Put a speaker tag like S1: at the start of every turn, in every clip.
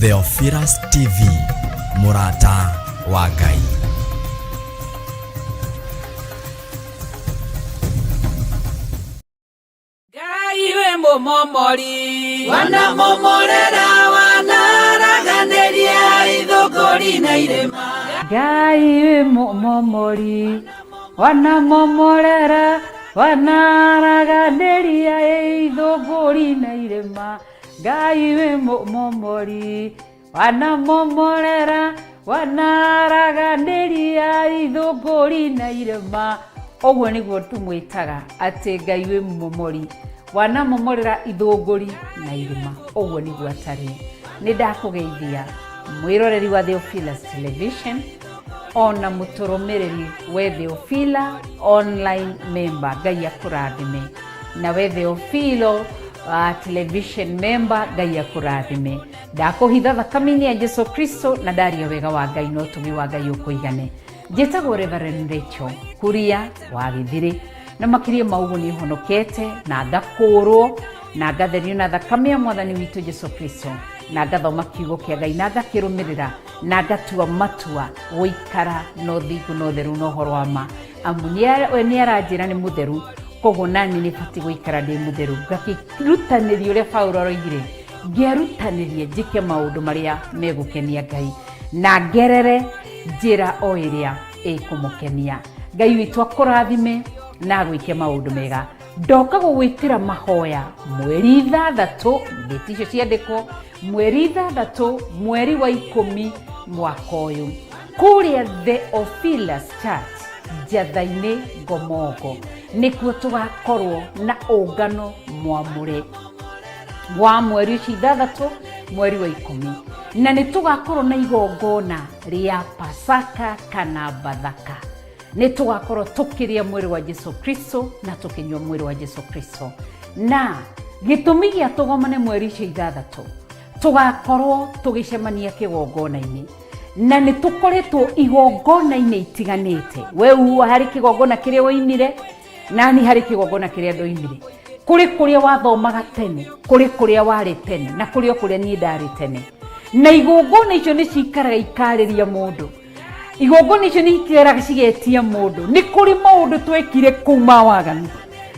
S1: Theophilus TV, mũrata wa Ngai.
S2: Ngai wĩ mũmomori.
S3: Wanamomorera wanaraganĩria ithũngũri na irĩma.
S2: Ngai wĩ mũmomori. Wanamomorera wanaraganĩria ithũngũri na irĩma. Ngai wĩ mũmomori. Wanamomorera wanaraganĩria ithũngũri na irĩma. Ũguo nĩguo tũmwĩtaga atĩ Ngai wĩ mũmomori, wanamomorera ithũngũri na irĩma. Ũguo nĩguo atariĩ. Nĩ ndakũgeithia mwĩroreri wa Theophilus Television ona mũtũrũmĩrĩri we Theophila online member. Ngai akũrathime. Na we Theophilo television member, Ngai akũrathime. Ndakũhitha thakame-inĩ ya Jesu Kristo na ndaria wega wa Ngai na ũtugi wa Ngai ũkũigane. Njĩtagwo Reverend Rachel Kuria wa Gĩthirĩ, na makĩria ma ũguo nĩ honokete na ngakũũrwo na ngatherio na thakame ya Mwathani witũ Jesu Kristo, na ngathoma kiugo kĩa Ngai na ngakĩrũmĩrĩra na ngatua matua gũikara na ũthingu na ũtheru na ũhoro wa ma, amu we nĩ aranjĩra nĩ mũtheru, koguo nani nĩ batiĩ gũikara ndĩ mũtheru. Ngakĩrutanĩria ũrĩa Paulo aroigire, ngĩerutanĩria njĩke maũndũ marĩa megũkenia Ngai na ngerere njĩra o ĩrĩa ĩkũmũkenia. Ngai witũ akũrathime na agwĩke maũndũ mega. Ndoka gũgwĩtĩra mahoya mweri 6, ndĩti icio ciandĩkwo, mweri 6 mweri wa 10 mwaka ũyũ, kũrĩa Theophilus Church Njatha-inĩ Ngomongo, nĩkuo tũgakorwo na ũngano mwamũre wa mweri ũcio 6 mweri wa 10, na nĩ tũgakorwo na igongona rĩa Pasaka kana Bathaka. Nĩ tũgakorwo tũkĩrĩa mwĩrĩ wa Jesu Kristo na tũkĩnyua mwĩrĩ wa Jesu Kristo. Na gĩtũmi gĩa tũgomane mweri ũcio 6, tũgakorwo tũgĩcemania kĩgongona-inĩ, na nĩ tũkoretwo igongona-inĩ itiganĩte. We harĩ kĩgongona kĩrĩa woimire, nani harĩ kĩgongona kĩrĩa ndoimire. Kũrĩ kũrĩa wathomaga tene, kũrĩ kũrĩa warĩ tene, na kũrĩ o kũrĩa niĩ ndarĩ tene. Na igongona icio nĩ cikaraga ikarĩria mũndũ, igongona icio nĩ ikaraga cigetia mũndũ. Nĩ kũrĩ maũndũ twekire kũu ma waganu,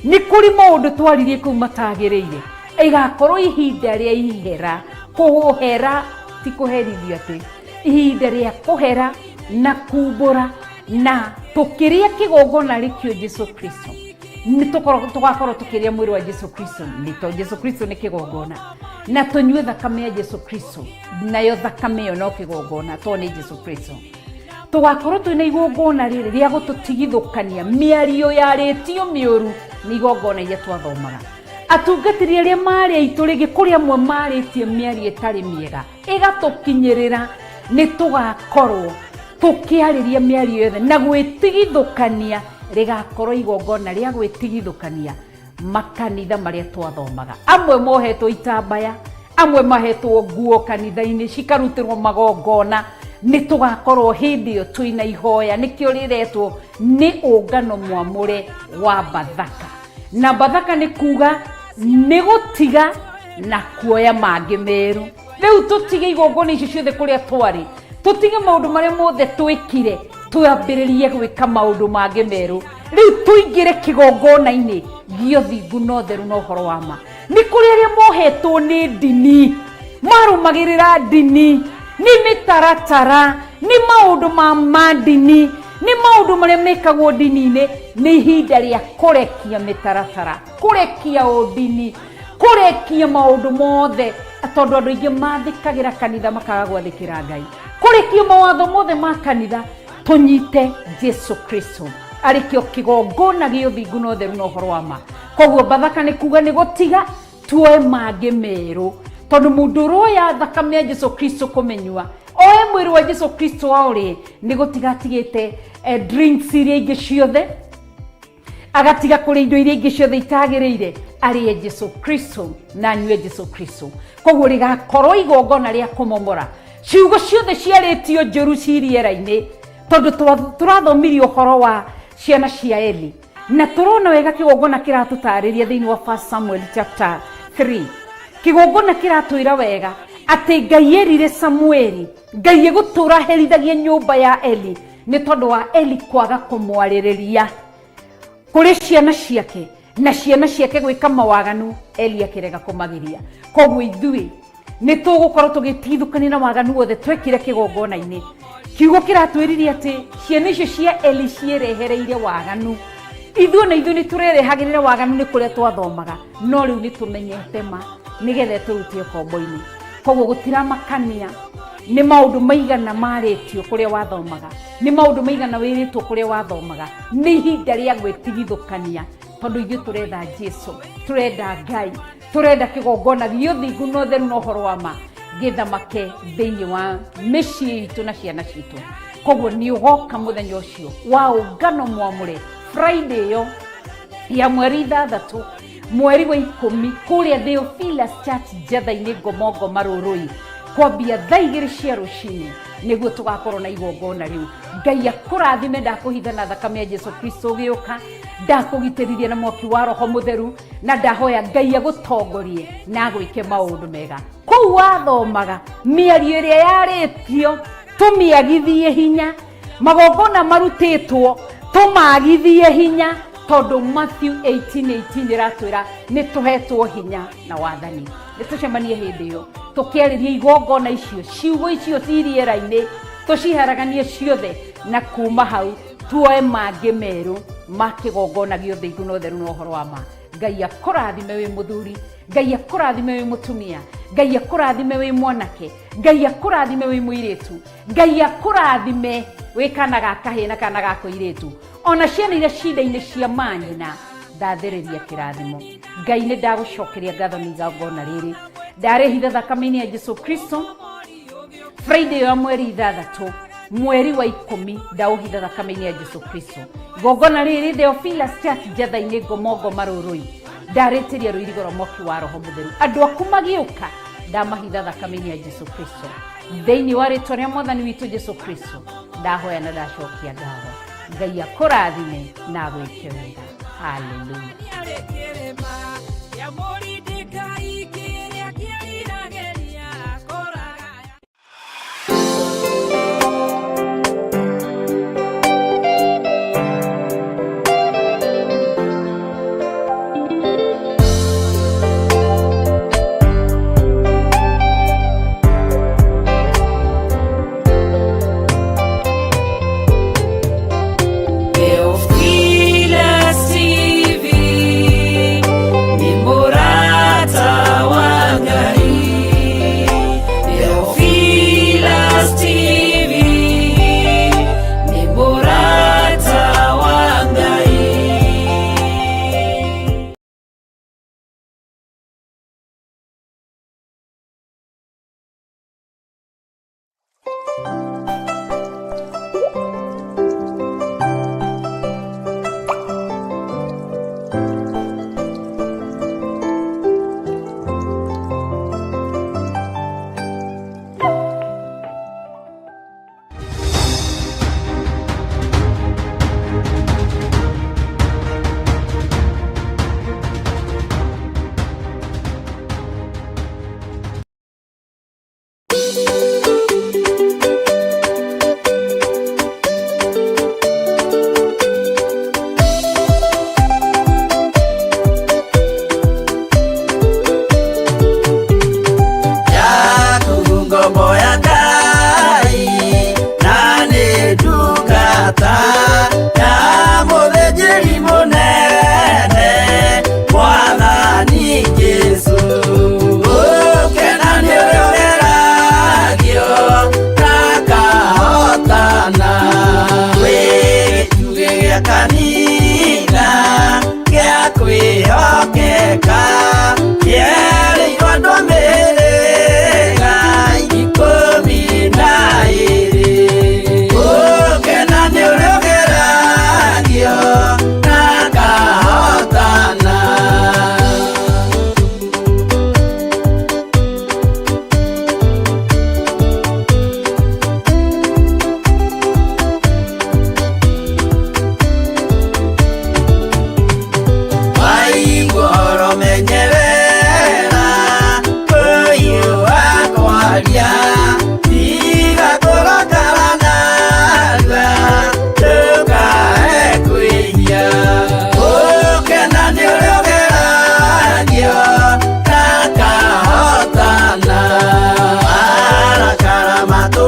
S2: nĩ kũrĩ maũndũ twaririe kũu matagĩrĩire. Ĩgakorwo ihinda rĩa ihera, kũhera ti kũherithio, atĩ ihinda rĩa kũhera na kumbũra, na tũkĩrĩa kĩgongona rĩkĩo Jesu Kristo, nĩ tũgakorwo tũkĩrĩa mwĩrĩ wa Jesu Kristo, nĩ tondũ Jesu Kristo nĩ kĩgongona, na tũnyue thakame ya Jesu Kristo, nayo thakame ĩyo no kĩgongona tondũ nĩ Jesu Kristo. Tũgakorwo twĩna igongona rĩrĩ rĩa gũtũtigithũkania mĩario yarĩtio mĩũru nĩ igongona iria twathomaga. Atungatĩri arĩa marĩ aitũ rĩngĩ, kũrĩ amwe marĩtie mĩario ĩtarĩ mĩega ĩgatũkinyĩrĩra, nĩ tũgakorwo tũkĩarĩria mĩario yothe na gwĩtigithũkania. Rĩgakorwo igongona rĩa gwĩtigithũkania makanitha marĩa twathomaga. Amwe mohetwo itambaya, amwe mahetwo nguo kanitha-inĩ cikarutĩrwo magongona. Nĩ tũgakorwo hĩndĩ ĩyo twĩna ihoya, nĩkĩo rĩretwo nĩ ũngano mwamũre wa Bathaka. Na Bathaka nĩ kuga nĩ gũtiga na kuoya mangĩ merũ. Rĩu tũtige igongona icio ciothe kũrĩa twarĩ, tũtige maũndũ marĩa mothe twĩkire, twambĩrĩrie gwĩka maũndũ mangĩ merũ. Rĩu tũingĩre kĩgongona-inĩ gĩa ũthingu na ũtheru na ũhoro wa ma. Nĩ kũrĩ arĩa mohetwo nĩ ndini, marũmagĩrĩra ndini, nĩ mĩtaratara, nĩ maũndũ ma mandini, nĩ maũndũ marĩa mekagwo ndini-inĩ. Nĩ ihinda rĩa kũrekia mĩtaratara, kũrekia ũndini, kũrekia maũndũ mothe, tondũ andũ aingĩ mathĩkagĩra kanitha makaga gwathĩkĩra Ngai. Kũrekia mawatho mothe ma kanitha, tũnyite Jesu Kristo arĩ kĩo kĩgongona gĩa ũthingu na ũtheru na ũhoro wa ma. Koguo Bathaka nĩ kuga nĩ gũtiga tuoe mangĩ merũ, tondũ mũndũ ũroya thakame ya Jesu Kristo kũmenyua, oe mwĩrĩ wa Jesu Kristo aũrĩe, nĩ gũtiga atigĩte drinks iria ingĩ ciothe, agatiga kũrĩa indo iria ingĩ ciothe itagĩrĩire, arĩe Jesu Kristo na anyue Jesu Kristo. Koguo rĩgakorwo igongona rĩa kũmomora ciugo ciothe ciarĩtio njũru ci rĩera-inĩ, tondũ tũrathomirie ũhoro wa ciana cia Eli, na tũrona wega kĩgongona kĩratũtarĩria thĩinĩ wa 1 Samuel chapter 3. Kĩgongona kĩratwĩra wega Atĩ Ngai erire Samueli, Ngai egũtũra herithagia nyũmba ya Eli nĩ tondũ wa Eli kwaga kũmwarĩrĩria kũrĩ ciana ciake na ciana ciake gwĩka mawaganu, Eli akĩrega kũmagiria. Koguo ithuĩ nĩ tũgũkorwo tũgĩtigithũkania na waganu wothe twekire kĩgongona-inĩ. Kiugo kĩratwĩrire atĩ ciana icio cia Eli ciĩrehereire waganu. Ithuĩ na ithuĩ nĩ tũrerehagĩrĩra waganu nĩ kũrĩa twathomaga, no rĩu nĩ tũmenyete ma nĩgetha ĩtũrute ũkombo-inĩ. Koguo gũtiramakania nĩ maũndũ maigana marĩtio kũrĩa wathomaga, nĩ maũndũ maigana wĩrĩtwo kũrĩa wathomaga, nĩ ihinda rĩa gwĩtigithũkania, tondũ ithuĩ tũretha Jesu, tũrenda Ngai, tũrenda kĩgongona gĩa ũthingu na ũtheru na ũhoro wa ma gĩthamake thĩinĩ wa mĩciĩ itũ na ciana citũ. Koguo nĩ ũgoka mũthenya ũcio wa ũngano mwamũre Friday ĩyo ya mweri 6 mweri wa 10 kũrĩa Theophilus Church Njetha-inĩ Ngomongo Marũrũi, kwambia thaa 2 cia rũcinĩ nĩguo tũgakorwo na igongona rĩu. Ngai akũrathime. Ndakũhitha na thakame ya Jesu Kristo ũgĩũka, ndakũgitĩrithia na mwaki wa Roho Mũtheru, na ndahoya Ngai agũtongorie na agwĩke maũndũ mega. Kũu wathomaga mĩario ĩrĩa yarĩtio tũmĩagithie hinya, magongona marutĩtwo tũmagithie hinya, tondũ Matthew 18:18 ĩratwĩra nĩ tũhetwo hinya na wathani. Nĩ tũcemanie hĩndĩ ĩyo tũkĩarĩria igongona icio, ciugo icio ci rĩera-inĩ tũciharaganie ciothe, na kuma hau tuoe mangĩ merũ ma kĩgongona gĩa ũthingu na ũtheru na ũhoro wa ma. Ngai akũrathime wĩ mũthuri, Ngai akũrathime wĩ mũtumia, Ngai akũrathime wĩ mwanake, Ngai akũrathime wĩ mũirĩtu, Ngai akũrathime wĩ kana ga kahĩĩ na kana ga kũirĩtu, ona ciana iria cinda-inĩ cia manyina, ndathĩrĩria kĩrathimo. Ngai nĩ ndagũcokeria ngatho nĩ igongona rĩrĩ ndarĩhitha thakame-inĩ ya Jesu Kristo. Friday ya mweri 6 mweri wa 10 ndaũhitha thakame-inĩ ya Jesu Kristo. Igongona rĩrĩ Theophilus Church Njetha-inĩ Ngomongo Marũrũi, ndarĩtĩria rũirigo rwa mwaki wa Roho Mũtheru. Andũ aku magĩũka ndamahitha thakame-inĩ ya Jesu Kristo. Thĩinĩ wa rĩtwa rĩa Mwathani witũ Jesu Kristo ndahoya na ndacokia ngatho. Ngai akũrathime na agwĩke wega. Haleluya.
S3: Theophilus TV ni murata wa Ngai. Theophilus TV ni murata wa Ngai.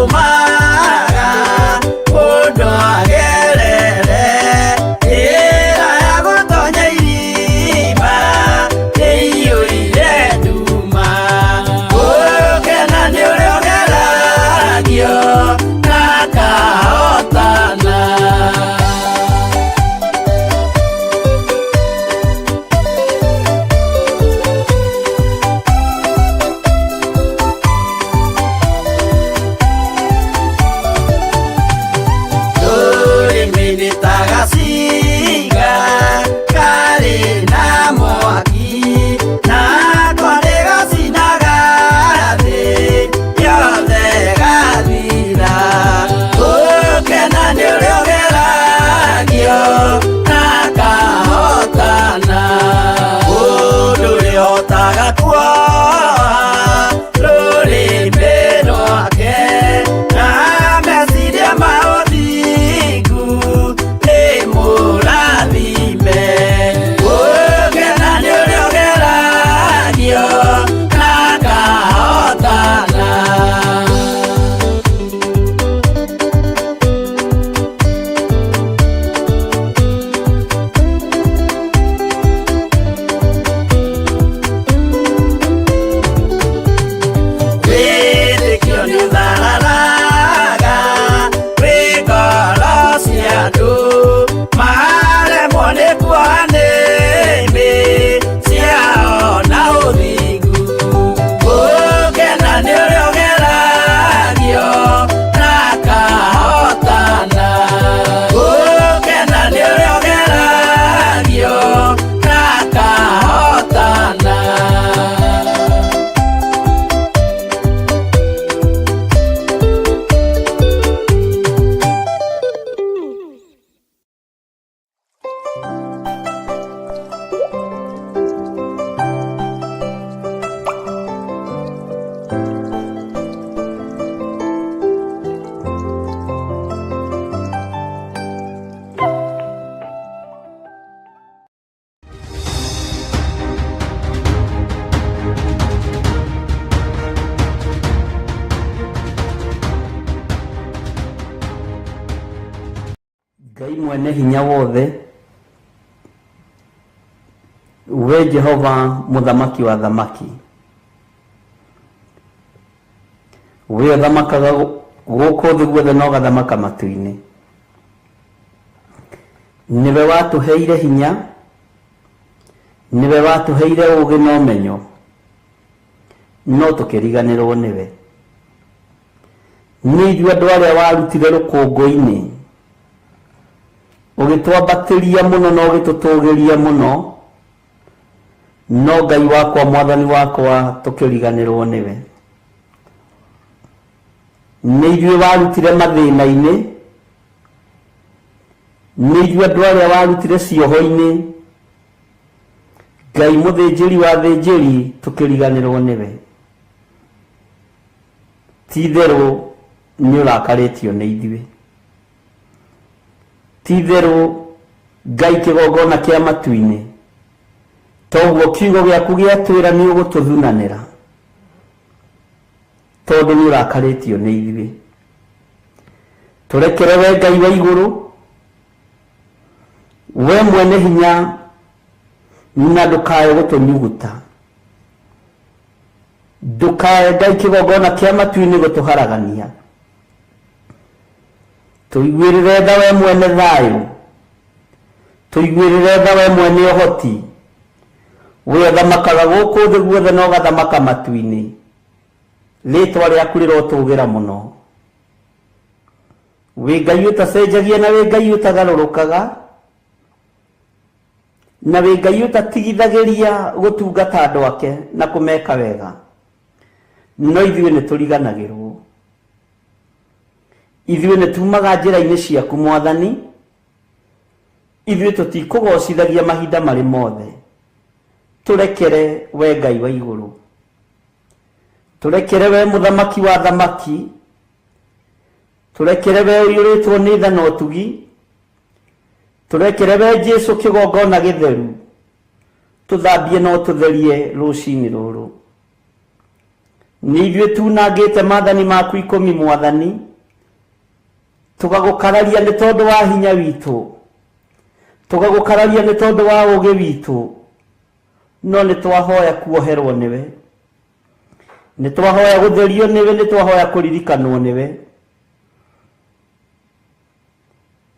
S4: Ũtũmaga mũndũ agerere njĩra ya gũtonya irima ĩiyũire nduma. Gũkena nĩ ũrĩa ũgeragio na akahotana. Rũrĩmĩ nĩ ta gacinga karĩ na mwaki, nako nĩgacinaga thĩ yothe ĩgathira. Gũkena nĩ ũrĩa ũgeragio na akahotana. Mũndũ ũrĩhotaga kuoha rũrĩmĩ rwake na meciria ma ũthingu nĩ mũrathime. Gũkena nĩ ũrĩa ũgeragio na akahotana. Wĩtĩkio nĩũthararaga wĩ ngoro cia andũ, maremwo nĩ kuoha nĩmĩ ciao na ũthingu. Gũkena nĩ ũrĩa ũgeragio na akahotana. Gũkena nĩ ũrĩa ũgeragio na akahotana.
S5: Ngai mwene hinya wothe, we Jehova mũthamaki wa thamaki, we ũthamakaga gũkũ thĩ guothe na ũgathamaka matu-inĩ, nĩwe watũheire hinya, nĩwe watũheire ũũgĩ na ũmenyo, no tũkĩriganĩrwo nĩwe. Nĩ ithuĩ andũ arĩa warutire rũkũngũ-inĩ, ũgĩtwambatĩria mũno na ũgĩtũtũgĩria mũno, no Ngai wakwa mwathani wakwa tũkĩriganĩrwo nĩwe. Nĩ ithuĩ warutire mathĩna-inĩ, nĩ ithuĩ andũ arĩa warutire cioho-inĩ, Ngai mũthĩnjĩri wa thĩnjĩri tũkĩriganĩrwo nĩwe. Ti itherũ nĩ ũrakarĩtio nĩ ithuĩ. Ti itherũ Ngai kĩgongona kĩa matu-inĩ, toguo kiugo gĩaku gĩatwĩra nĩ ũgũtũthunanĩra, tondũ nĩ ũrakarĩtio nĩ ithuĩ. Tũrekere we Ngai wa igũrũ, we mwene hinya, na ndũkae gũtũnyuguta, ndũkae Ngai kĩgongona kĩa matu-inĩ gũtũharagania. Tũiguĩrĩre tha we mwene thayũ, tũiguĩrĩre tha we mwene ũhoti, we ũthamakaga gũkũ thĩ guothe na ũgathamaka matu-inĩ, rĩtwa rĩaku rĩrotũgĩra mũno. Wĩ Ngai ũtacenjagia na wĩ Ngai ũtagarũrũkaga, na wĩ Ngai ũtatigithagĩria gũtungata andũ ake na kũmeka wega, no ithuĩ nĩ tũriganagĩrwo. Ithuĩ nĩ tumaga njĩra-inĩ ciaku mwathani, ithuĩ tũtikũgocithagia mahinda marĩ mothe. Tũrekere we Ngai wa igũrũ, tũrekere we mũthamaki wa thamaki, tũrekere we ũiyũrĩtwo nĩ tha na ũtugi, tũrekere we Jesũ kĩgongona gĩtheru, tũthambie na ũtũtherie rũcinĩ rũrũ. Nĩ ithuĩ tunangĩte maathani maku 10 mwathani, tũgagũkararia nĩ tondũ wa hinya witũ, tũgagũkararia nĩ tondũ wa ũũgĩ witũ, no nĩ twahoya kuoherwo nĩwe, nĩ twahoya gũtherio nĩwe, nĩ twahoya kũririkanwo nĩwe,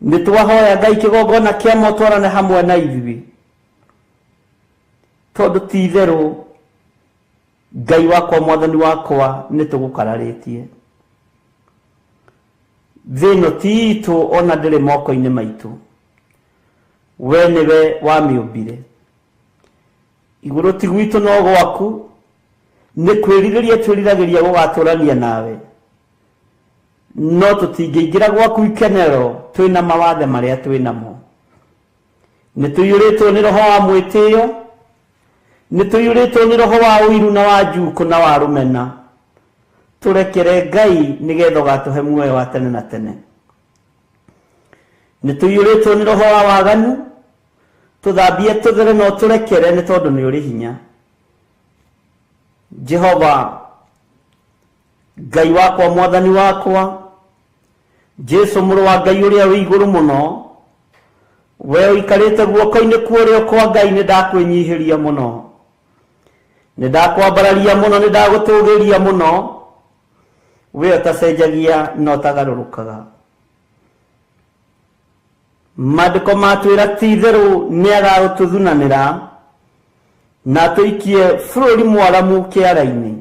S5: nĩ twahoya Ngai kĩgongona kĩa motwarane hamwe na ithuĩ, tondũ ti itherũ Ngai wakwa mwathani wakwa nĩ tũgũkararĩtie. Thĩ ĩno ti itũ ona ndĩrĩ moko-inĩ maitũ, we nĩwe wamĩũmbire. Igũrũ ti gwitũ no gwaku, nĩ kwĩrirĩria twĩriragĩria gũgatũrania nawe, no tũtingĩingĩra gwaku ikenero twĩna mawathe marĩa twĩnamo. Nĩ tũiyũrĩtwo nĩ roho wa mwĩtĩo, nĩ tũiyũrĩtwo nĩ roho wa ũiru na wa njukũ na wa rũmena. Tũrekere Ngai nĩgetha ũgatũhe muoyo wa tene na tene. Nĩ tũiyũrĩtwo nĩ roho wa waganu, tũthambie tũthere na ũtũrekere nĩ tondũ nĩ ũrĩ hinya. Jehova Ngai wakwa mwathani wakwa, Jesu mũrũ wa Ngai ũrĩa wĩ igũrũ mũno, we ũikarĩte guoko-inĩ kwa ũrĩo kwa Ngai, nĩ ndakwĩnyihĩria mũno, nĩ ndakwambararia mũno, nĩ ndagũtũgĩria mũno, we ũtacenjagia na ũtagarũrũkaga. Maandĩko matwĩra ti itherũ nĩ agagũtũthunanĩra na atũikie bũrũri mwaramu kĩara-inĩ.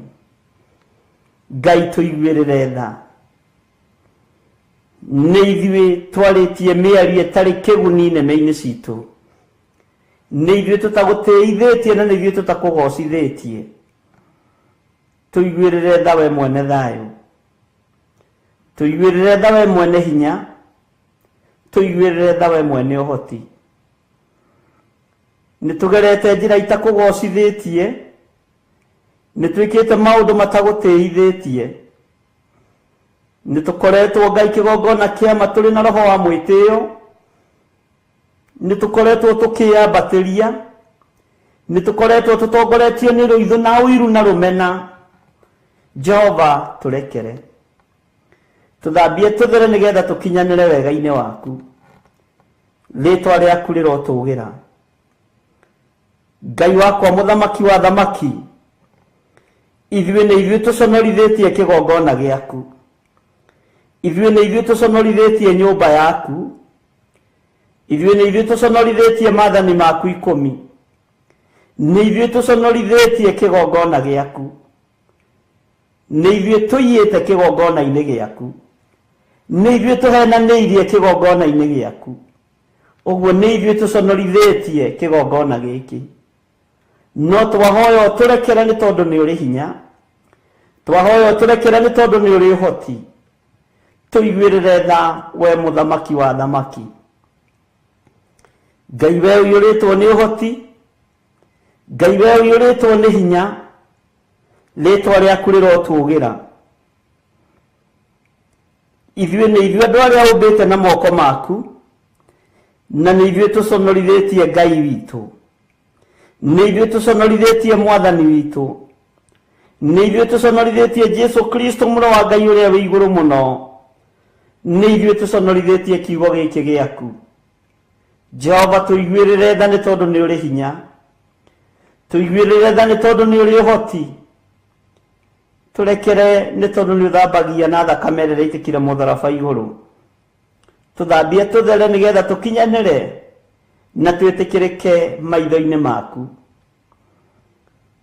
S5: Ngai tũiguĩrĩre tha. Nĩ ithuĩ twarĩtie mĩario ĩtarĩ kĩguni nĩmĩ-inĩ citũ, nĩ ithuĩ tũtagũtĩithĩtie na nĩ ithuĩ tũtakũgocithĩtie. Tũiguĩrĩre tha we mwene thayũ, tũiguĩrĩre tha we mwene hinya, tũiguĩrĩre tha we mwene ũhoti. Nĩ tũgerete njĩra itakũgocithĩtie, nĩ twĩkĩte maũndũ matagũtĩithĩtie, nĩ tũkoretwo Ngai kĩgongona kĩama tũrĩ na roho wa mwĩtĩo, nĩ tũkoretwo tũkĩyambatĩria, nĩ tũkoretwo tũtongoretio nĩ rũithũ na ũiru na rũmena. Jehova tũrekere, tũthambie tũthere nĩgetha tũkinyanĩre wega-inĩ waku. Rĩtwa rĩaku rĩrotũgĩra. Ngai wakwa mũthamaki wa thamaki, ithuĩ nĩ ithuĩ tũconorithĩtie kĩgongona gĩaku, ithuĩ nĩ ithuĩ tũconorithĩtie nyũmba yaku, ithuĩ nĩ ithuĩ tũconorithĩtie maathani maku 10, nĩ ithuĩ tũconorithĩtie kĩgongona gĩaku, nĩ ithuĩ tũiyĩte kĩgongona-inĩ gĩaku, nĩ ithuĩ tũhenanĩirie kĩgongona-inĩ gĩaku. Ũguo nĩ ithuĩ tũconorithĩtie kĩgongona gĩkĩ. No twahoya ũtũrekere nĩ tondũ nĩ ũrĩ hinya, twahoya ũtũrekere nĩ tondũ nĩ ũrĩ ũhoti. Tũiguĩrĩre tha we mũthamaki wa thamaki. Ngai we ũiyũrĩtwo nĩ ũhoti, Ngai we ũiyũrĩtwo nĩ hinya, rĩtwa rĩaku rĩrotũgĩra. Ithuĩ nĩ ithuĩ andũ arĩa ũmbĩte na moko maku, na nĩ ithuĩ tũconorithĩtie Ngai witũ, nĩ ithuĩ tũconorithĩtie mwathani witũ, nĩ ithuĩ tũconorithĩtie Jesu Kristo mũrũ wa Ngai ũrĩa wĩ igũrũ mũno, nĩ ithuĩ tũconorithĩtie kiugo gĩkĩ gĩaku. Jehova tũiguĩrĩre tha nĩ tondũ nĩ ũrĩ hinya, tũiguĩrĩre tha nĩ tondũ nĩ ũrĩ ũhoti, tũrekere nĩ tondũ nĩ ũthambagia na thakame ĩrĩa ĩitĩkire mũtharaba igũrũ. Tũthambie tũthere nĩgetha tũkinyanĩre na twĩtĩkĩrĩke maitho-inĩ maku.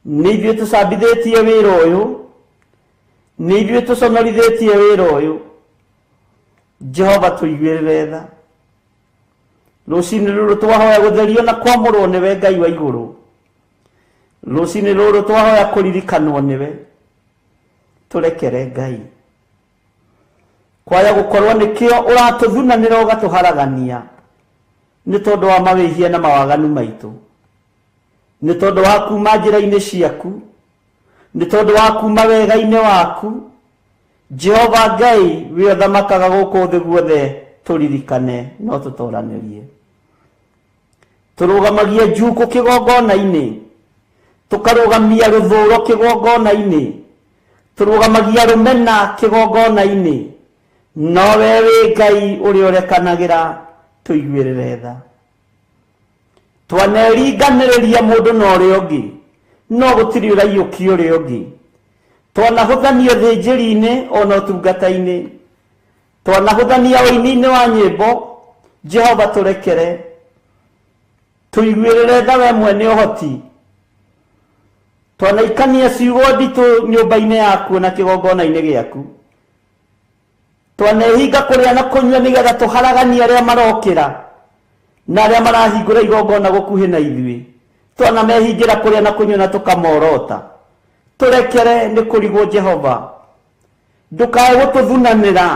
S5: Nĩ ithuĩ tũcambithĩtie wĩra ũyũ, nĩ ithuĩ tũconorithĩtie wĩra ũyũ. Jehova tũiguĩrĩre tha. Rũcinĩ rũrũ twahoya gũtherio na kwamũrwo nĩwe Ngai wa igũrũ. Rũcinĩ rũrũ twahoya kũririkanwo nĩwe. Tũrekere Ngai. Kwaya gũkorwo nĩkĩo ũratũthunanĩra ũgatũharagania nĩ tondũ wa mawĩhia na mawaganu maitũ, nĩ tondũ wa kuma njĩra-inĩ ciaku, nĩ tondũ wa kuma wega-inĩ waku. Jehova Ngai we ũthamakaga gũkũ thĩ guothe, tũririkane no tũtoranĩrie. Tũrũgamagie njukũ kĩgongona-inĩ, tũkarũgamia rũthũro kĩgongona-inĩ, Tũrũgamagia rũmena kĩgongona-inĩ, no we wĩ Ngai ũrĩa ũrekanagĩra, tũiguĩrĩre tha. Twaneringanĩrĩria mũndũ na ũrĩa ũngĩ, no gũtirĩ ũraiyũkia ũrĩa ũngĩ. Twanahũthania ũthĩnjĩri-inĩ ona ũtungata-inĩ, twanahũthania ũini-inĩ wa nyĩmbo. Jehova tũrekere, tũiguĩrĩre tha we mwene ũhoti. Twanaikania ciugo nditũ nyũmba-inĩ yaku na kĩgongona-inĩ gĩaku. Twanehinga kũrĩa na kũnyua nĩgetha tũharaganie arĩa marokĩra na arĩa marahingũra igongona gũkuhĩ na ithuĩ. Twanamehingĩra kũrĩa na kũnyua na tũkamorota. Tũrekere nĩ kũrigwo Jehova, ndũkae gũtũthunanĩra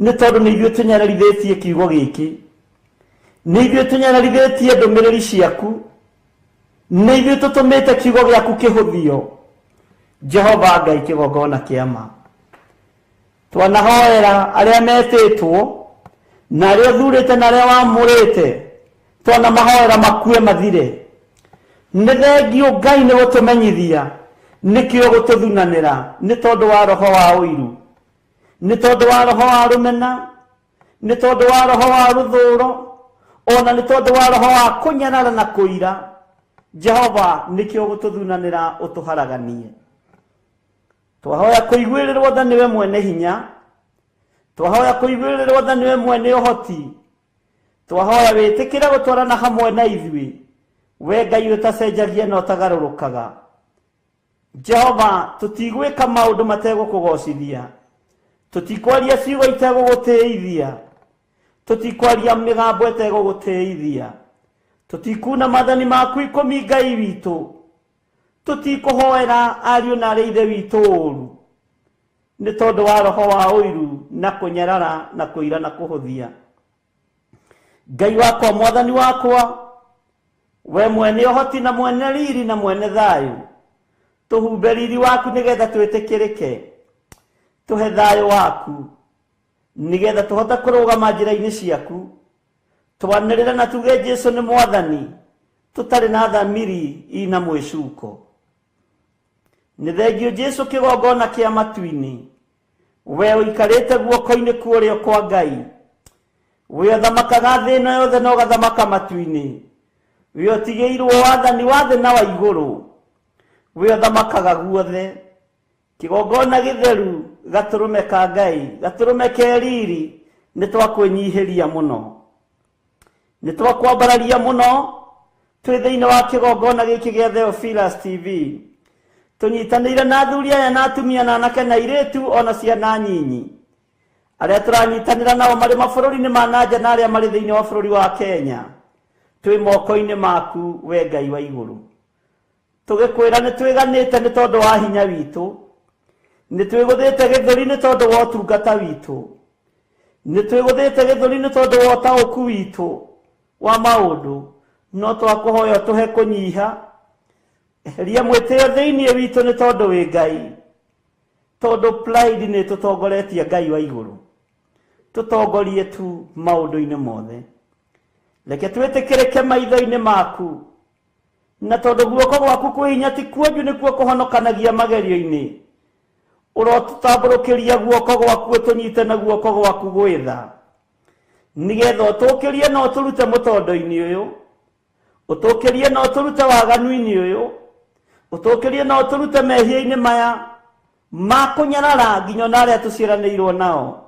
S5: nĩ tondũ nĩ ithuĩ tũnyararithĩtie kiugo gĩkĩ, nĩ ithuĩ tũnyararithĩtie ndũmĩrĩri ciaku, nĩ ithuĩ tũtũmĩte kiugo gĩaku kĩhũthio. Jehova Ngai kĩgongona kĩa ma, twanahoera arĩa metĩtwo na arĩa ũthurĩte na arĩa wamũrĩte, twanamahoera makue mathire. Nĩ thengio Ngai nĩ gũtũmenyithia nĩkĩo gũtũthunanĩra, nĩ tondũ wa roho wa ũiru, nĩ tondũ wa roho wa rũmena, nĩ tondũ wa roho wa rũthũro, ona nĩ tondũ wa roho wa kũnyarara na kũira. Jehova nĩkĩo gũtũthunanĩra ũtũharaganie. Twahoya kũiguĩrĩrwo tha nĩwe mwene hinya, twahoya kũiguĩrĩrwo tha nĩwe mwene ũhoti, twahoya wĩtĩkĩre gũtwarana hamwe na ithuĩ, we Ngai ũtacenjagia na ũtagarũrũkaga. Jehova, tũtigwĩka maũndũ mategũkũgocithia, tũtikwaria ciugo itegũgũtĩithia, tũtikwaria mĩgambo ĩtegũgũtĩithia, tũtikuna maathani maku ikũmi Ngai witũ, tũtikũhoera ariũ na arĩa ithe witũ ũũru nĩ tondũ wa roho wa ũiru na kũnyarara na kũira na kũhũthia. Ngai wakwa, mwathani wakwa, we mwene ũhoti na mwene riri na mwene thayũ, tũhumbe riri waku nĩgetha twĩtĩkĩrĩke, tũhe thayũ waku nĩgetha tũhote kũrũgama njĩra-inĩ ciaku, twanĩrĩre na tuge Jesu nĩ mwathani, tũtarĩ na thamiri ina mwĩcuko. Nĩ thengio Jesu kĩgongona kĩa matu-inĩ, we ũikarĩte guoko-inĩ kwa ũrĩo kwa Ngai, we ũthamakaga thĩ ĩno yothe na ũgathamaka matu-inĩ, we ũtigĩirwo wathani wa thĩ na wa igũrũ, we ũthamakaga guothe. Kĩgongona gĩtheru, gatũrũme ka Ngai, gatũrũme ke riri, nĩ twakwĩnyihĩria mũno, nĩ twakwambararia mũno twĩ thĩinĩ wa kĩgongona gĩkĩ gĩa Theophilus TV, tũnyitanĩire na athuri aya na atumia na anake na airĩtu ona ciana nyinyi arĩa tũranyitanĩra nao marĩ mabũrũri-inĩ ma na nja na arĩa marĩ thĩinĩ wa bũrũri wa Kenya. Twĩ moko-inĩ maku we Ngai wa igũrũ, tũgĩkwĩra nĩ twĩganĩte nĩ tondũ wa hinya witũ, nĩ twĩgũthĩte gĩthũri nĩ tondũ wa ũtungata witũ, nĩ twĩgũthĩte gĩthũri nĩ tondũ wa ũtaũku witũ wa maũndũ, no twakũhoya ũtũhe kũnyiha. Eheria mwĩtĩo thĩinĩ witũ nĩ tondũ wĩ Ngai, tondũ pride nĩ tũtongoretie Ngai wa igũrũ, tũtongorie tu maũndũ-inĩ mothe. Reke twĩtĩkĩrĩke maitho-inĩ maku, na tondũ guoko gwaku kwĩ hinya ti kuonju nĩkuo kũhonokanagia magerio-inĩ, ũrotũtambũrũkĩria guoko gwaku ũtũnyite na guoko gwaku gwĩtha, nĩgetha ũtũkĩrie na ũtũrute mũtondo-inĩ ũyũ, ũtũkĩrie na ũtũrute waganu-inĩ ũyũ, ũtũkĩrie na ũtũrute mehia-inĩ maya ma kũnyarara nginya ona arĩa tũciaranĩirwo nao,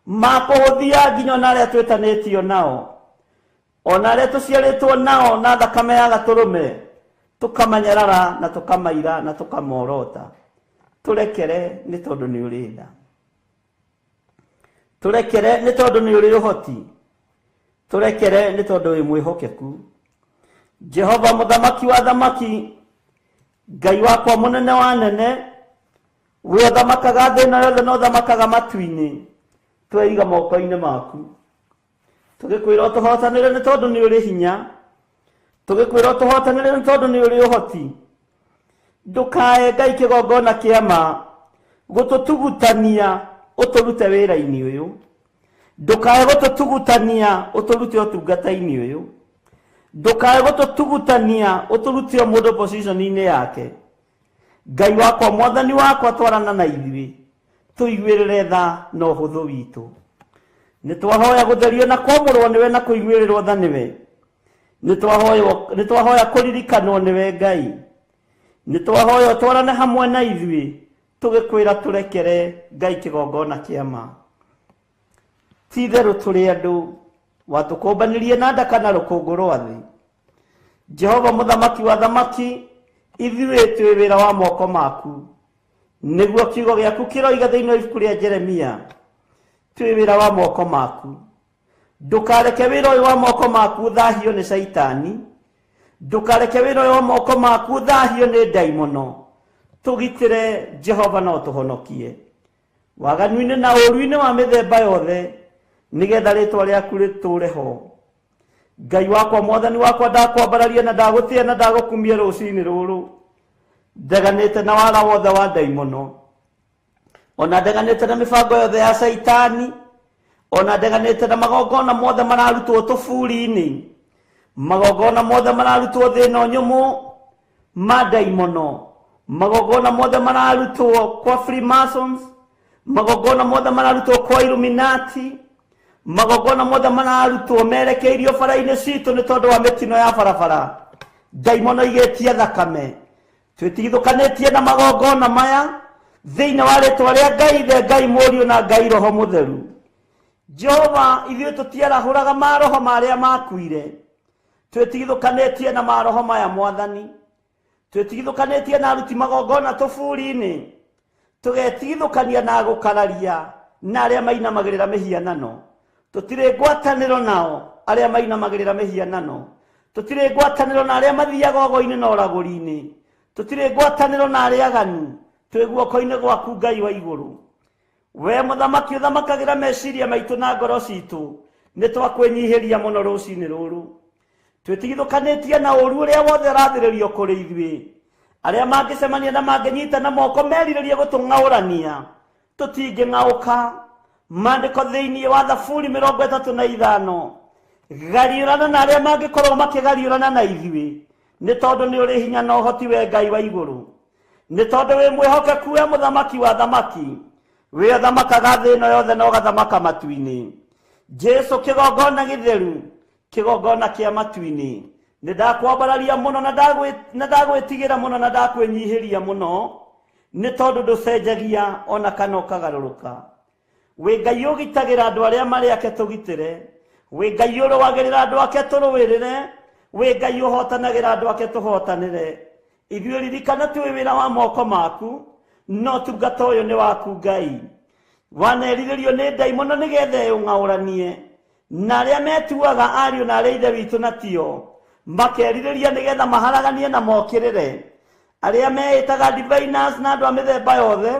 S5: ma kũhũthia nginya ona arĩa twĩtanĩtio nao, ona arĩa tũciarĩtwo nao na thakame ya gatũrũme, tũkamanyarara na tũkamaira na tũkamorota. Tũrekere nĩ tondũ nĩ ũrĩ tha, tũrekere nĩ tondũ nĩ ũrĩ ũhoti, tũrekere nĩ tondũ wĩ mwĩhokeku. Jehova mũthamaki wa thamaki, Ngai wakwa mũnene wa nene, we ũthamakaga thĩ ĩno yothe na ũthamakaga matu-inĩ, tweiga moko-inĩ maku, tũgĩkwĩra ũtũhotanĩre nĩ tondũ nĩ ũrĩ hinya, tũgĩkwĩra ũtũhotanĩre nĩ tondũ nĩ ũrĩ ũhoti. Ndũkae Ngai kĩgongona kĩa ma gũtũtugutania ũtũrute wĩra-inĩ ũyũ, ndũkae gũtũtugutania ũtũrute ũtungata-inĩ ũyũ, ndũkae gũtũtugutania ũtũrute o mũndũ position-inĩ yake. Ngai wakwa, Mwathani wakwa, twarana na ithuĩ, tũiguĩrĩre tha na ũhũthũ witũ. Nĩ twahoya gũtherio na kwamũrwo nĩwe na kũiguĩrĩrwo tha nĩwe. Nĩ twahoya kũririkanwo nĩwe Ngai. Nĩ twahoya ũtwarane hamwe na ithuĩ, tũgĩkwĩra tũrekere Ngai kĩgongona kĩa ma. Ti itherũ tũrĩ andũ, watũkũmbanirie na ndaka na rũkũngũ rwa thĩ. Jehova mũthamaki wa thamaki, ithuĩ twĩ wĩra wa moko maku. Nĩguo kiugo gĩaku kĩroiga thĩinĩ wa ibuku rĩa Jeremia, twĩ wĩra wa moko maku. Ndũkareke wĩra ũyũ wa moko maku ũthahio nĩ Caitani. Ndũkareke wĩra ũyũ wa moko maku ũthahio nĩ ndaimono. Tũgitĩre Jehova na ũtũhonokie waganu-inĩ na ũũru-inĩ wa mĩthemba yothe, nĩgetha rĩtwa rĩaku rĩtũũre ho. Ngai wakwa, Mwathani wakwa, ndakwambararia na ndagũtĩa na ndagũkumia rũcinĩ rũrũ. Ndeganĩte na wara wothe wa ndaimono, ona ndeganĩte na mĩbango yothe ya Caitani, ona ndeganĩte na magongona mothe mararutwo tũburi-inĩ, magongona mothe mararutwo thĩ ĩno nyũmũ ma ndaimono, magongona mothe mararutwo kwa Freemasons, magongona mothe mararutwo kwa Illuminati, magongona mothe mararutwo merekeirio bara-inĩ citũ nĩ tondũ wa mĩtino ya barabara. Ndaimono igĩtia thakame. Twĩtigithũkanĩtie na magongona maya thĩinĩ wa rĩtwa rĩa Ngai Ithe, Ngai Mũriũ na Ngai Roho Mũtheru. Jehova, ithuĩ tũtiarahũraga maroho marĩa makuire. Twĩtigithũkanĩtie na maroho maya Mwathani. Twĩtigithũkanĩtie na aruti magongona tũburi-inĩ. Tũgetigithũkania na gũkararia na arĩa mainamagĩrĩra mĩhianano. Tũtirĩ ngwatanĩro nao arĩa mainamagĩrĩra mĩhianano. Tũtirĩ ngwatanĩro na arĩa mathiaga ũgo-inĩ na ũragũri-inĩ. Tũtirĩ ngwatanĩro na arĩa aganu. Twĩ guoko-inĩ gwaku Ngai wa igũrũ. We mũthamaki ũthamakagĩra meciria maitũ na ngoro citũ, nĩ twakwĩnyihĩria mũno rũcinĩ rũrũ. Twĩtigithũkanĩtie na ũũru ũrĩa wothe ũrathĩrĩrio kũrĩ ithuĩ. Arĩa mangĩcemania na mangĩnyita na moko merirĩrie gũtũng'aũrania, tũtingĩng'aũka. Maandĩko thĩinĩ wa Thaburi 35, gariũrana na arĩa mangĩkorwo makĩgariũrana na ithuĩ, nĩ tondũ nĩ ũrĩ hinya na ũhoti we Ngai wa igũrũ. Nĩ tondũ wĩ mwĩhokeku we mũthamaki wa thamaki, wĩ ũthamakaga thĩ ĩno yothe na ũgathamaka matu-inĩ. Jesu kĩgongona gĩtheru, kĩgongona kĩa matu-inĩ, nĩ ndakwambararia mũno na ndagwĩtigĩra mũno na ndakwĩnyihĩria mũno, nĩ tondũ ndũcenjagia ona kana ũkagarũrũka. Wĩ Ngai ũgitagĩra andũ arĩa marĩ ake tũgitĩre, wĩ Ngai ũrũagĩrĩra andũ ake tũrũĩrĩre, wĩ Ngai ũhotanagĩra andũ ake tũhotanĩre. Ithuĩ ririkana twĩ wĩra wa moko maku, no tungata ũyũ nĩ waku Ngai. Wanerirĩrio nĩ ndaimono nĩgetha ĩũng'aũranie na arĩa metuaga ariũ na arĩa ithe witũ na tio, makerirĩria nĩgetha maharaganie na mokĩrĩre arĩa meĩtaga diviners na andũ a mĩthemba yothe,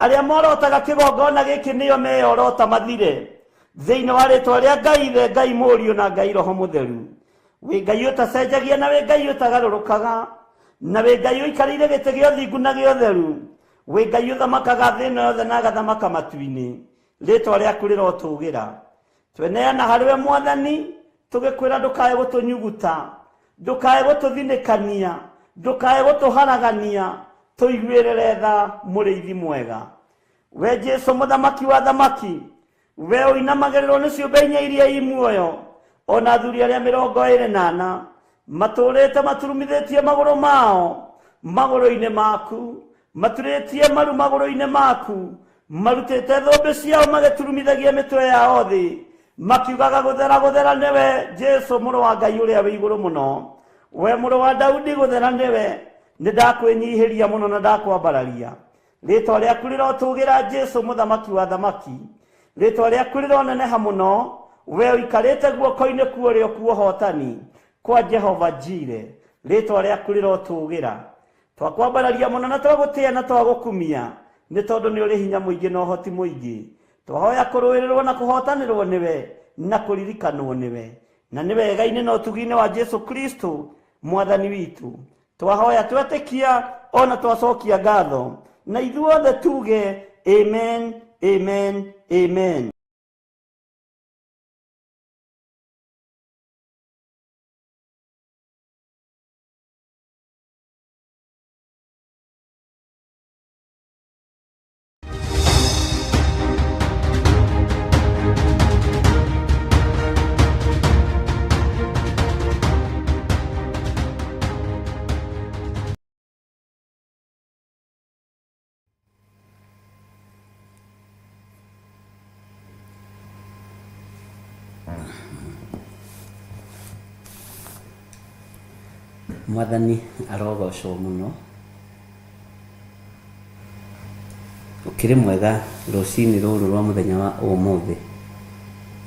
S5: arĩa morotaga kĩgongona gĩkĩ nĩo meyorota mathire thĩinĩ wa rĩtwa rĩa Ngai Ithe, Ngai Mũriũ na Ngai Roho Mũtheru. Wĩ Ngai ũtacenjagia na wĩ Ngai ũtagarũrũkaga, na wĩ Ngai ũikarĩire gĩtĩ gĩa ũthingu na gĩa ũtheru. Wĩ Ngai ũthamakaga thĩ ĩno yothe na agathamaka matu-inĩ. Rĩtwa rĩaku rĩrotũgĩra. Tweneana harĩ we Mwathani, tũgĩkwĩra ndũkae gũtũnyuguta, ndũkae gũtũthinĩkania, ndũkae gũtũharagania, tũiguĩrĩre tha mũrĩithi mwega. We Jesu mũthamaki wa thamaki, we ũinamagĩrĩrwo nĩ ciũmbe inya iria i muoyo, ona athuri arĩa 24 matũrĩte maturumithĩtie magũrũ mao magũrũ-inĩ maku, maturĩtie maru magũrũ-inĩ maku, marutĩte thũmbĩ ciao magĩturumithagia mĩtwe yao thĩ, makiugaga gũthera gũthera nĩwe Jesu mũrũ wa Ngai ũrĩa wĩ igũrũ mũno. We mũrũ wa Daudi gũthera nĩwe. Nĩ ndakwĩnyihĩria mũno na ndakwambararia. Rĩtwa rĩaku rĩrotũgĩra Jesu mũthamaki wa thamaki. Rĩtwa rĩaku rĩroneneha mũno, we ũikarĩte guoko-inĩ kwa ũrĩo kwa ũhotani kwa Jehova Jire. Rĩtwa rĩaku rĩrotũgĩra. Twakwambararia mũno na twagũtĩa na twagũkumia, nĩ tondũ nĩ ũrĩ hinya mũingĩ na ũhoti mũingĩ. Twahoya kũrũĩrĩrwo na kũhotanĩrwo nĩwe na kũririkanwo nĩwe, na nĩ wega-inĩ na ũtugi-inĩ wa Jesu Kristo Mwathani witũ. Twahoya twetĩkia ona twacokia ngatho, na ithuothe tuge amen, amen, amen. Mwathani arogocwo mũno. Ũkĩrĩ mwega rũcinĩ rũrũ rwa mũthenya wa ũmũthĩ.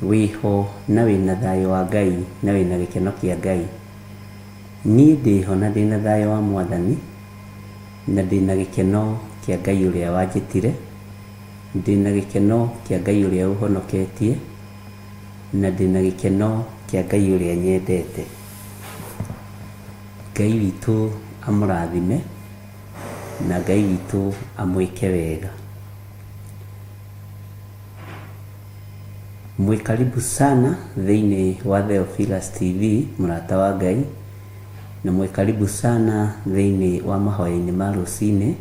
S5: Wĩho na wĩna thayũ wa Ngai na wĩna gĩkeno kĩa Ngai. Niĩ ndĩho na ndĩna thayũ wa Mwathani na ndĩna gĩkeno kĩa Ngai ũrĩa wanjĩtire, ndĩna gĩkeno kĩa Ngai ũrĩa ũhonoketie, na ndĩna gĩkeno kĩa Ngai ũrĩa nyendete. Ngai witũ amũrathime na Ngai witũ amwĩke wega. Mwĩ karibu sana thĩinĩ wa Theophilus TV, mũrata wa Ngai, na mwĩ karibu sana thĩinĩ wa mahoya-inĩ ma rũcinĩ,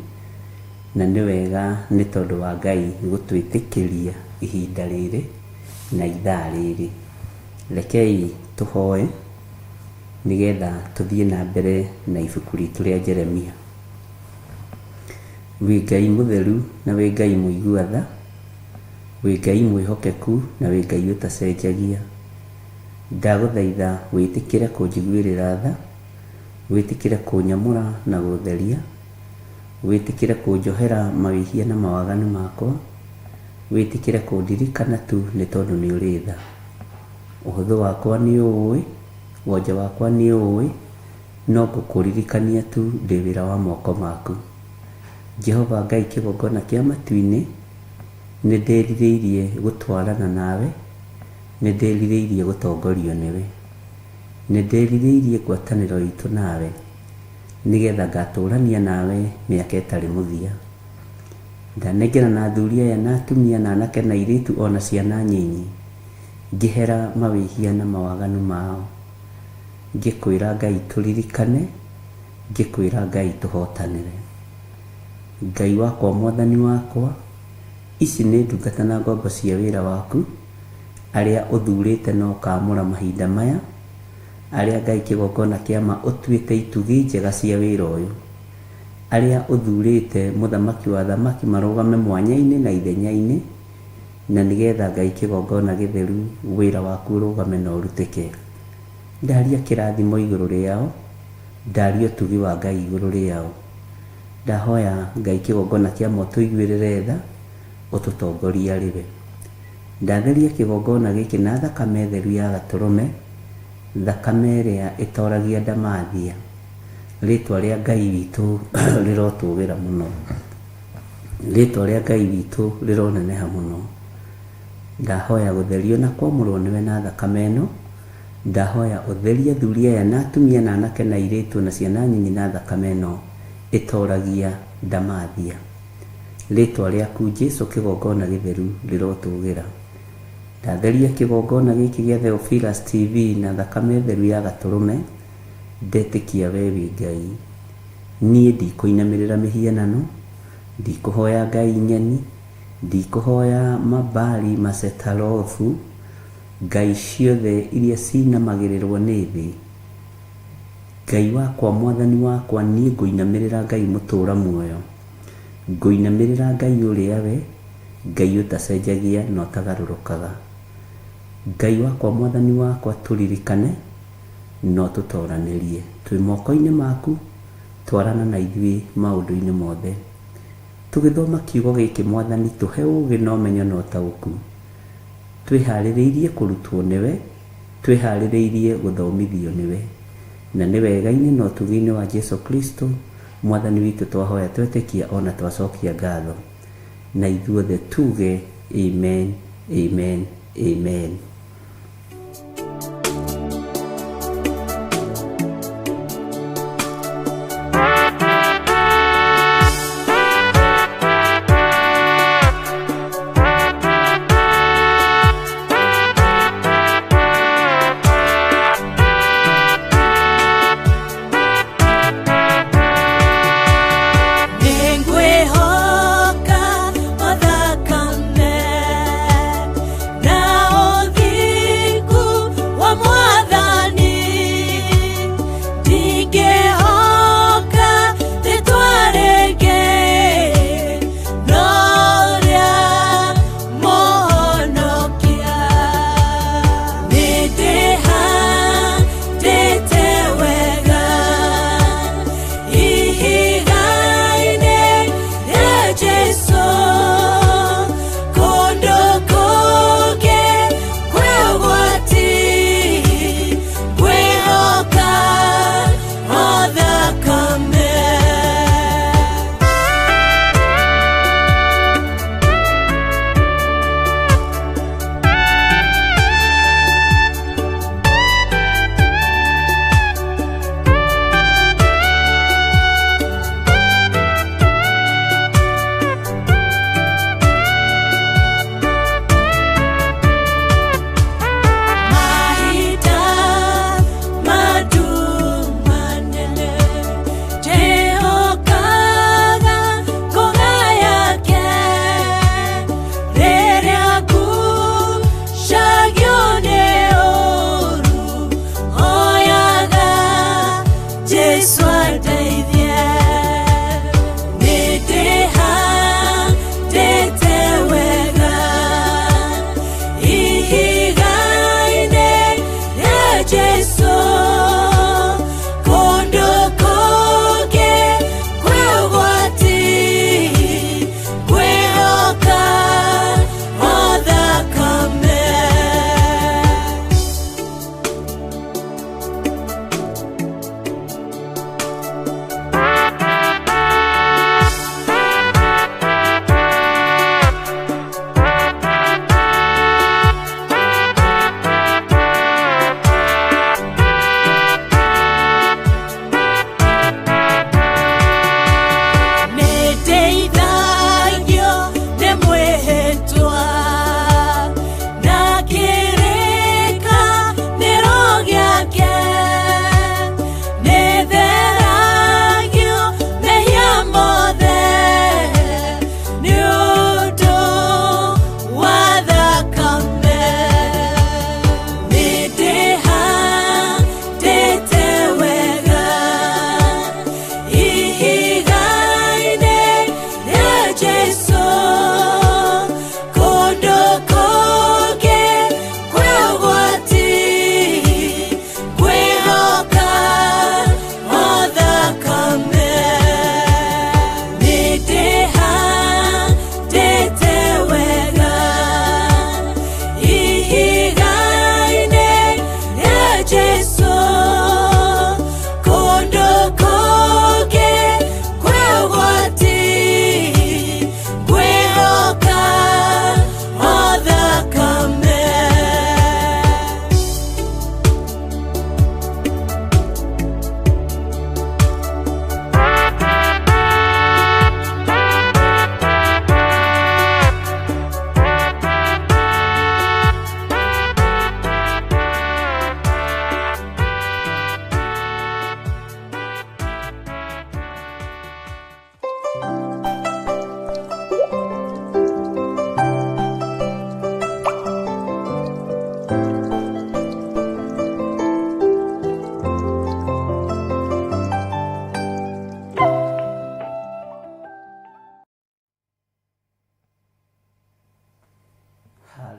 S5: na nĩ wega nĩ tondũ wa Ngai gũtwĩtĩkĩria ihinda rĩrĩ na ithaa rĩrĩ. Rekei tũhoe nĩgetha tũthiĩ na mbere na ibuku ritũ rĩa Jeremia. Wĩ Ngai mũtheru na wĩ Ngai mũigua tha, wĩ Ngai mwĩhokeku na wĩ Ngai ũtacenjagia. Ndagũthaitha wĩtĩkĩre kũnjiguĩrĩra tha, wĩtĩkĩre kũnyamũra na gũtheria, wĩtĩkĩre kũnjohera mawĩhia na mawaganu makwa, wĩtĩkĩre kũndirikana tu nĩ tondũ nĩ ũrĩ tha. Ũhũthũ wakwa nĩ ũũĩ, wonje wakwa nĩ ũũĩ, no ngũkũririkania tu ndĩ wĩra wa moko maku. Jehova Ngai kĩgongona kĩa matu-inĩ, nĩ ndĩrirĩirie gũtwarana nawe, nĩ ndĩrirĩirie gũtongorio nĩwe. Nĩ ndĩrirĩirie ngwatanĩro itũ nawe, nĩgetha ngatũrania nawe mĩaka ĩtarĩ mũthia. Ndanengerana athuri aya na atumia na anake na airĩtu ona ciana nyinyi, ngĩhera mawĩhia na mawaganu mao. Ngĩkwĩra Ngai tũririkane, ngĩkwĩra Ngai tũhotanĩre. Ngai wakwa Mwathani wakwa, ici nĩ ndungata na ngombo cia wĩra waku, arĩa ũthurĩte na ũkaamũra mahinda maya, arĩa Ngai kĩgongona kĩa ma ũtuĩte itugĩ njega cia wĩra ũyũ, arĩa ũthurĩte mũthamaki wa athamaki marũgame mwanya-inĩ na ithenya-inĩ, na nĩgetha Ngai kĩgongona gĩtheru wĩra waku ũrũgame na ũrutĩke. Ndaria kĩrathimo igũrũ rĩao, ndaria ũtugi wa Ngai igũrũ rĩao. Ndahoya Ngai kĩgongona kĩa ma ũtũiguĩrĩre tha, ũtũtongorie arĩ we. Ndatheria kĩgongona gĩkĩ na thakame theru ya gatũrũme, thakame ĩrĩa ĩtoragia ndamathia. Rĩtwa rĩa Ngai witũ rĩrotũgĩra mũno. Rĩtwa rĩa Ngai witũ rĩroneneha mũno. Ndahoya gũtherio na kwamũrwo nĩwe na thakame ĩno. Ndahoya ũtherie athuri aya na atumia na anake na airĩtu na ciana nyinyi na thakame ĩno ĩtoragia ndamathia. Rĩtwa rĩaku Jesu kĩgongona gĩtheru rĩrotũgĩra. Ndatheria kĩgongona gĩkĩ gĩa Theophilus TV na thakame theru ya gatũrũme, ndetĩkia we wĩ Ngai. Niĩ ndikũinamĩrĩra mĩhianano, ndikũhoya ngai ng'eni, ndikũhoya mabali masetarothu, ngai ciothe iria cinamagĩrĩrwo nĩ thĩ. Ngai wakwa Mwathani wakwa, niĩ ngũinamĩrĩra Ngai mũtũũra muoyo. Ngũinamĩrĩra Ngai ũrĩa we, Ngai ũtacenjagia na ũtagarũrũkaga. Ngai wakwa Mwathani wakwa, tũririkane na ũtũtoranĩrie. Twĩ moko-inĩ maku, twarana na ithuĩ maũndũ-inĩ mothe. Tũgĩthoma kiugo gĩkĩ Mwathani, tũhe ũũgĩ na ũmenyo na ũtaũku. Twĩharĩrĩirie kũrutwo nĩwe, twĩharĩrĩirie gũthomithio nĩwe. Na nĩ wega-inĩ na ũtugi-inĩ wa Jesu Kristo, Mwathani witũ twahoya twetĩkia ona twacokia ngatho. Na ithuothe tuge amen, amen, amen.
S3: Nĩngwĩhoka o thakame na ũthingu.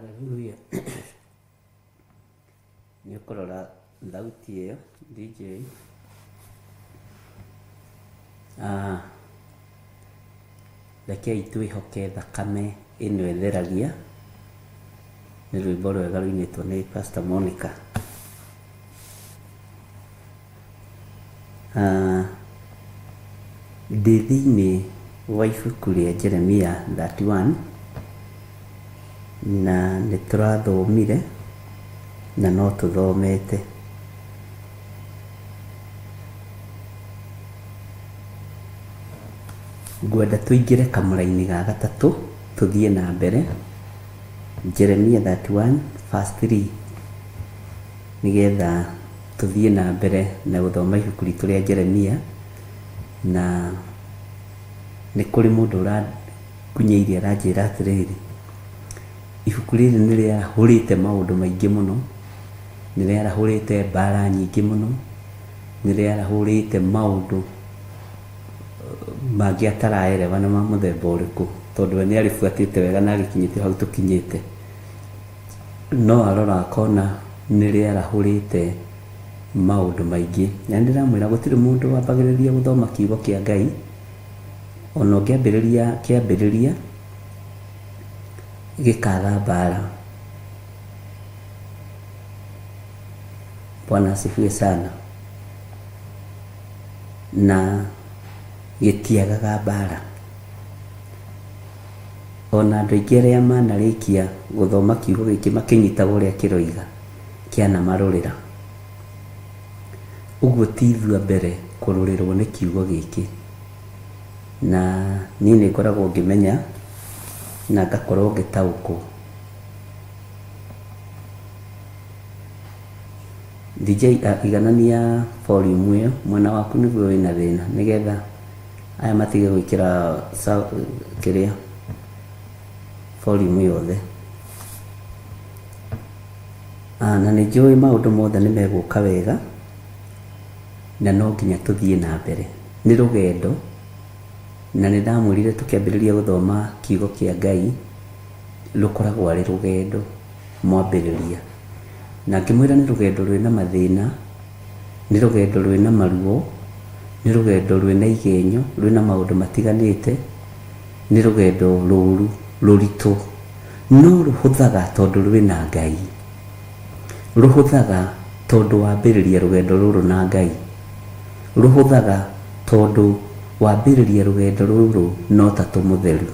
S6: Hallelujah. Nĩ ũkũrora thauti ĩyo DJ. Ah, rekei twĩhoke thakame ĩno ĩtheragia. Nĩ rwĩmbo rwega rũinĩtwo nĩ Pastor Monica. Ah, ndĩ thĩinĩ wa ibuku rĩa Jeremia 31 na nĩ tũrathomire na no tũthomete. Ngwenda tũingĩre kamũra-inĩ ga gatatũ tũthiĩ na mbere. Jeremia 31 verse 3 nĩgetha tũthiĩ na mbere na gũthoma ibuku ritũ rĩa Jeremia. Na nĩ kũrĩ mũndũ ũrangunyĩirie aranjĩra atĩrĩrĩ, ibuku rĩrĩ nĩ rĩarahũrĩte maũndũ maingĩ mũno, nĩ rĩarahũrĩte mbara nyingĩ mũno, nĩ rĩarahũrĩte maũndũ mangĩ ataraerewa nĩ ma mũthemba ũrĩkũ, tondũ we nĩ arĩbuatĩte wega na agĩkinyĩte hau tũkinyĩte. No arora akona nĩ rĩarahũrĩte maũndũ maingĩ. Na nĩ ndĩramwĩra gũtirĩ mũndũ wambagĩrĩria gũthoma kiugo kĩa Ngai, ona ũngĩambĩrĩria kĩambĩrĩria gĩkaga mbara. Bwana asifiwe sana. Na gĩtiagaga mbara. Ona andũ aingĩ arĩa manarĩkia gũthoma kiugo gĩkĩ makĩnyitaga ũrĩa kĩroiga, kĩanamarũrĩra. Ũguo ti ithuĩ a mbere kũrũrĩrwo nĩ kiugo gĩkĩ. Na niĩ nĩ ngoragwo ngĩmenya na ngakorwo ngĩtaũkwo. DJ iganania volume ĩyo mwena waku nĩguo wĩna thĩna nĩgetha aya matige gwĩkĩra kĩrĩa volume yothe. Ah, na nĩ njũĩ maũndũ mothe nĩ megũka wega na no nginya tũthiĩ na mbere. Nĩ rũgendo na nĩ ndamwĩrire tũkĩambĩrĩria gũthoma kiugo kĩa Ngai rũkoragwo arĩ rũgendo mwambĩrĩria. Na ngĩmwĩra nĩ rũgendo rwĩna mathĩna, nĩ rũgendo rwĩna maruo, nĩ rũgendo rwĩna igenyo, rwĩna maũndũ matiganĩte, nĩ rũgendo rũru, rũritũ, no rũhũthaga tondũ rwĩna Ngai. Rũhũthaga tondũ wambĩrĩria rũgendo rũrũ na Ngai. Rũhũthaga tondũ wambĩrĩria rũgendo rũrũ na Ũtatũ Mũtheru.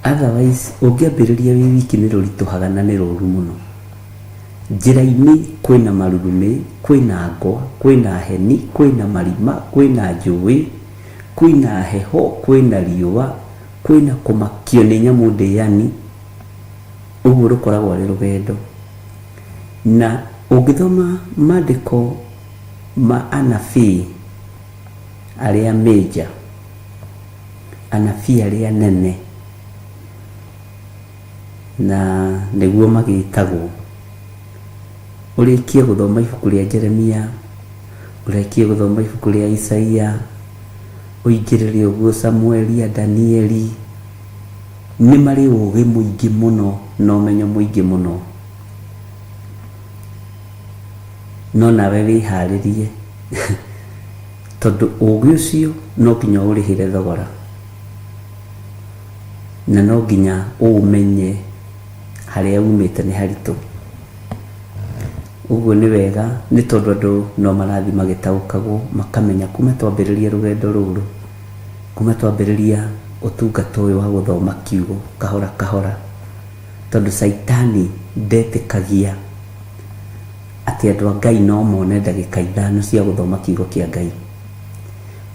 S6: Otherwise ũngĩambĩrĩria wĩ wiki nĩ rũritũhaga na nĩ rũru mũno. Njĩra-inĩ kwĩna marurumĩ, kwĩna ngwa, kwĩna heni, kwĩna marima, kwĩna njũĩ, kwĩna heho, kwĩna riũa, kwĩna kũmakio nĩ nyamũ ndĩani. Ũguo rũkoragwo arĩ rũgendo. Na ũngĩthoma mandĩko ma anabii arĩa major, anabii arĩa anene, na nĩguo magĩtagwo, ũrĩkie gũthoma ibuku rĩa Jeremia, ũrĩkie gũthoma ibuku rĩa Isaia, ũingĩrĩre ũguo Samueli, Danieli, nĩ marĩ ũgĩ mũingĩ mũno na ũmenyo mũingĩ mũno. No nawe wĩharĩrie tondũ ũgĩ ũcio no nginya ũrĩhĩre thogora na no nginya ũũmenye harĩa umĩte nĩ haritũ. Ũguo nĩ wega nĩ tondũ andũ no marathiĩ magĩtaũkagwo makamenya kuma twambĩrĩria rũgendo rũrũ, kuma twambĩrĩria ũtungata ũyũ wa gũthoma kiugo kahora kahora, tondũ Caitani ndetĩkagia atĩ andũ a Ngai no mone ndagĩka ithano cia gũthoma kiugo kĩa Ngai.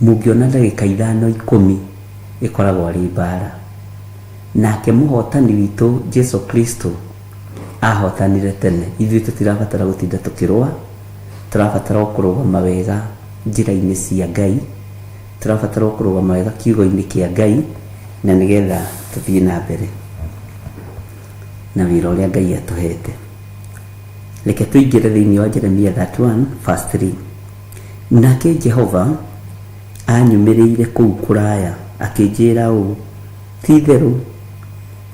S6: Mũngĩona ndagĩka ithano ikũmi ĩkoragwo arĩ mbara. Nake mũhotani witũ Jesu Kristo ahotanire tene. Ithuĩ tũtirabatara gũtinda tũkĩrũa, tũrabatara o kũrũgama wega njĩra-inĩ cia Ngai, tũrabatara o kũrũgama wega kiugo-inĩ kĩa Ngai, na nĩgetha tũthiĩ na mbere na wĩra ũrĩa Ngai atũhete. Reke tũingĩre thĩinĩ wa Jeremia 31 verse 3. Nake Jehova anyumĩrĩire kũu kũraya akĩnjĩra ũũ, ti-itherũ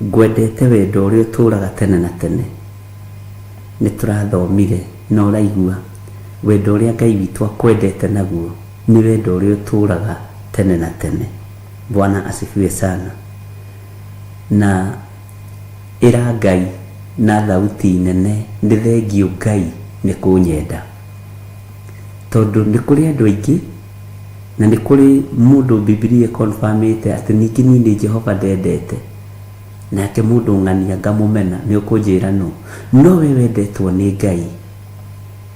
S6: Ngwendete wendo ũrĩa ũtũũraga tene na tene. Nĩ tũrathomire na ũraigua wendo ũrĩa Ngai witũ akwendete naguo nĩ wendo ũrĩa ũtũũraga tene na tene. Bwana asifiwe sana. Na ĩra Ngai na thauti nene nĩ thengiũ Ngai nĩ kũnyenda. Tondũ nĩ kũrĩ andũ aingĩ na nĩ kũrĩ mũndũ Bibilia ĩkonbamĩte atĩ ningĩ niĩ nĩ Jehova ndendete. Nake mũndũ ng'ania ngamũmena, nĩ ũkũnjĩra nũ? No we wendetwo nĩ Ngai.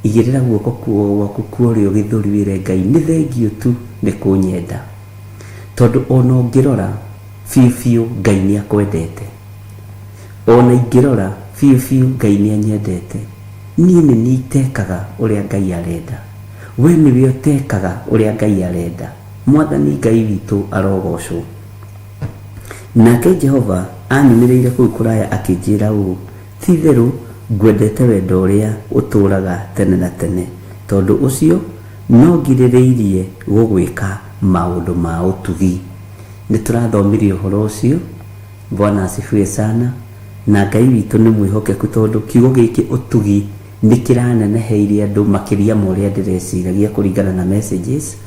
S6: Igĩrĩra guoko gwaku kwa ũrĩo gĩthũri wĩre Ngai nĩ thengiũ tu nĩ kũnyenda. Tondũ ona ũngĩrora biũ biũ Ngai nĩ akwendete. Ona ingĩrora biũ biũ Ngai nĩ anyendete. Niĩ nĩ niĩ itekaga ũrĩa Ngai arenda. We nĩwe ũtekaga ũrĩa Ngai arenda. Mwathani Ngai witũ arogocwo. Nake Jehova aanyumĩrĩire kũu kũraya akĩnjĩra ũũ, Ti-itherũ ngwendete wendo ũrĩa ũtũũraga tene na tene, tondũ ũcio no ngirĩrĩirie gũgwĩka maũndũ ma ũtugi. Nĩtũrathomire ũhoro ũcio, Bwana asifiwe sana, na Ngai witũ nĩ mwĩhokeku tondũ kiugo gĩkĩ ũtugi nĩ kĩraneneheirie andũ makĩria ma ũrĩa ndĩreciragia kũringana na messages,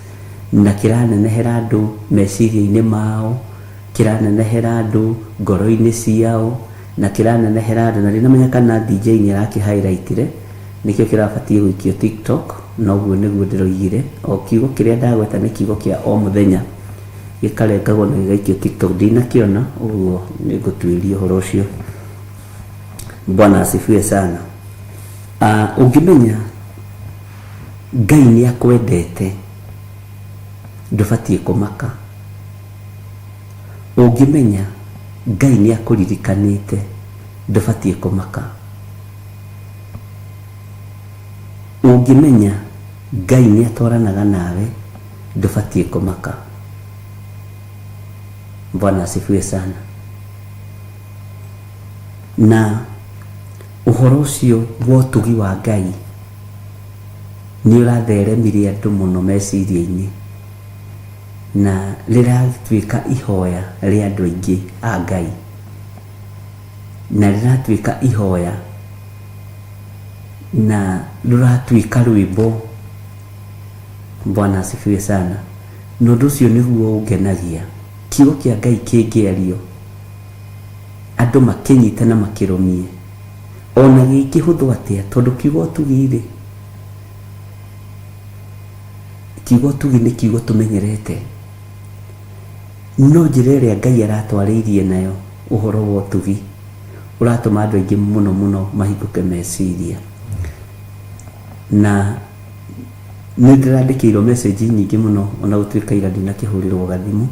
S6: na kĩranenehera andũ meciria-inĩ mao, kĩranenehera andũ ngoro-inĩ ciao, na kĩranenehera andũ, na ndinamenya kana DJ nĩ arakĩ highlight-ire, nĩkĩo kĩrabatiĩ gũikio TikTok, na ũguo nĩguo ndĩroigire, o kiugo kĩrĩa ndagweta nĩ kiugo kĩa o mũthenya, gĩkarengagwo na gĩgaikio TikTok, ndinakĩona, ũguo nĩ ngũtuĩria ũhoro ũcio. Bwana asifiwe sana. Ũngĩmenya Ngai nĩ akwendete, ndũbatiĩ kũmaka. Ũngĩmenya Ngai nĩ akũririkanĩte, ndũbatiĩ kũmaka. Ũngĩmenya Ngai nĩ atwaranaga nawe, ndũbatiĩ kũmaka. Bwana asifiwe sana. Na ũhoro ũcio wa ũtugi wa Ngai nĩ ũratheremire andũ mũno meciria-inĩ, na rĩratuĩka ihoya rĩa andũ aingĩ a Ngai, na rĩratuĩka ihoya na rũratuĩka rwĩmbo. Bwana asifiwe sana. Na ũndũ ũcio nĩguo ũngenagia. Kiugo kĩa Ngai kĩngĩario, andũ makĩnyite na makĩrũmie, ona gĩkĩhũthũ atĩa, tondũ kiugo ũtugi-rĩ, kiugo ũtugi nĩ kiugo tũmenyerete, no njĩra ĩrĩa Ngai aratwarĩirie nayo ũhoro wa ũtugi ũratũma andũ aingĩ mũno mũno mahingũke meciria. Na nĩ ndĩrandĩkĩirwo message nyingĩ mũno ona gũtuĩka ira ndinakĩhũrĩrwo gathimũ.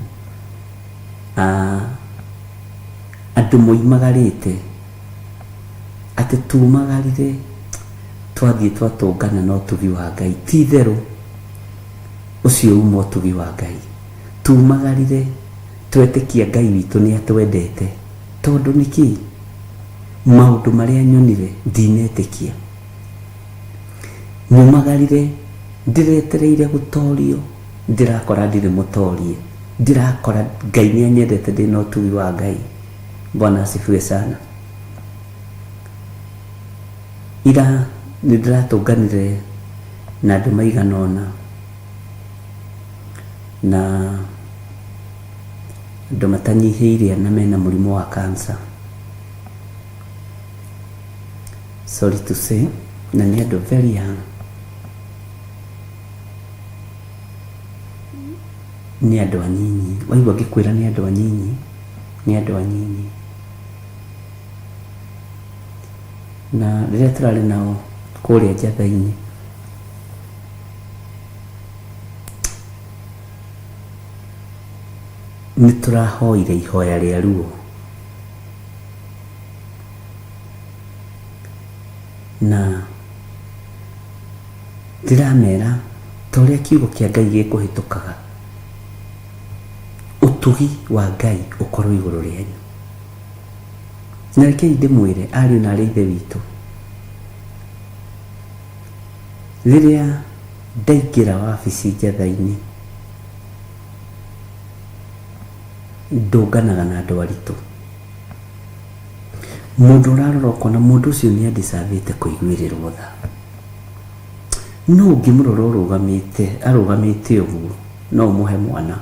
S6: Andũ moimagarĩte atĩ tumagarire twathiĩ twatũngana na ũtugi wa Ngai. Ti itherũ ũcio uma ũtugi wa Ngai. Tumagarire twetĩkia Ngai witũ nĩ atwendete. Tondũ nĩkĩ? Maũndũ marĩa nyonire ndinetĩkia. Nyumagarire ndĩretereire gũtorio ndĩrakora ndirĩ mũtorie. Ndĩrakora Ngai nĩ anyendete ndĩna ũtugi wa Ngai. Bwana asifiwe sana. Ira nĩ ndĩratũnganire na andũ maigana ũna na andũ matanyihĩire ana mena mũrimũ wa cancer. Sorry to say, na nĩ andũ very young. Nĩ andũ anyinyi. Waigua ngĩkwĩra nĩ andũ anyinyi, nĩ andũ anyinyi. Na rĩrĩa tũrarĩ nao kũrĩa njatha-inĩ, nĩ tũrahoire ihoya rĩa ruo. Na ndĩramera ta ũrĩa kiugo kĩa Ngai gĩkũhĩtũkaga, ũtugi wa Ngai ũkorwo igũrũ rĩanyu. Na rekei ndĩmwĩre ariũ na arĩ ithe witũ, rĩrĩa ndaingĩra wabici njatha-inĩ, ndũnganaga na andũ aritũ. Mũndũ ũrarora ũkona mũndũ ũcio nĩ andicavĩte kũiguĩrĩrwo tha. No ũngĩmũrora ũrũgamĩte, arũgamĩte ũguo, no ũmũhe mwana.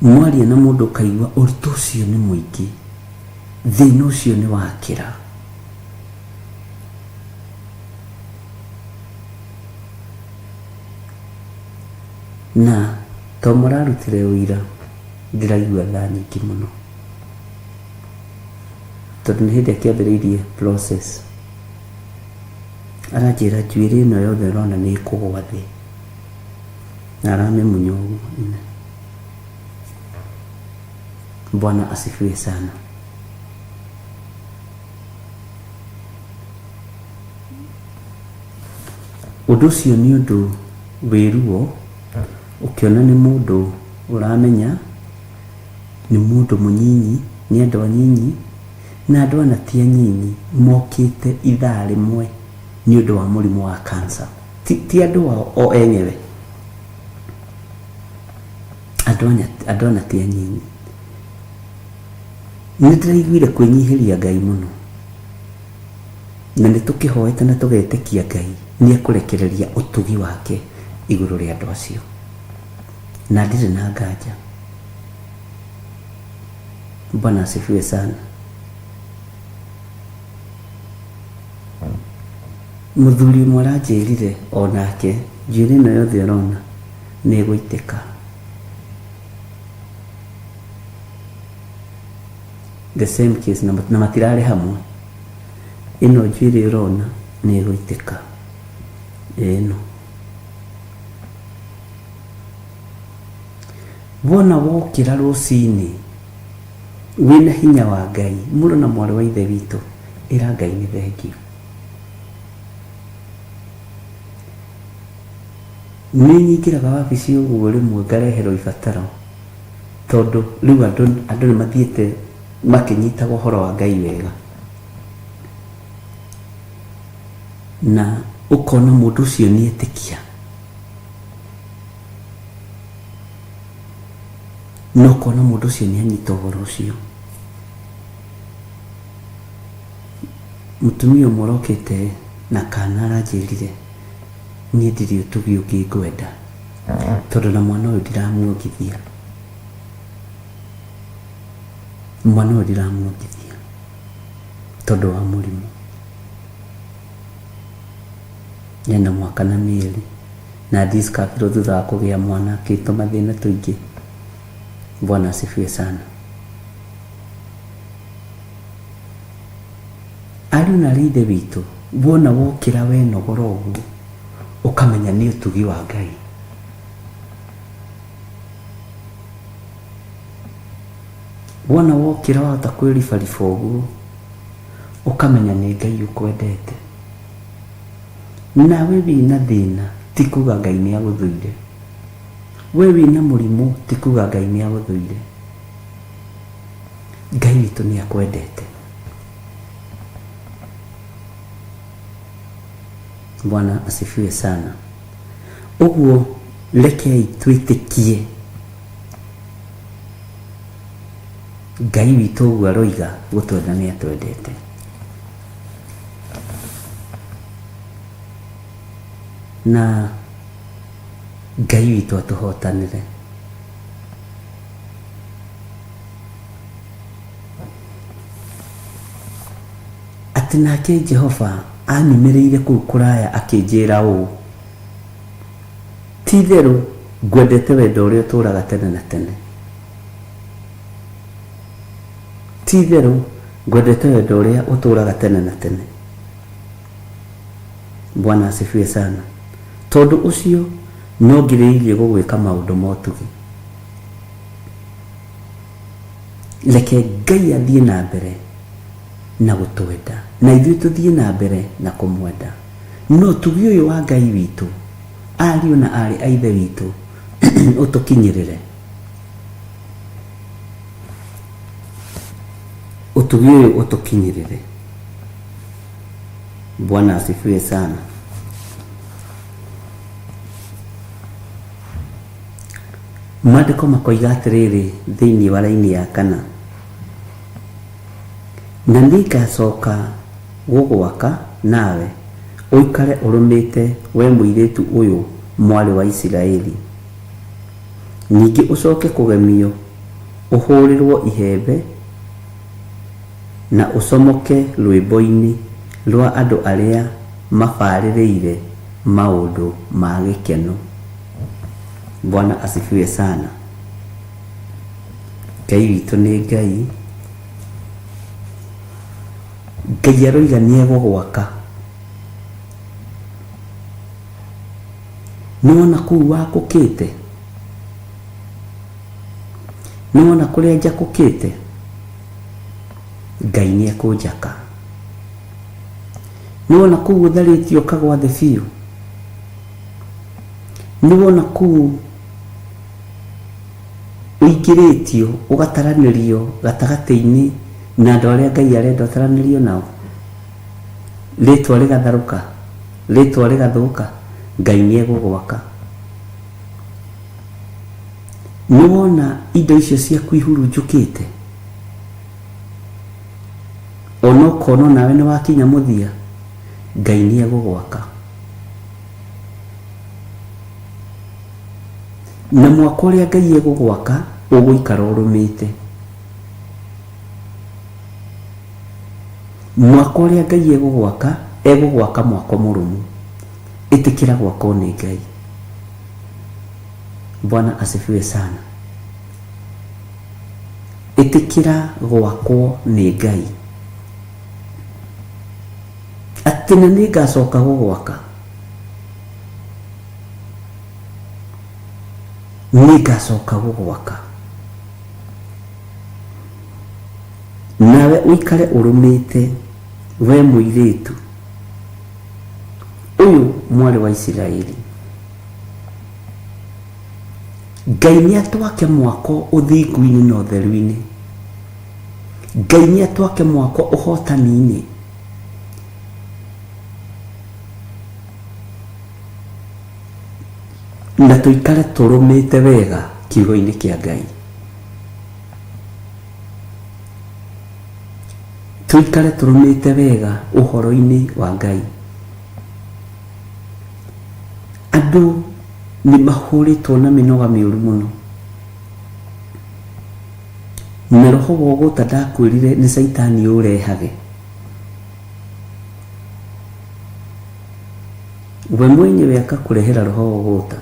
S6: Mwaria na mũndũ ũkaigua ũritũ ũcio nĩ mũingĩ, thĩna ũcio nĩ wakĩra. Na to mũrarutire ũira, ndĩraigua tha nyingĩ mũno. Tondũ nĩ hĩndĩ akĩambĩrĩirie process. Aranjĩra njuĩrĩ ĩno yothe ũrona nĩ ĩkũgwa thĩ. Na aramĩmunya ũguo. Bwana asifiwe sana. Ũndũ ũcio nĩ ũndũ wĩ ruo ũkĩona nĩ mũndũ ũramenya, nĩ mũndũ mũnyinyi, nĩ andũ anyinyi, na andũ ana ti anyinyi mokĩte ithaa rĩmwe nĩ ũndũ wa mũrimũ wa cancer. Ti, ti andũ ao o enyewe. Andũ anya, andũ ana ti anyinyi. Nĩ ndĩraiguire kwĩnyihĩria Ngai mũno. Na nĩ tũkĩhoete na tũgetĩkia Ngai nĩ ekũrekereria ũtugi wake igũrũ rĩa andũ acio. Na ndirĩ na nganja. Bwana asifiwe sana. Mũthuri ũmwe aranjĩrire o nake njuĩrĩ ĩno yothe ũrona nĩ ĩgũitĩka. The same case na, na matirarĩ hamwe. Ĩno njuĩrĩ ũrona nĩ ĩgũitĩka. Ĩno. Wona wokĩra rũcinĩ wĩna hinya wa Ngai, mũrũ na mwarĩ wa Ithe witũ, ĩra Ngai nĩ thengiũ. Nĩ nyingĩraga wabici ũguo rĩmwe ngareherwo ibataro tondũ rĩu andũ andũ nĩ mathiĩte makĩnyitaga ũhoro wa Ngai wega. Na ũkona mũndũ ũcio nĩ etĩkia. Na ũkona mũndũ ũcio nĩ anyita ũhoro ũcio. Mũtumia ũmwe ũrokĩte na kana aranjĩrire niĩ ndirĩ ũtugi ũngĩ ngwenda tondũ na mwana ũyũ ndiramuongithia. Mwana ũyũ ndiramuongithia tondũ wa mũrimũ. Ena mwaka na mĩeri na discoverirwo thutha wa kũgĩa mwana akĩtwo mathĩna tũingĩ. Bwana asifiwe sana. Ariũ na aarĩ a Ithe witũ, wona wokĩra wenogora ũguo, ũkamenya nĩ ũtugi wa Ngai. Wona wokĩra wahota kwĩribariba ũguo, ũkamenya nĩ Ngai ũkwendete. Nawe wĩna thĩna ti kuga Ngai nĩ agũthũire. We wĩna mũrimũ ti kuga Ngai nĩ agũthũire. Ngai witũ nĩ akwendete. Bwana asifiwe sana. Ũguo rekei twĩtĩkie Ngai witũ ũguo aroiga gũtwenda nĩ atwendete. Na Ngai witũ atũhotanĩre. Atĩ nake Jehova anyumĩrĩire kũu kũraya akĩnjĩra ũũ, Ti-itherũ ngwendete wendo ũrĩa ũtũũraga tene na tene. Ti-itherũ ngwendete wendo ũrĩa ũtũũraga tene na tene. Bwana asifiwe sana. Tondũ ũcio no ngirĩrĩirie gũgwĩka maũndũ ma ũtugi. Reke Ngai athiĩ na mbere na gũtwenda, na ithuĩ tũthiĩ na mbere na kũmwenda. No ũtugi ũyũ wa Ngai witũ, ariũ na aarĩ a Ithe witũ, ũtũkinyĩrĩre. Ũtugi ũyũ ũtũkinyĩrĩre. Bwana asifiwe sana. Maandĩko makoiga atĩrĩrĩ thĩinĩ wa raini ya kana, na nĩngacoka gũgwaka nawe ũikare ũrũmĩte, we mũirĩtu ũyũ mwarĩ wa Isiraeli, ningĩ ũcoke kũgemio ũhũrĩrũo ihembe na ũcomoke rwĩmbo-inĩ rwa andũ arĩa mabarĩrĩire maũndũ ma gĩkeno. Bwana asifiwe sana. Ngai witũ nĩ Ngai. Ngai aroiga nĩ egũgwaka. Nĩwona kũu wakũkĩte? Nĩwona kũrĩa njakũkĩte? Ngai nĩ ekũnjaka. Nĩwona kũu ũtharĩtio ũkagwa thĩ biũ? Nĩwona kũu ũingĩrĩtio ũgataranĩrio gatagatĩ-inĩ na andũ arĩa Ngai arenda ũtaranĩrio nao? Rĩtwa rĩgatharũka, rĩtwa rĩgathũka, Ngai nĩ egũgwaka. Nĩwona indo icio ciaku ihurunjũkĩte? Ona ũkona onawe nĩ wakinya mũthia, Ngai nĩ egũgwaka. Na mwaka ũrĩa Ngai egũgwaka ũgũikara ũrũmĩte. Mwaka ũrĩa Ngai egũgwaka, egũgwaka mwako mũrũmu. Ĩtĩkĩra gwakwo nĩ Ngai. Bwana asifiwe sana. Ĩtĩkĩra gwakwo nĩ Ngai. Atĩ na nĩngacoka gũgwaka. Nĩngacoka gũgwaka. Nawe ũikare ũrũmĩte, wee mũirĩtu ũyũ mwarĩ wa Isiraeli. Ngai nĩatwake mwako ũthingu-inĩ na ũtheru-inĩ. Ngai nĩatwake mwako ũhotani-inĩ. Na tũikare tũrũmĩte wega kiugo-inĩ kĩa Ngai. Tũikare tũrũmĩte wega ũhoro-inĩ wa Ngai. Andũ nĩ mahũrĩtwo na mĩnoga mĩũru mũno. Na roho wa ũgũta ndakwĩrire nĩ caitani ũrehage. We mwenyewe akakũrehera roho wa ũgũta.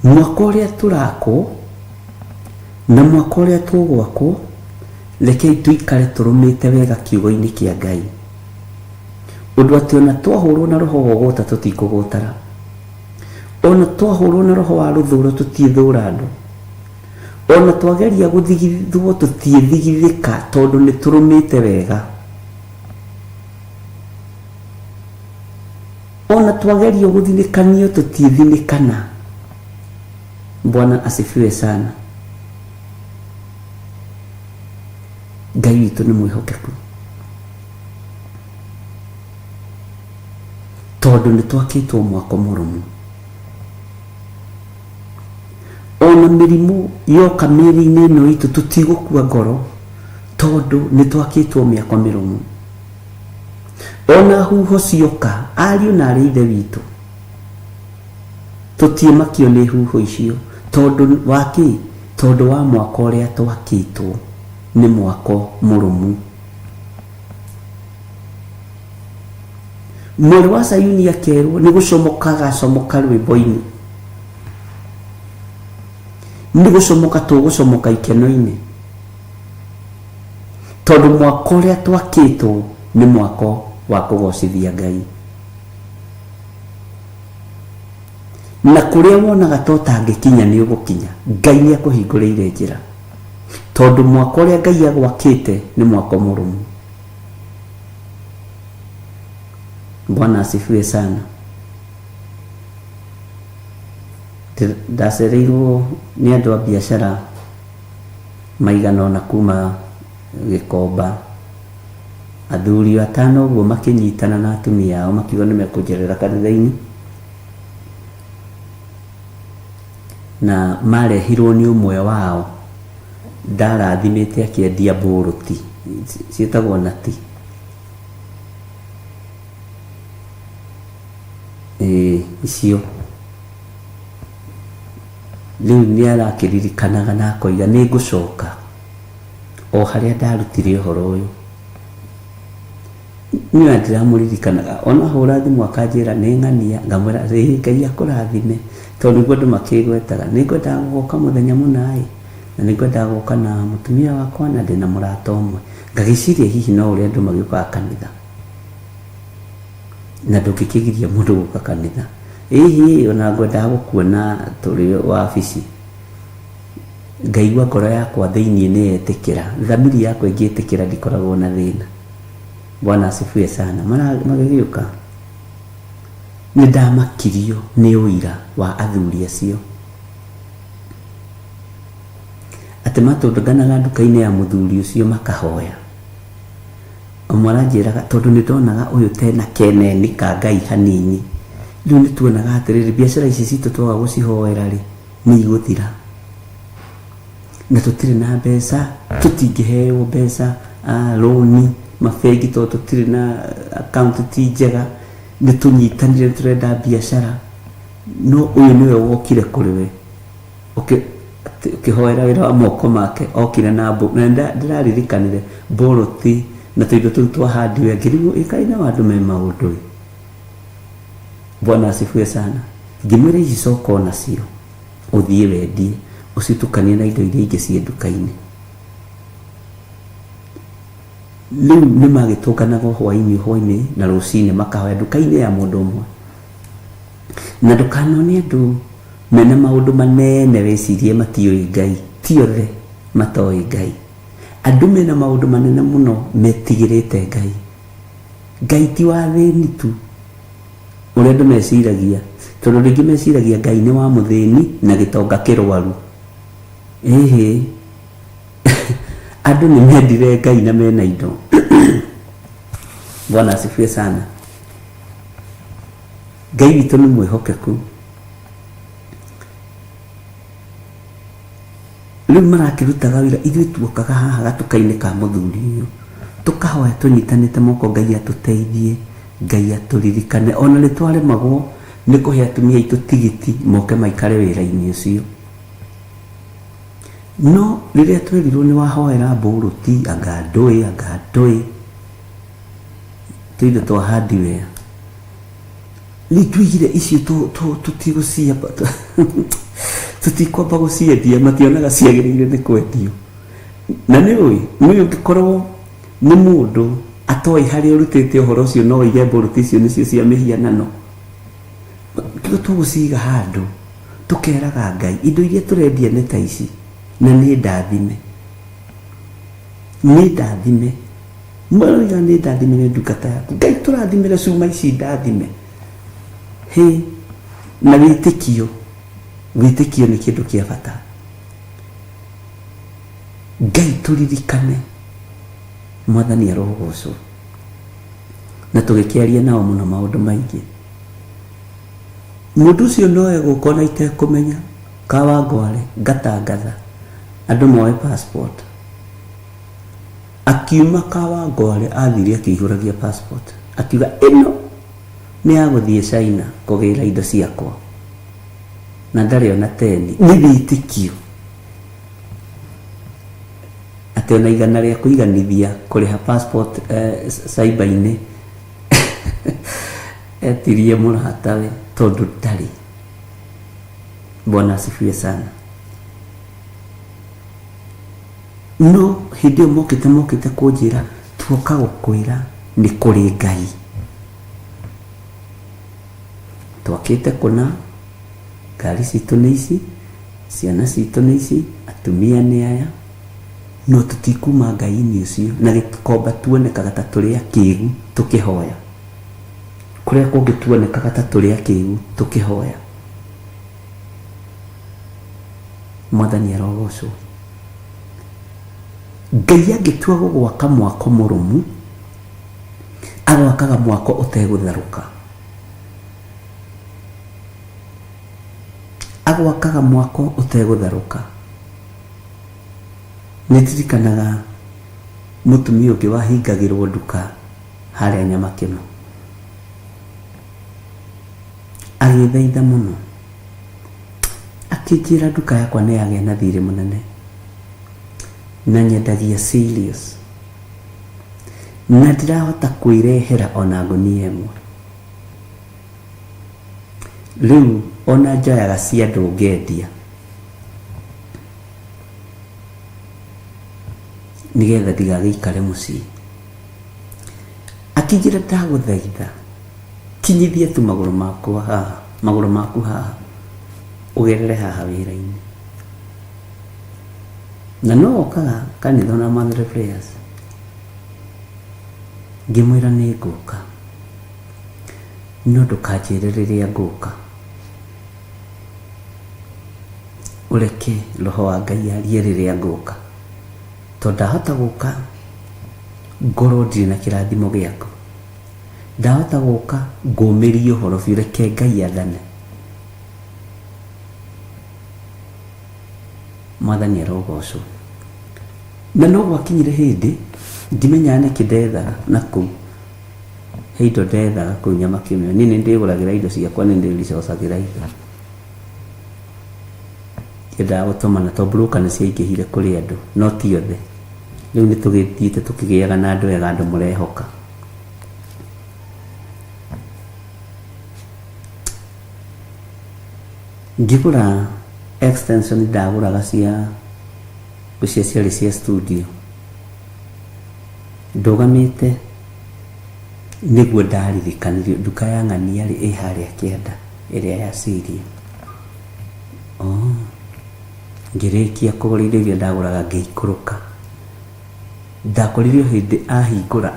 S6: Mwaka ũrĩa tũrakwo na mwaka ũrĩa tũgwakwo, rekei tũikare tũrũmĩte wega kiugo-inĩ kĩa Ngai. Ũndũ atĩ ona twahũrwo na roho wa ũgũta tũtikũgũtara. Ona twahũrwo na roho wa rũthũro tũtiĩthũra andũ. Ona twageria gũthigithwo tũtiĩthigithĩka tondũ nĩ tũrũmĩte wega. Ona twagerio gũthinĩkanio tũtiĩthinĩkana. Bwana asifiwe sana. Ngai witũ nĩ mwĩhokeku. Tondũ nĩ twakĩtwo mwako mũrũmu. Ona mĩrimũ yoka mĩĩrĩ-inĩ ĩno itũ tũtigũkua ngoro tondũ nĩ twakĩtwo mĩako mĩrũmu. Ona huho cioka, ariũ na arĩ ithe witũ, tũtiĩmakio nĩ huho icio tondũ wa kĩ? Tondũ wa mwako ũrĩa twakĩtwo nĩ mwako mũrũmu. Mwarĩ wa Sayuni akerwo nĩ gũcomoka agacomoka rwĩmbo-inĩ, nĩ gũcomoka tũgũcomoka ikeno-inĩ, tondũ mwako ũrĩa twakĩtwo nĩ mwako wa kũgocithia Ngai. Na kũrĩa wonaga ta ũtangĩkinya nĩ ũgũkinya, Ngai nĩ akũhingũrĩire njĩra, tondũ mwako ũrĩa Ngai agwakĩte nĩ mwako mũrũmu. Bwana asifiwe sana. Ndacereirwo nĩ andũ a biacara maigana ũna kuma Gĩkomba. Athuri atano ũguo makĩnyitana na atumia ao makiuga nĩ mekũnjerera kanitha-inĩ. Na marehirwo nĩ ũmwe wao ndarathimĩte akĩendia mbũrũti ciĩtagwo nati. Ĩĩ icio. Rĩu nĩ arakĩririkanaga na akoiga nĩ ngũcoka o harĩa ndarutire ũhoro ũyũ. Niĩ ona ndiramũririkanaga ona hũra thimũ akanjĩra nĩ ng'ania ngamwĩra ĩĩ Ngai akũrathime tondũ nĩguo andũ makĩgwetaga nĩ ngwendaga gũgoka mũthenya mũna ĩ na nĩ ngwendaga gũka na mũtumia wakwa na ndĩna mũrata ũmwe ngagĩciria hihi no ũrĩa andũ magĩũkaga kanitha na ndũngĩkĩgiria mũndũ gũka kanitha ĩhĩ ona ngwendaga gũkuona tũrĩ wabici Ngaigua ngoro yakwa thĩinĩ nĩ yetĩkĩra, thamiri yakwa ĩngĩtĩkĩra ndikoragwo na thĩna. Bwana asifiwe sana. Magĩgĩũka, nĩ ndamakirio nĩ ũira wa athuri acio. Atĩ matũnganaga nduka-inĩ ya mũthuri ũcio makahoya. Ũmwe aranjĩraga tondũ nĩ ndonaga ũyũ tena keneni ka Ngai hanini. Rĩu nĩ tuonaga atĩrĩrĩ, biacara ici citũ twaga gũcihoera rĩ, nĩ igũthira na tũtirĩ na mbeca tũtingĩheo mbeca ah, rũni mabengi tondũ tũtirĩ na account ti njega nĩ tũnyitanire nĩ tũrenda biacara no ũyũ nĩwe wokire kũrĩ we Ũkĩ- atĩ- ũkĩhoera wĩra wa moko make okire na mbũ na nda- ndĩraririkanire mbũrũti na tũindo tũu twa hardware ngĩrigwo ĩkaĩ na andũ me maũndũ ĩ Bwana asifiwe sana. Ngĩmwĩra ici coka onacio ũthiĩ wendie ũcitukanie na indo iria ingĩ ciĩ nduka-inĩ. Rĩu nĩ magĩtũnganaga o hwainĩ hwainĩ na rũcinĩ makahoya nduka-inĩ ya mũndũ ũmwe. Na ndũkanone andũ mena maũndũ manene wĩcirie matiũĩ Ngai. Ti othe matoĩ Ngai. Andũ mena maũndũ manene mũno metigĩrĩte Ngai. Ngai ti wa athĩni tu ũrĩa andũ meciragia, tondũ rĩngĩ meciragia Ngai nĩ wa mũthĩni na gĩtonga kĩrwaru. Ĩhĩ, andũ nĩ mendire Ngai na mena indo. Bwana asifiwe sana. Ngai witũ nĩ mwĩhokeku. Rĩu marakĩrutaga wĩra, ithuĩ tuokaga haha gatuka-inĩ ka mũthuri ũyũ, tũkahoya tũnyitanĩte moko Ngai atũteithie, Ngai atũririkane. Ona nĩ twaremagwo nĩ kũhe atumia aitũ tigiti moke maikare wĩra-inĩ ũcio. No rĩrĩa twerirwo nĩ wahoera mbũrũti, anga ndũĩ, anga ndũĩ, tũindo twa hardware, Rĩu tuigire icio tũtigũciamba tũtikwamba gũciendia mationaga ciagĩrĩire nĩ kwendio na nĩ ũĩ nĩ ũngĩkorwo nĩ mũndũ atoĩ harĩa ũrutĩte ũhoro ũcio no oige mbũrũti icio nĩcio cia mĩhianano tigo tũgũciga handũ tũkeraga Ngai indo iria tũrendia nĩ ta ici na nĩ ndathime nĩ ndathime Maroiga nĩ ndathimire ndungata yaku. Ngai tũrathimĩre cuma ici ndathime. Hĩ, na wĩtĩkio, wĩtĩkio nĩ kĩndũ kĩa bata. Ngai tũririkane, Mwathani arogocwo. Na tũgĩkĩaria nao mũno maũndũ maingĩ. Mũndũ ũcio no egũka ona itekũmenya, Kawangware, ngatangatha, andũ moe passport. Akiuma Kawangware athire akĩihũragia passport akiuga ĩno nĩ ya gũthiĩ China kũgĩra indo ciakwa na ndarĩ ona teni. Nĩ wĩtĩkio atĩ ona igana rĩa kũiganithia kũrĩha passport eh, cyber-inĩ etirie mũratawe tondũ ndarĩ. Bwana asifiwe sana. No hĩndĩ ĩyo mokĩte mokĩte kũnjĩra tuoka gũkwĩra nĩ kũrĩ Ngai. Twakĩte kũna, ngari citũ nĩ ici, ciana citũ nĩ ici, atumia nĩ aya, no tũtikuma Ngai-inĩ ũcio. Na gĩkomba tuonekaga ta tũrĩ akĩgu tũkĩhoya. Kũrĩa kũngĩ tuonekaga ta tũrĩ akĩgu tũkĩhoya. Mwathani arogocwo. Ngai angĩtua gũgwaka mwako mũrũmu, agwakaga mwako ũtegũtharũka. Agwakaga mwako ũtegũtharũka. Nĩ ndirikanaga mũtumia ũngĩ wahingagĩrwo nduka harĩa Nyamakĩma. Agĩthaitha mũno. Akĩnjĩra nduka yakwa nĩ yagĩa na thirĩ mũnene na nyendagia cereals na ndirahota kwĩrehera ona ngũnia ĩmwe. Rĩu ona njoyaga cia andũ ngendia nĩgetha ndigagĩikare mũciĩ. Akĩnjĩra ndagũthaitha kinyithia tu magũrũ makwa haha, magũrũ maku haha ũgerere haha wĩra-inĩ. Na no okaga kanitha ona monthly prayers. Ngĩmwĩra nĩ ngũka no ndũkanjĩre rĩrĩa ngũka. Ũreke roho wa Ngai arie rĩrĩa ngũka. Tondũ ndahota gũka ngorwo ndirĩ na kĩrathimo gĩaku. Ndahota gũka ngũmĩrie ũhoro biũ, reke Ngai athane. Mwathani arogocwo. Na no gwakinyire hĩndĩ ndimenyaga nĩkĩ ndethaga na kũu. He indo ndethaga kũu Nyamakĩmĩo. Niĩ nĩ ndĩgũragĩra indo ciakwa, nĩ ndĩricocagĩra indo. Ndiendaga gũtũmana tondũ broker nĩ ciaingĩhire kũrĩ andũ, no ti othe. Rĩu nĩ tũgĩthiĩte tũkĩgĩaga na andũ ega, andũ mũrehoka. Ngĩgũra extension ndagũraga cia ngwĩciria ciarĩ cia studio. Ndũgamĩte nĩguo ndaririkanirio nduka ya ng'ania rĩ ĩ harĩa kĩanda ĩrĩa ya Syria. Oh, ngĩrĩkia kũgũra indo iria ndagũraga ngĩikũrũka. Ndakorire o hĩndĩ ahingũra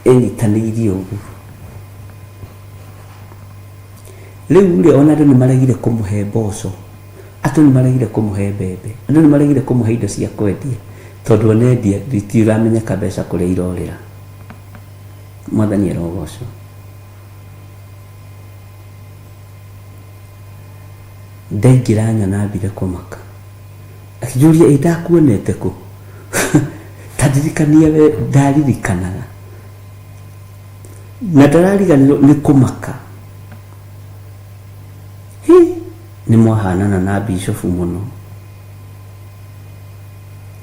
S6: enyitanĩirie ũguo. Rĩu rĩ ona andũ nĩ maregire kũmũhe mboco, andũ nĩ maregire kũmũhe mbembe, andũ nĩ maregire kũmũhe indo cia kwendia tondũ ona endia itiramenyeka mbeca kũrĩa irorĩra. Mwathani arogocwo. Ndaingĩra nyona ambire kũmaka. Akĩnjũria ĩ ndakuonete kũ? Ta ndirikania we ndaririkanaga. Na ndarariganĩrwo nĩ kũmaka. Hi, nĩ mwahanana na bishofu mũno.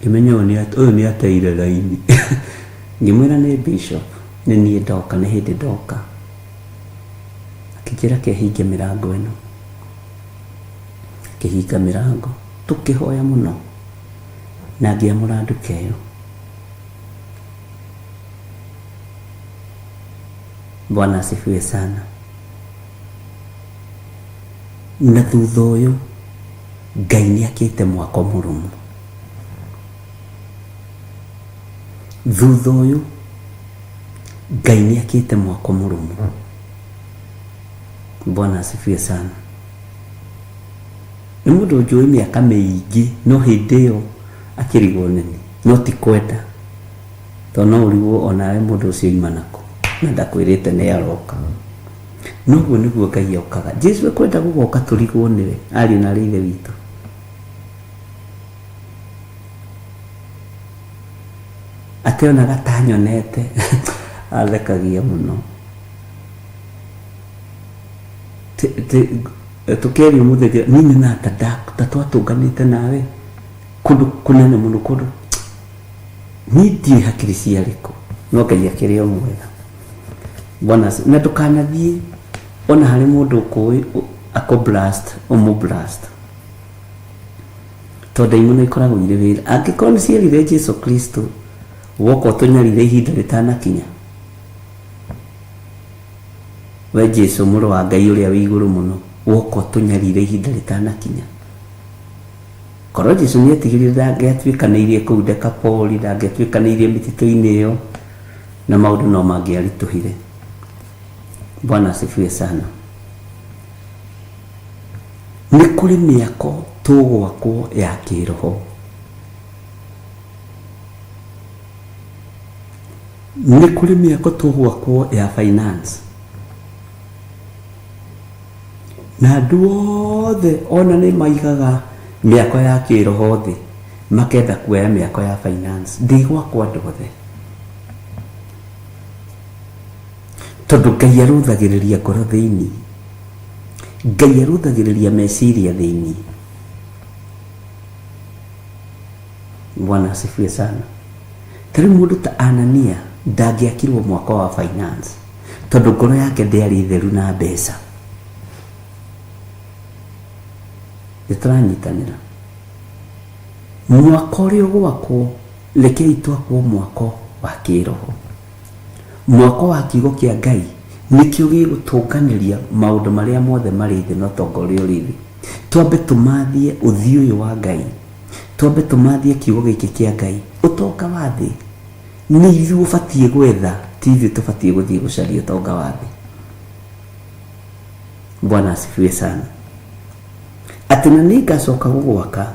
S6: Ngĩmenya ũyũ nĩ ateire raini. Ngĩmwĩra nĩ bishop, nĩ niĩ ndoka, nĩ hĩndĩ ndoka. Akĩnjĩra kehinge mĩrango ĩno. Akĩhinga mĩrango, tũkĩhoya mũno na ngĩamũra nduka ĩyo. Bwana asifiwe sana. Na thutha ũyũ Ngai nĩ akĩte mwako mũrũmu. Thutha ũyũ Ngai nĩ akĩte mwako mũrũmu. Bwana asifiwe sana. Nĩ mũndũ njũĩ mĩaka mĩingĩ no hĩndĩ ĩyo akĩrigwo nĩni no ti kwenda tondũ no ũrigwo onawe mũndũ ũcio oima nakũ na ndakwĩrĩte nĩ aroka. No ũguo nĩguo Ngai okaga. Jesu ekwenda gũgoka tũrigwo nĩwe ariũ na arĩ ithe witũ. Ateonaga ta nyonete athekagia mũno. Tũkĩaria ũmũthĩ niĩ nyonaga ta twatũnganĩte nawe kũndũ kũnene mũno kũndũ niĩ ndiũĩ hakiri ciarĩ kũ no Ngai akĩrĩ o mwega. Bwana asifiwe. Na ndũkanathiĩ ona harĩ mũndũ ũkũĩ akũ blast ũmũ blast tondũ ndaimono ikoragwo irĩ wĩra. Angĩkorwo nĩ cierire Jesu Kristo woka ũtũnyarire ihinda rĩtanakinya We Jesu mũrũ wa Ngai ũrĩa wĩ igũrũ mũno, woka ũtũnyarire ihinda rĩtanakinya. Korwo Jesu nĩ etigĩrire ndangĩatuĩkanĩirie kũu Dekapoli, ndangĩatuĩkanĩirie mĩtitũ-inĩ ĩyo, na maũndũ no mangĩaritũhire. Bwana asifiwe sana. Nĩ kũrĩ mĩako tũgwakwo ya kĩroho. Nĩ kũrĩ mĩako tũgwakwo ya finance. Na andũ othe ona nĩ maigaga mĩako ya kĩroho thĩ makenda kuoya mĩako ya finance. Ndĩgwakwo andũ othe. Tondũ Ngai arũthagĩrĩria ngoro thĩinĩ. Ngai arũthagĩrĩria meciria thĩinĩ. Bwana asifiwe sana. Ta rĩu mũndũ ta Anania ndangĩakirwo mwako wa finance tondũ ngoro yake ndĩarĩ theru na mbeca. Nĩ tũranyitanĩra. Mwako ũrĩa ũgwakwo, rekei twakwo mwako wa kĩroho. Mwako wa kiugo kĩa Ngai nĩkĩo gĩgũtũnganĩria maũndũ marĩa mothe marĩ thĩ na ũtonga ũrĩa ũrĩ thĩ. Twambe tũmathie ũthiũ ũyũ wa Ngai. Twambe tũmathie kiugo gĩkĩ kĩa Ngai. Ũtonga wa thĩ nĩ ithuĩ ũbatiĩ gwetha, ti ithuĩ tũbatiĩ gũthiĩ gũcaria ũtonga wa thĩ. Bwana asifiwe sana. Atĩ na nĩ ngacoka gũgwaka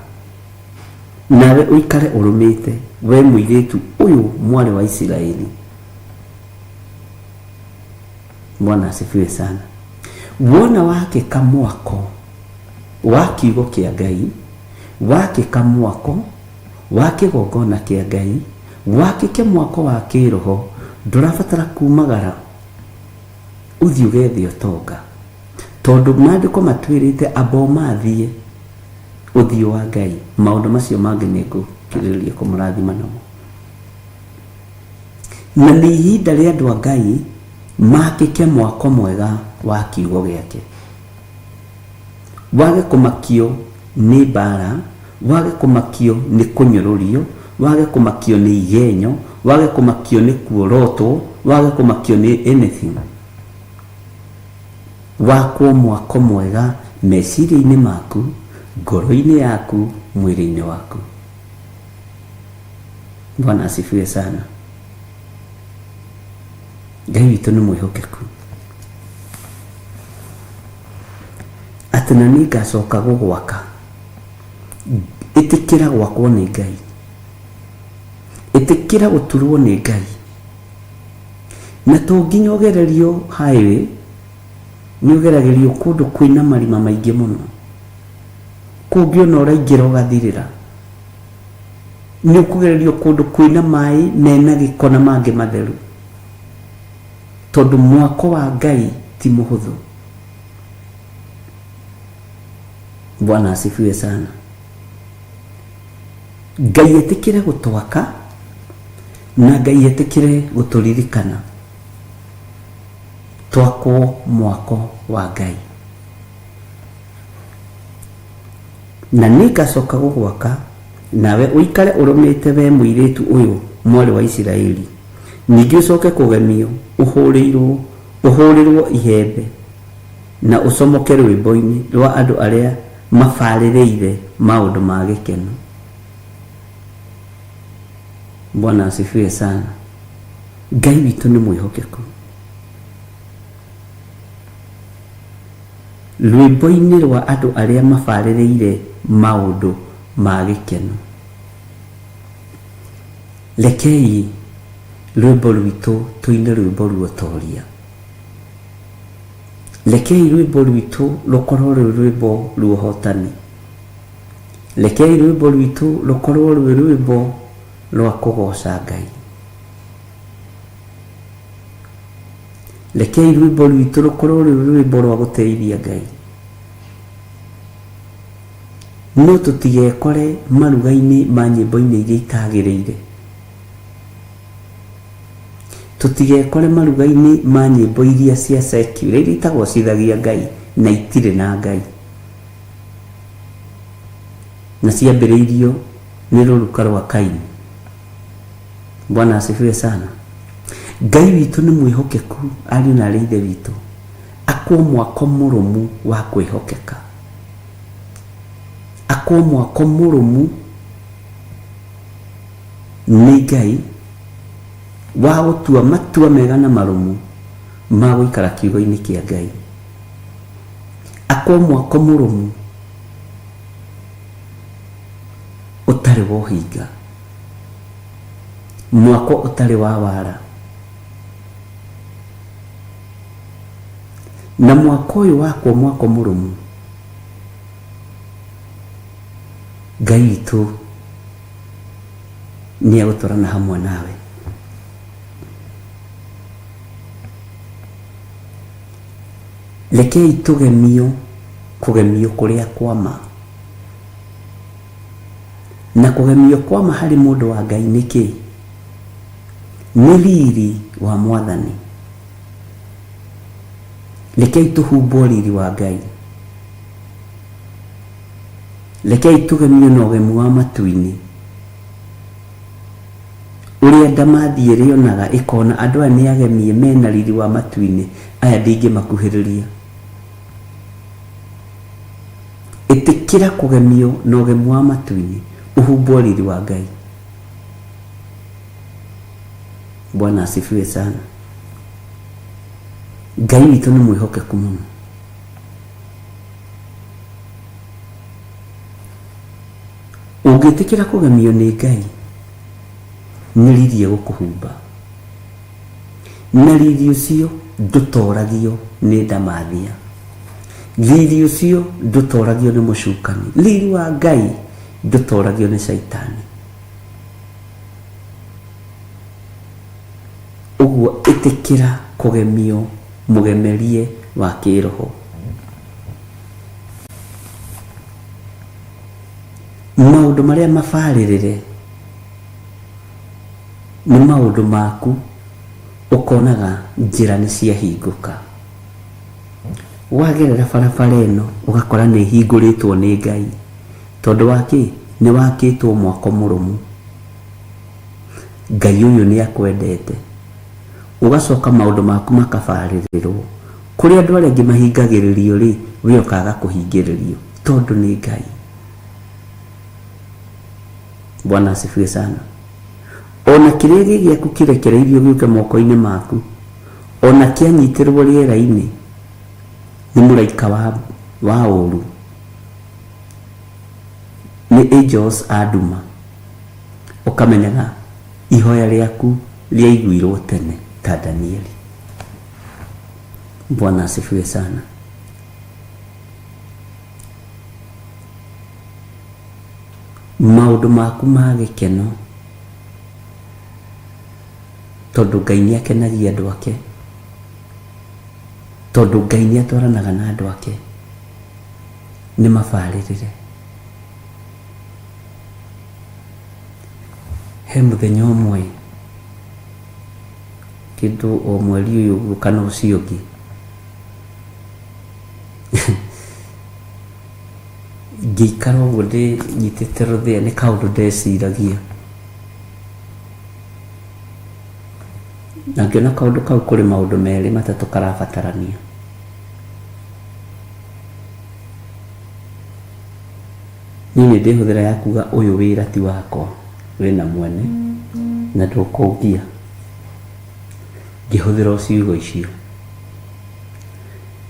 S6: nawe ũikare ũrũmĩte, we mũirĩtu ũyũ mwarĩ wa Isiraeli. Bwana asifiwe sana. Wona wakĩka mwako wa kiugo kĩa Ngai, wakĩka mwako wa kĩgongona kĩa Ngai, wakĩke mwako wa kĩroho, ndũrabatara kumagara ũthiĩ ũgethe ũtonga, tondũ maandĩko matwĩrĩte amba ũmathie ũthiũ wa Ngai, maũndũ macio mangĩ nĩ ngũkĩrĩrĩria kũmũrathima namo. Na nĩ ihinda rĩa andũ a Ngai makĩke mwako mwega wa kiugo gĩake. Wage kũmakio nĩ mbara, wage kũmakio nĩ kũnyũrũrio, wage kũmakio nĩ igenyo, wage kũmakio nĩ kuorotwo, wage kũmakio nĩ anything. Wakwo mwako mwega meciria-inĩ maku, ngoro-inĩ yaku, mwĩrĩ-inĩ waku. Bwana asifiwe sana. Ngai witũ nĩ mwĩhokeku. Atĩ na nĩ ngacoka gũgwaka. Ĩtĩkĩra gwakwo nĩ Ngai. Ĩtĩkĩra gũturwo nĩ Ngai. Na to nginya ũgererio highway, nĩ ũgeragĩrio kũndũ kwĩna marima maingĩ mũno. Kũngĩ ona ũraingĩra ũgathirĩra. Nĩ ũkũgererio kũndũ kwĩna maĩ mena gĩko na mangĩ matheru. Tondũ mwako wa Ngai ti mũhũthũ. Bwana asifiwe sana. Ngai etĩkĩre gũtwaka na Ngai etĩkĩre gũtũririkana twakwo mwako wa Ngai. Na nĩ ngacoka gũgwaka nawe ũikare ũrũmĩte we mũirĩtu ũyũ mwarĩ wa Isiraeli, ningĩ ũcoke kũgemio ũhũrĩirwo ũhũrĩrwo ihembe na ũcomoke rwĩmbo-inĩ rwa andũ arĩa mabarĩrĩire maũndũ ma gĩkeno. Bwana asifiwe sana. Ngai witũ nĩ mwĩhokeku. Rwĩmbo-inĩ rwa andũ arĩa mabarĩrĩire maũndũ ma gĩkeno. Rekei rwĩmbo rwitũ tũine rwĩmbo ruotoria. Rekei rwĩmbo rwitũ rũkorwo rwĩ rwĩmbo ruohotani. Rekei rwĩmbo rwitũ rũkorwo rwĩ rwĩmbo rwa kũgoca Ngai. Rekei rwĩmbo rwitũ rũkorwo rwĩ rwĩmbo rwa gũteithia Ngai. No tũtigekore maruga-inĩ ma nyĩmbo-inĩ iria itagĩrĩire. Tũtigekore maruga-inĩ ma nyĩmbo iria cia secular iria itagocithagia Ngai na itirĩ na Ngai. Na ciambĩrĩirio nĩ rũruka rwa Kaini. Bwana asifiwe sana. Ngai witũ nĩ mwĩhokeku ariũ na arĩ ithe witũ. Akwo mwako mũrũmu wa kwĩhokeka. Akwo mwako mũrũmu nĩ Ngai wa gũtua matua mega na marũmu ma gũikara kiugo-inĩ kĩa Ngai. Akwo mwako mũrũmu ũtarĩ wa ũhinga, mwako ũtarĩ wa wara. Na mwako ũyũ wakwo mwako mũrũmu, Ngai witũ nĩ egũtwarana hamwe nawe. Rekei tũgemio kũgemio kũrĩa kwa ma. Na kũgemio kwa ma harĩ mũndũ wa Ngai nĩ kĩ? Nĩ riri wa Mwathani. Rekei tũhumbwo riri wa Ngai. Rekei tũgemio na ũgemu wa matu-inĩ, ũrĩa ndamathi ĩrĩonaga ĩkona andũ aya nĩ agemie mena riri wa matu-inĩ, aya ndingĩmakuhĩrĩria. Ĩtĩkĩra kũgemio na ũgemu wa matu-inĩ, ũhumbwo riri wa Ngai. Bwana asifiwe sana. Ngai witũ nĩ mwĩhokeku mũno. Ũngĩtĩkĩra kũgemio nĩ Ngai, nĩ riri egũkũhumba. Na riri ũcio ndũtoragio nĩ ndamathia. Riri ũcio ndũtoragio nĩ mũcukani. Riri wa Ngai ndũtoragio nĩ caitani. Ũguo ĩtĩkĩra kũgemio mũgemerie wa kĩroho. Maũndũ marĩa mabarĩrĩre nĩ maũndũ maku ũkonaga njĩra nĩ ciahingũka. Wagerera barabara ĩno ũgakora nĩ ĩhingũrĩtwo nĩ Ngai. Tondũ wa kĩ? Nĩ wakĩtwo mwako mũrũmu. Ngai ũyũ nĩ akwendete. Ũgacoka maũndũ maku makabarĩrĩrwo. Kũrĩa andũ arĩa angĩ mahingagĩrĩrio rĩ, we ũkaga kũhingĩrĩrio tondũ nĩ Ngai. Bwana asifiwe sana. Ona kĩrĩa gĩ gĩaku kĩrekereirio gĩũke moko-inĩ maku, ona kĩanyitĩrwo rĩera-inĩ nĩ mũraika wa, wa ũru, nĩ angels a nduma, ũkamenyaga ihoya rĩaku rĩaiguirwo tene ta Danieli. Bwana asifiwe sana. Maũndũ maku ma gĩkeno, tondũ Ngai nĩ akenagia andũ ake, tondũ Ngai nĩ atwaranaga na andũ ake, nĩ mabarĩrĩre. He mũthenya ũmwe kĩndũ o mweri ũyũ ũguo kana ũcio ũngĩ, ngĩikara ũguo ndĩnyitĩte rũthĩa nĩ kaũndũ ndeciragia. Na ngĩona kaũndũ kau kũrĩ maũndũ merĩ matatũ karabatarania. Niĩ nĩ ndĩhũthĩra ya kuga ũyũ wĩra ti wakwa wĩna mwene na ndũkũngia. Ngĩhũthĩra o ciugo icio.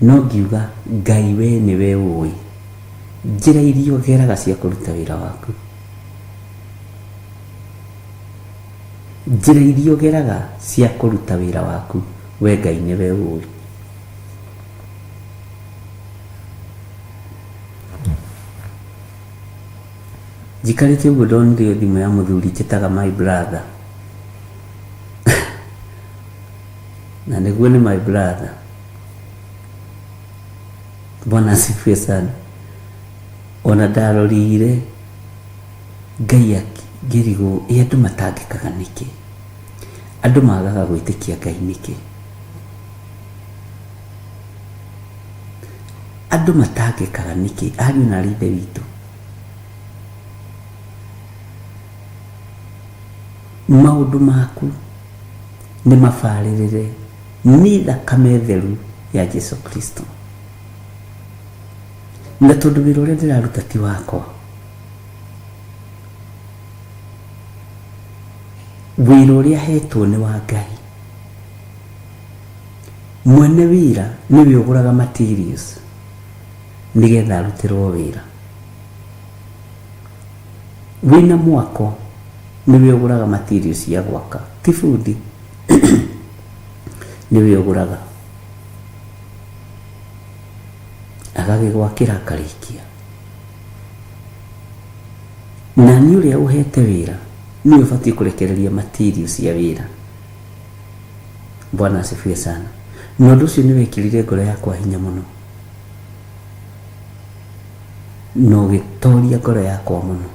S6: No ngiuga Ngai we nĩwe ũĩ njĩra iria ũgeraga cia kũruta wĩra waku. Njĩra iria ũgeraga cia kũruta wĩra waku we Ngai nĩwe ũĩ. Njikarĩte ũguo ndonire thimũ ya mũthuri njĩtaga my brother. Na nĩguo nĩ my brother. Bwana asifiwe sana. Ona ndarorire Ngai ngĩrigwo ĩ andũ matangĩkaga nĩkĩ? Andũ magaga gwĩtĩkia Ngai nĩkĩ? Andũ matangĩkaga nĩkĩ? Ariũ na aarĩ a Ithe witũ. Maũndũ maku nĩ mabarĩrĩre nĩ thakame theru ya Jesu Kristo. Na tondũ wĩra ũrĩa ndĩraruta ti wakwa, wĩra ũrĩa hetwo nĩ wa Ngai. Mwene wĩra nĩwe ũgũraga materials nĩgetha arutĩrwo wĩra. Wĩna mwako nĩwe ũgũraga materials cia gwaka, ti bundi nĩwe ũgũraga. Agagĩgwakĩra akarĩkia. Na niĩ ũrĩa ũhete wĩra nĩwe ũbatiĩ kũrekereria material cia wĩra. Bwana asifiwe sana. Na ũndũ ũcio nĩ wekĩrire ngoro yakwa hinya mũno na ũgĩtoria ngoro yakwa mũno.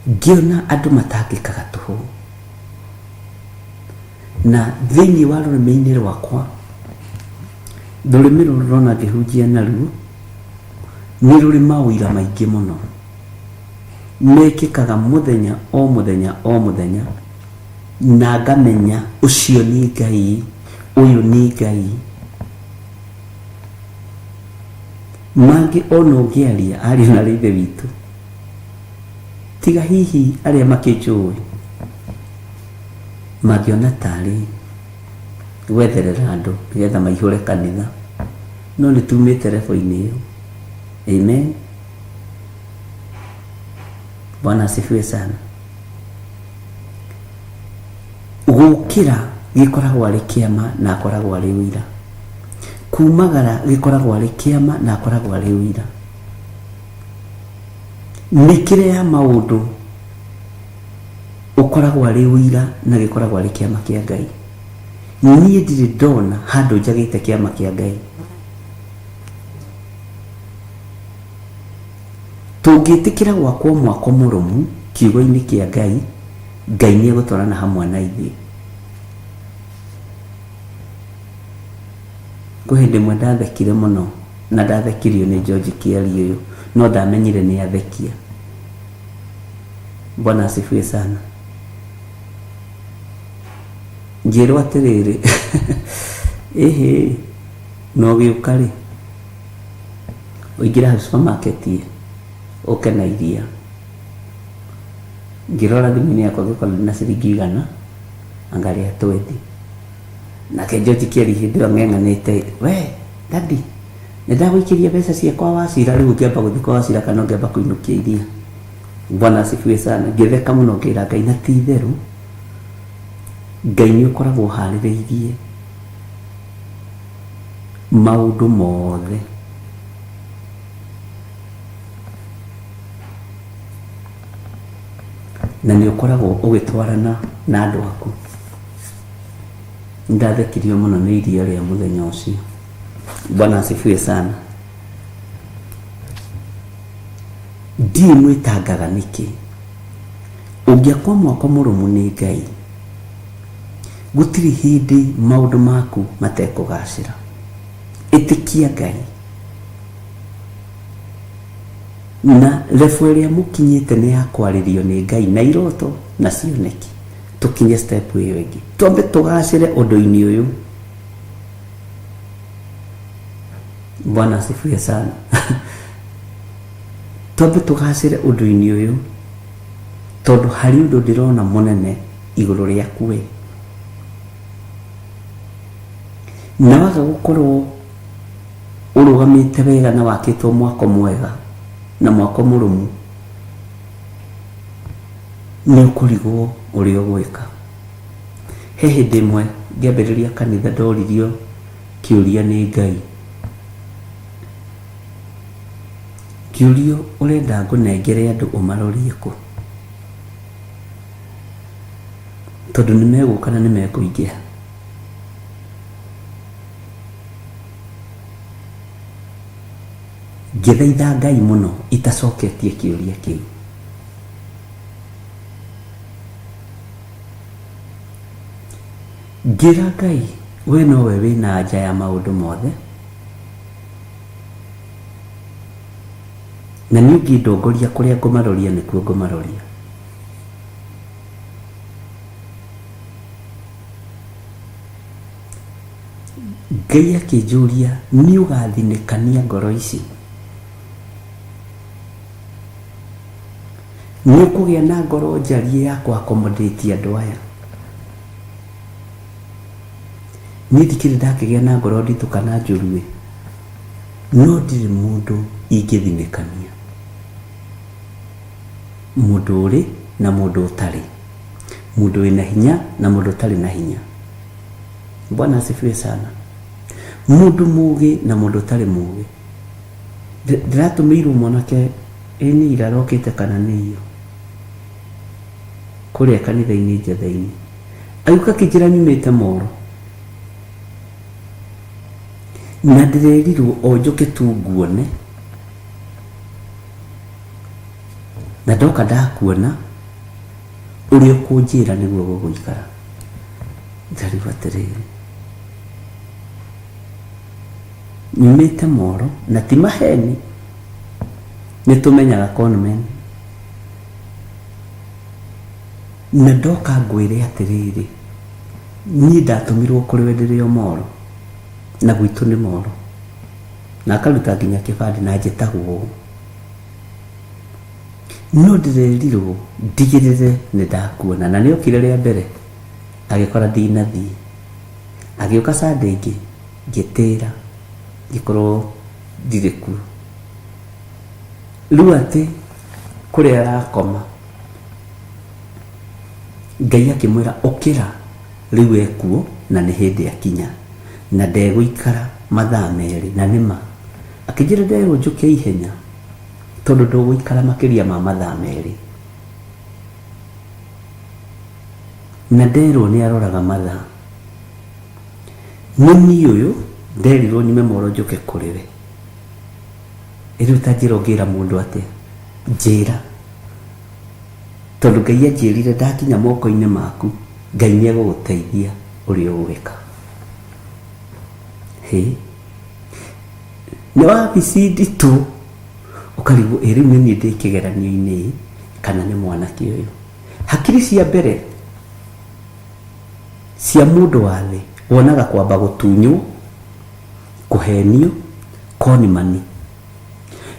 S6: Ngĩona andũ matangĩkaga tũhũ. Na thĩinĩ wa rũrĩmĩ-inĩ rwakwa, rũrĩmĩ rũrũ rũrona ngĩhunjia naruo, nĩ rũrĩ maũira maingĩ mũno mekĩkaga mũthenya o mũthenya o mũthenya, na ngamenya ũcio nĩ Ngai, ũyũ nĩ Ngai. Mangĩ ona ũngĩaria ariũ na Ithe witũ, tiga hihi arĩa makĩnjũĩ mangĩona tarĩ gwetherera andũ nĩgetha maihũre kanitha, no nĩ tumĩte level-inĩ ĩyo. Amen. Bwana asifiwe sana. Gũkĩra gĩkoragwo arĩ kĩama na akoragwo arĩ ũira. Kumagara gĩkoragwo arĩ kĩama na akoragwo arĩ ũira. Mĩkĩre ya maũndũ ũkoragwo arĩ ũira na gĩkoragwo arĩ kĩama kĩa Ngai. Niĩ ndirĩ ndona handũ njagĩte kĩama kĩa Ngai. Tũngĩtĩkĩra gwakwo mwako mũrũmu kiugo-inĩ kĩa Ngai, Ngai nĩ egũtwarana hamwe na ithuĩ. Kwĩ hĩndĩ ĩmwe ndathekire mũno na ndathekirio nĩ George Kĩari ũyũ no ndamenyire nĩ athekia. Bwana asifiwe sana. Ngĩrwo atĩrĩrĩ, ĩhĩ na ũgĩũka rĩ, ũingĩre hau supermarket ĩ, ũke na iria. Ngĩrora thimũ-inĩ yakwa ngĩkora ndĩna ciringi igana, anga rĩa twendi. Nake George Kĩari hĩndĩ ĩyo ang'eng'anĩte, we daddy, nĩ ndagũikĩria mbeca cia kwa Wacira, rĩu ũngĩamba gũthiĩ kwa Wacira kana ũngĩamba kũinũkia iria. Bwana asifiwe sana. Ngĩtheka mũno ngĩra Ngai na ti itherũ, Ngai nĩ ũkoragwo ũharĩrĩirie maũndũ mothe. Na nĩ ũkoragwo ũgĩtwarana na andũ aku. Nĩndathekirio mũno nĩ iria rĩa mũthenya ũcio. Bwana asifiwe sana. Ndiũĩ mwĩtangaga nĩkĩ. Ũngĩakwo mwako mũrũmu nĩ Ngai, gũtirĩ hĩndĩ maũndũ maku matekũgacĩra. Ĩtĩkia Ngai. Na level ĩrĩa mũkinyĩte nĩ ya kwarĩrio nĩ Ngai na iroto na cioneki. Tũkinye step ĩyo ĩngĩ. Twambe tũgacĩre ũndũ-inĩ ũyũ. Bwana asifiwe sana. Twambe tũgacĩre ũndũ-inĩ ũyũ tondũ harĩ ũndũ ndĩrona mũnene igũrũ rĩaku we. Na waga gũkorwo ũrũgamĩte wega na wakĩtwo mwako mwega na mwako mũrũmu, nĩ ũkũrigwo ũrĩa ũgwĩka. He hĩndĩ ĩmwe ngĩambĩrĩria kanitha ndoririo kĩũria nĩ Ngai. Ngĩũrio ũrenda ngũnengere andũ ũmarorie kũ? Tondũ nĩ megũka na nĩ mekũingĩha. Ngĩthaitha Ngai mũno itacoketie kĩũria kĩu. Ngĩra Ngai we nowe wĩna anja ya maũndũ mothe na niĩ ũngĩndongoria kũrĩa ngũmaroria nĩkuo ngũmaroria. Ngai akĩnjũria nĩ ũgathinĩkania ngoro ici? Nĩ ũkũgĩa na ngoro njariĩ ya kũ accommodate andũ aya? Niĩ ndikĩrĩ ndakĩgĩa na ngoro nditũ kana njũru ĩ, no ndirĩ mũndũ ingĩthinĩkania. Mũndũ ũrĩ na mũndũ ũtarĩ. Mũndũ wĩna hinya na mũndũ ũtarĩ na hinya. Bwana asifiwe sana. Mũndũ mũgĩ na mũndũ ũtarĩ mũgĩ. Ndĩratũmĩirwo mwanake ĩ nĩ ira arokĩte kana nĩ iyo kũrĩa kanitha-inĩ Njetha-inĩ. Agĩũka akĩnjĩra nyumĩte Moro na ndĩrerirwo o njũke tu nguone na ndoka ndakuona ũrĩa ũkũnjĩra nĩguo gũgũikara. Ndarigwo atĩrĩrĩ, nyumĩte Moro na ti maheni, nĩ tũmenyaga conmen. Na ndoka ngwĩre atĩrĩrĩ, niĩ ndatũmirwo kũrĩ we ndĩrĩ o Moro, na gwitũ nĩ Moro, na akaruta nginya kĩbandĩ na njĩtagwo ũũ. No ndĩrerirwo ndigĩrĩre nĩ ndakuona, na nĩ okire rĩa mbere agĩkora ndinathiĩ. Agĩũka Sunday ĩngĩ ngĩtĩra ngĩkorwo ndirĩ kuo. Rĩu atĩ kũrĩa arakoma Ngai akĩmwĩra ũkĩra rĩu ekuo na nĩ hĩndĩ akinya na ndegũikara mathaa merĩ na nĩma akĩnjĩra nderwo njũke ihenya tondũ ndũgũikara makĩria ma mathaa merĩ na nderwo nĩ aroraga mathaa nĩ niĩ ũyũ nderirwo nyume moro njũke kũrĩ we rĩu ta njĩra ũngĩra mũndũ atĩa njĩra tondũ Ngai anjĩrire ndakinya moko-inĩ maku Ngai nĩ egũgũteithia ũrĩa ũgwĩka hĩ nĩ wabici nditũ ũkarigwo ĩ rĩu nĩ niĩ ndĩ kĩgeranio-inĩ ĩ kana nĩ mwanake ũyũ hakiri cia mbere cia mũndũ wa thĩ wonaga kwamba gũtunywo kũhenio konimani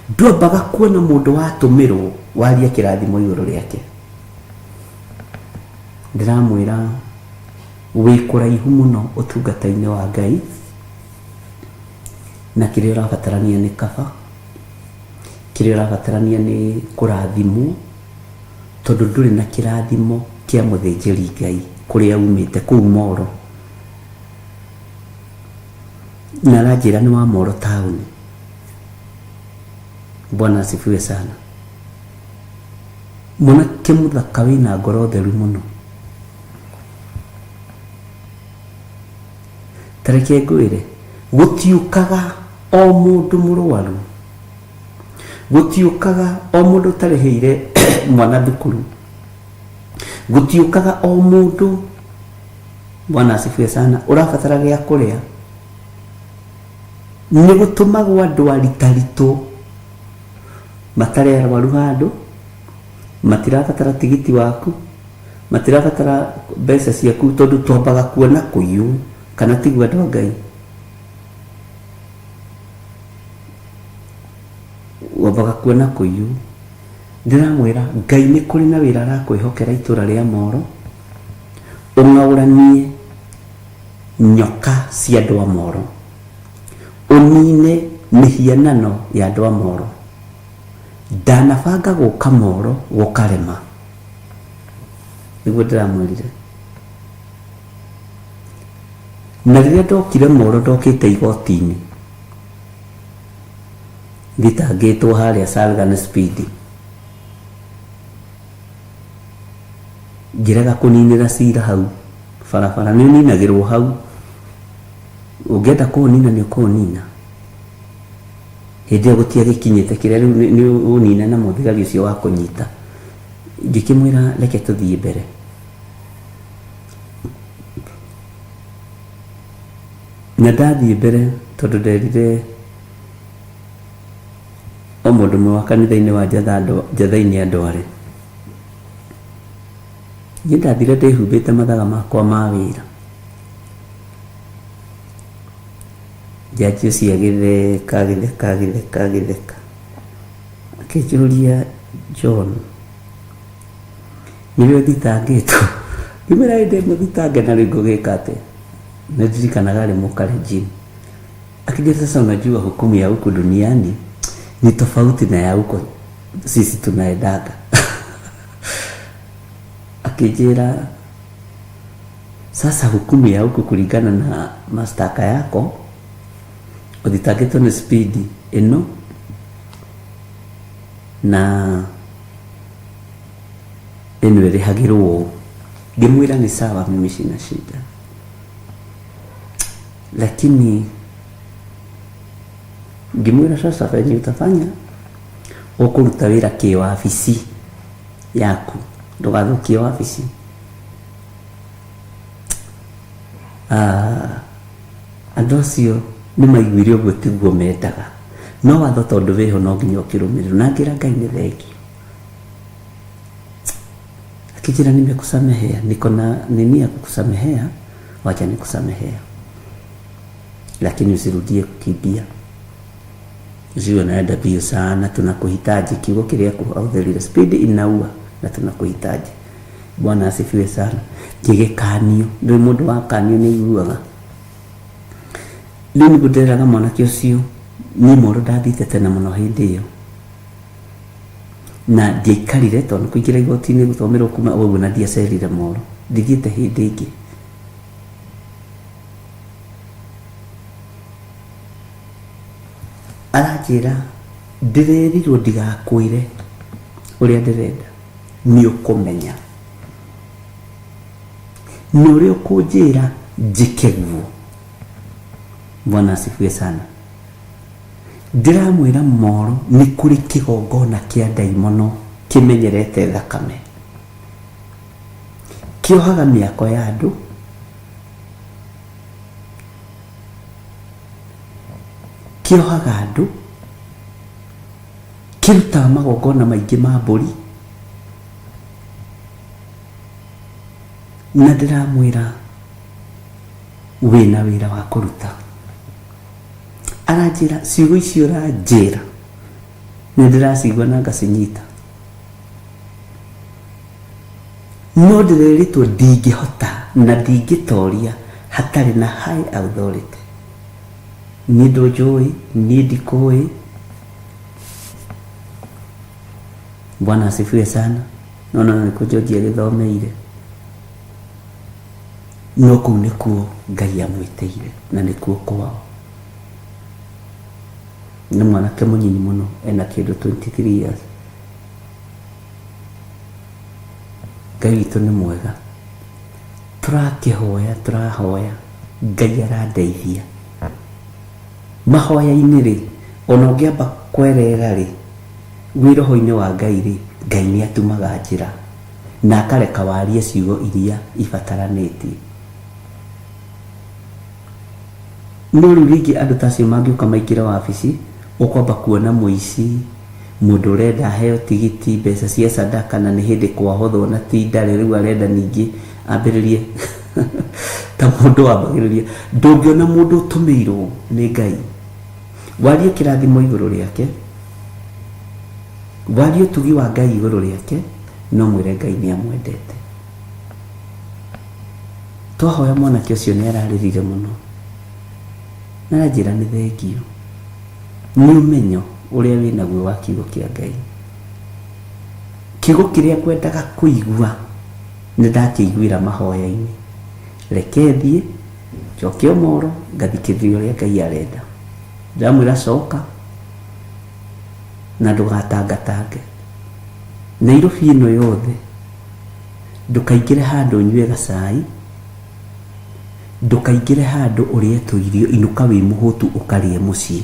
S6: ndwambaga kuona mũndũ watũmĩrwo waria kĩrathimo igũrũ rĩake ndĩramwĩra wĩ kũraihu mũno ũtungata-inĩ wa Ngai na kĩrĩa ũrabatarania nĩ kaba kĩrĩa ũrabatarania nĩ kũrathimwo tondũ ndũrĩ na kĩrathimo kĩa mũthĩnjĩri Ngai kũrĩa umĩte kũu Moro na aranjĩra nĩ wa Moro taũni Bwana asifiwe sana mwanake mũthaka wĩna ngoro theru mũno ta reke ngwĩre gũtiũkaga o mũndũ mũrwaru gũtiũkaga o mũndũ ũtarĩhĩire mwana thukuru gũtiũkaga o mũndũ bwana asifiwe sana ũrabatara gĩa kũrĩa nĩ gũtũmagwo andũ aritaritũ matarĩ arwaru handũ matirabatara tigiti waku matirabatara mbeca ciaku tondũ twambaga kuona kũiywo kana tiguo andũ a Ngai wambaga kuona kũiywo ndĩramwĩra Ngai nĩ kũrĩ na wĩra arakwĩhokera itũra rĩa Moro ũng'aũranie nyoka cia andũ a Moro ũnine mĩhianano ya andũ a Moro ndanabanga gũka Moro gũkarema nĩguo ndĩramwĩrire na rĩrĩa ndokire Moro ndokĩte igoti-inĩ thitangĩtwo harĩa Salga nĩ speed ngĩrega kũninĩra cira hau barabara nĩ ũninagĩrwo hau ũngĩenda kũũnina nĩ ũkũũnina hĩndĩ ĩyo gũtiagĩkinyĩte kĩrĩa rĩu nĩ ũnine na mũthigari ũcio wa kũnyita ngĩkĩmwĩra reke tũthiĩ mbere na ndathiĩ mbere tondũ nderire o mũndũ ũmwe wa kanitha-inĩ wa Njatha-inĩ andware niĩ ndathire ndĩhumbĩte mathaga makwa ma wĩra Jaji ũcio agĩtheka agĩtheka agĩtheka agĩtheka akĩnjũria John nĩwe ũthitangĩtwo ngĩmwĩra ĩ ndĩ mũthitange na rĩu ngũgĩka atĩa nĩ ndirikanaga arĩ mũkalenjin akija sasa unajua hukumu ya huku duniani ni tofauti na ya huko sisi tunaendaga akijira sasa hukumu ya huku kulingana na mashtaka yako Ũthitangĩtwo nĩ speed ĩno na ĩno ĩrĩhagĩrwo ũũ. Ngĩmwĩra nĩ sawa, mimi sina shida, lakini ngĩmwĩra sasa venye utafanya ũkũruta wĩra kĩwabici yaku, ndũgathũkie wabici. Ah, andũ acio nĩ maiguire ũguo tiguo mendaga, no watho tondũ wĩho no nginya ũkĩrũmĩrĩrwo. Na ngĩra Ngai nĩ thengio. Akijira nimekusamehea, niko na nini ya kukusamehea, wacha nikusamehea, lakini usirudie kukimbia, usiwe unaenda mbio sana, tunakuhitaji. Kiugo kĩrĩa kũhũthĩrire speed inaua na tunakuhitaji. Bwana asifiwe sana. Ngĩgĩkanio, ndũĩ mũndũ wakanio nĩ aiguaga. Rĩu nĩguo ndĩreraga mwanake ũcio, niĩ moro ndathiĩte tene mũno hĩndĩ ĩyo na ndiaikarire tondũ nĩ kũingĩra igoti-inĩ gũthomerwo kuma ũguo na ndiacerire moro, ndithiĩte hĩndĩ ĩngĩ. Aranjĩra ndĩrerirwo ndigakwĩre ũrĩa ndĩrenda, nĩ ũkũmenya na ũrĩa ũkũnjĩra njĩke guo. Bwana asifiwe sana. Ndĩramwĩra moro nĩ kũrĩ kĩgongona kĩa ndaimono kĩmenyerete thakame, kĩohaga mĩako ya andũ, kĩohaga andũ, kĩrutaga magongona maingĩ ma mbũri, na ndĩramwĩra wĩna wĩra wa kũruta. Aranjĩra ciugo icio ũranjĩra nĩ ndĩracigua na ngacinyita, no ndĩrerĩtwo ndingĩhota na ndingĩtoria hatarĩ na high authority. Niĩ ndũnjũĩ, niĩ ndikũĩ. Bwana asifiwe sana. No no nĩ kũnjoji agĩthomeire, no kũu nĩkuo Ngai amwĩtĩire na nĩkuo kwao. Nĩ mwanake mũnyinyi mũno, ena kĩndũ 23 years. Ngai witũ nĩ mwega, tũrakĩhoya, tũrahoya, Ngai arandeithia mahoya-inĩ rĩ, ona ũngĩamba kwerera rĩ, wĩ roho-inĩ wa Ngai rĩ, Ngai nĩ atumaga njĩra na akareka warie ciugo iria ibataranĩtie. No rĩu rĩngĩ andũ ta acio mangĩũka maingĩre wabici, ũkwamba kuona mũici, mũndũ ũrenda aheo tigiti, mbeca cia sadaka, na nĩ hĩndĩ kwahothwo na ti ndarĩ, rĩu arenda ningĩ ambĩrĩrie ta mũndũ wambagĩrĩria. Ndũngĩona mũndũ ũtũmĩirwo nĩ Ngai warie kĩrathimo igũrũ rĩake, warie ũtugi wa Ngai igũrũ rĩake, no mwĩre Ngai nĩ amwendete. Twahoya mwanake ũcio nĩ ararĩrire mũno na aranjĩra nĩ thengio nĩ ũmenyo ũrĩa wĩ naguo wa kiugo kĩa Ngai. Kiugo kĩrĩa ngwendaga kũigua nĩ ndakĩiguĩra mahoya-inĩ, reke thiĩ njoke Omoro ngathikĩrĩrie ũrĩa Ngai arenda. Ndĩramwĩra coka na ndũgatangatange Nairobi ĩno yothe, ndũkaingĩre handũ ũnyue gacai, ndũkaingĩre handũ ũrĩe tũirio, inũka wĩ mũhũtu ũkarĩe mũciĩ.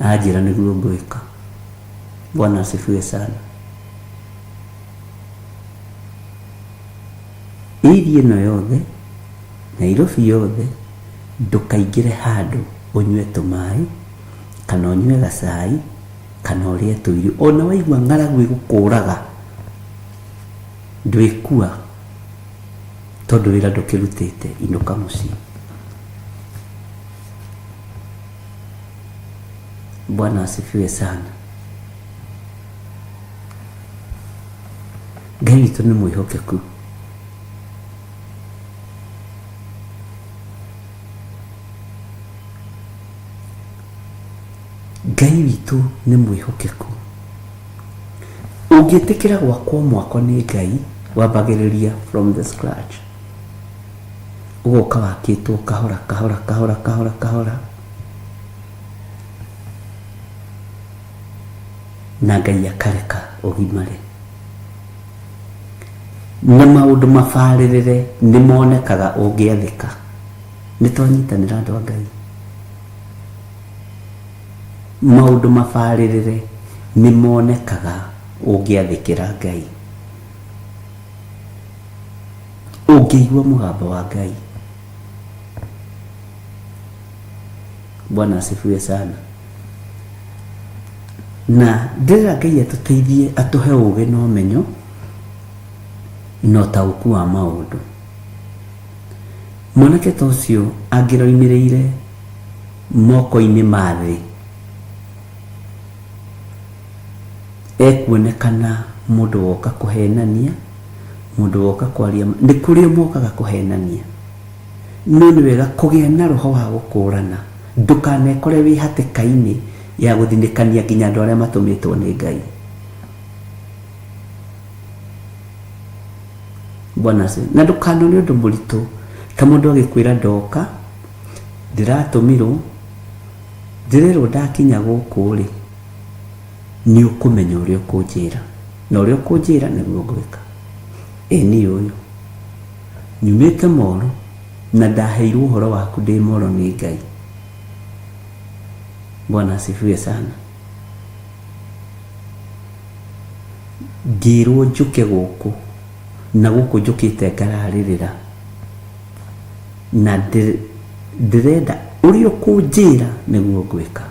S6: Anjĩra nĩguo ngwĩka. Bwana asifiwe sana. Area ĩno yothe, Nairobi yothe, ndũkaingĩre handũ ũnyue tũmaĩ, kana ũnyue gacai, kana ũrĩe tũirio. Ona waigua ng'aragu ĩgũkũraga, ndwĩkua, tondũ wĩra ndũkĩrutĩte, inũka mũciĩ. Bwana asifiwe sana. Ngai witũ nĩ mwĩhokeku. Ngai witũ nĩ mwĩhokeku. Ũngĩtĩkĩra gwakwo mwako nĩ Ngai, wambagĩrĩria from the scratch. Ũgoka wakĩtwo kahora kahora kahora kahora kahora, na Ngai akareka ũgimare. Na maũndũ mabarĩrĩre nĩ monekaga ũngĩathĩka. Nĩ twanyitanĩra andũ a Ngai. Maũndũ mabarĩrĩre nĩ monekaga ũngĩathĩkĩra Ngai. Ũngĩigua mũgambo wa Ngai. Bwana asifiwe sana. Na ndĩrera Ngai atũteithie atũhe ũũgĩ na ũmenyo na ũtaũku wa maũndũ. Mwanake ta ũcio angĩroimĩrĩire moko-inĩ ma thĩ, ekuonekana mũndũ woka kũhenania, mũndũ woka kwaria, nĩ kũrĩ o mokaga kũhenania. No nĩ wega kũgĩa na roho wa gũkũrana, ndũkanekore wĩ hatĩka-inĩ ya gũthinĩkania nginya andũ arĩa matũmĩtwo nĩ Ngai. Bwana asifiwe. Na ndũkanone ũndũ mũritũ ta mũndũ agĩkwĩra ndoka, ndĩratũmirwo, ndĩrerwo ndakinya gũkũ rĩ, nĩ ũkũmenya ũrĩa ũkũnjĩra, na ũrĩa ũkũnjĩra nĩguo ngwĩka. Ĩ niĩ ũyũ, nyumĩte Moro na ndaheirwo ũhoro waku ndĩ Moro nĩ Ngai. Bwana asifiwe sana. Ngĩrwo njũke gũkũ, na gũkũ njũkĩte ngararĩrĩra, na ndĩrenda ũrĩa ũkũnjĩra nĩguo ngwĩka.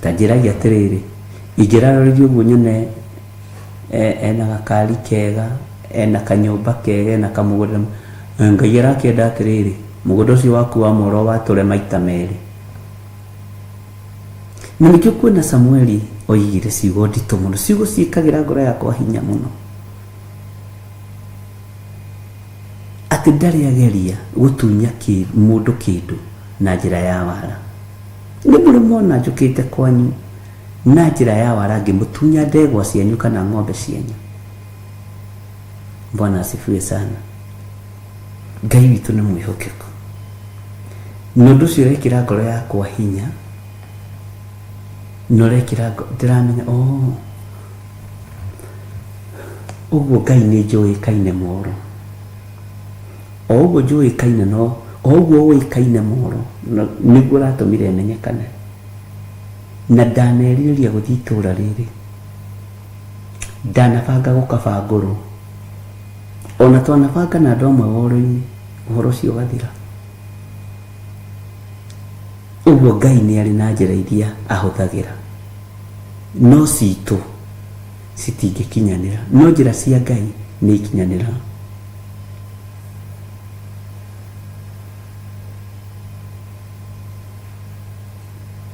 S6: Ta njĩragia atĩrĩrĩ, ingĩraroririe ũguo nyone ena gakari kega, ena kanyũmba kega, ena kamũgũnda, Ngai arakĩenda atĩrĩrĩ, mũgũnda ũcio waku wa Moro watũre maita merĩ. Na nĩkĩo kuona Samueli oigire ciugo nditũ mũno, ciugo ciĩkagĩra ngoro yakwa hinya mũno, atĩ ndarĩ ageria gũtunya mũndũ kĩndũ na njĩra ya wara. Nĩ mũrĩ mwona njũkĩte kwanyu na njĩra ya wara ngĩmũtunya ndegwa cianyu kana ng'ombe cianyu? Bwana asifiwe sana. Ngai witũ nĩ mwĩhokeku. Na ũndũ ũcio ũrekĩra ngoro yakwa hinya, na ũrekĩra ndĩramenya oh, ũguo Ngai nĩ njũĩkaine moro. O ũguo njũĩkaine no, o ũguo ũĩkaine moro, nĩguo ũratũmire menyekane. Na ndanerirĩria gũthiĩ itũũra rĩrĩ. Ndanabanga gũkabangũrwo. Ona twanabanga na andũ amwe woro-inĩ, ũhoro ũcio ũgathira. Ũguo Ngai nĩ arĩ na njĩra iria ahũthagĩra, no citũ citingĩkinyanĩra, no njĩra cia Ngai nĩ ikinyanĩraga.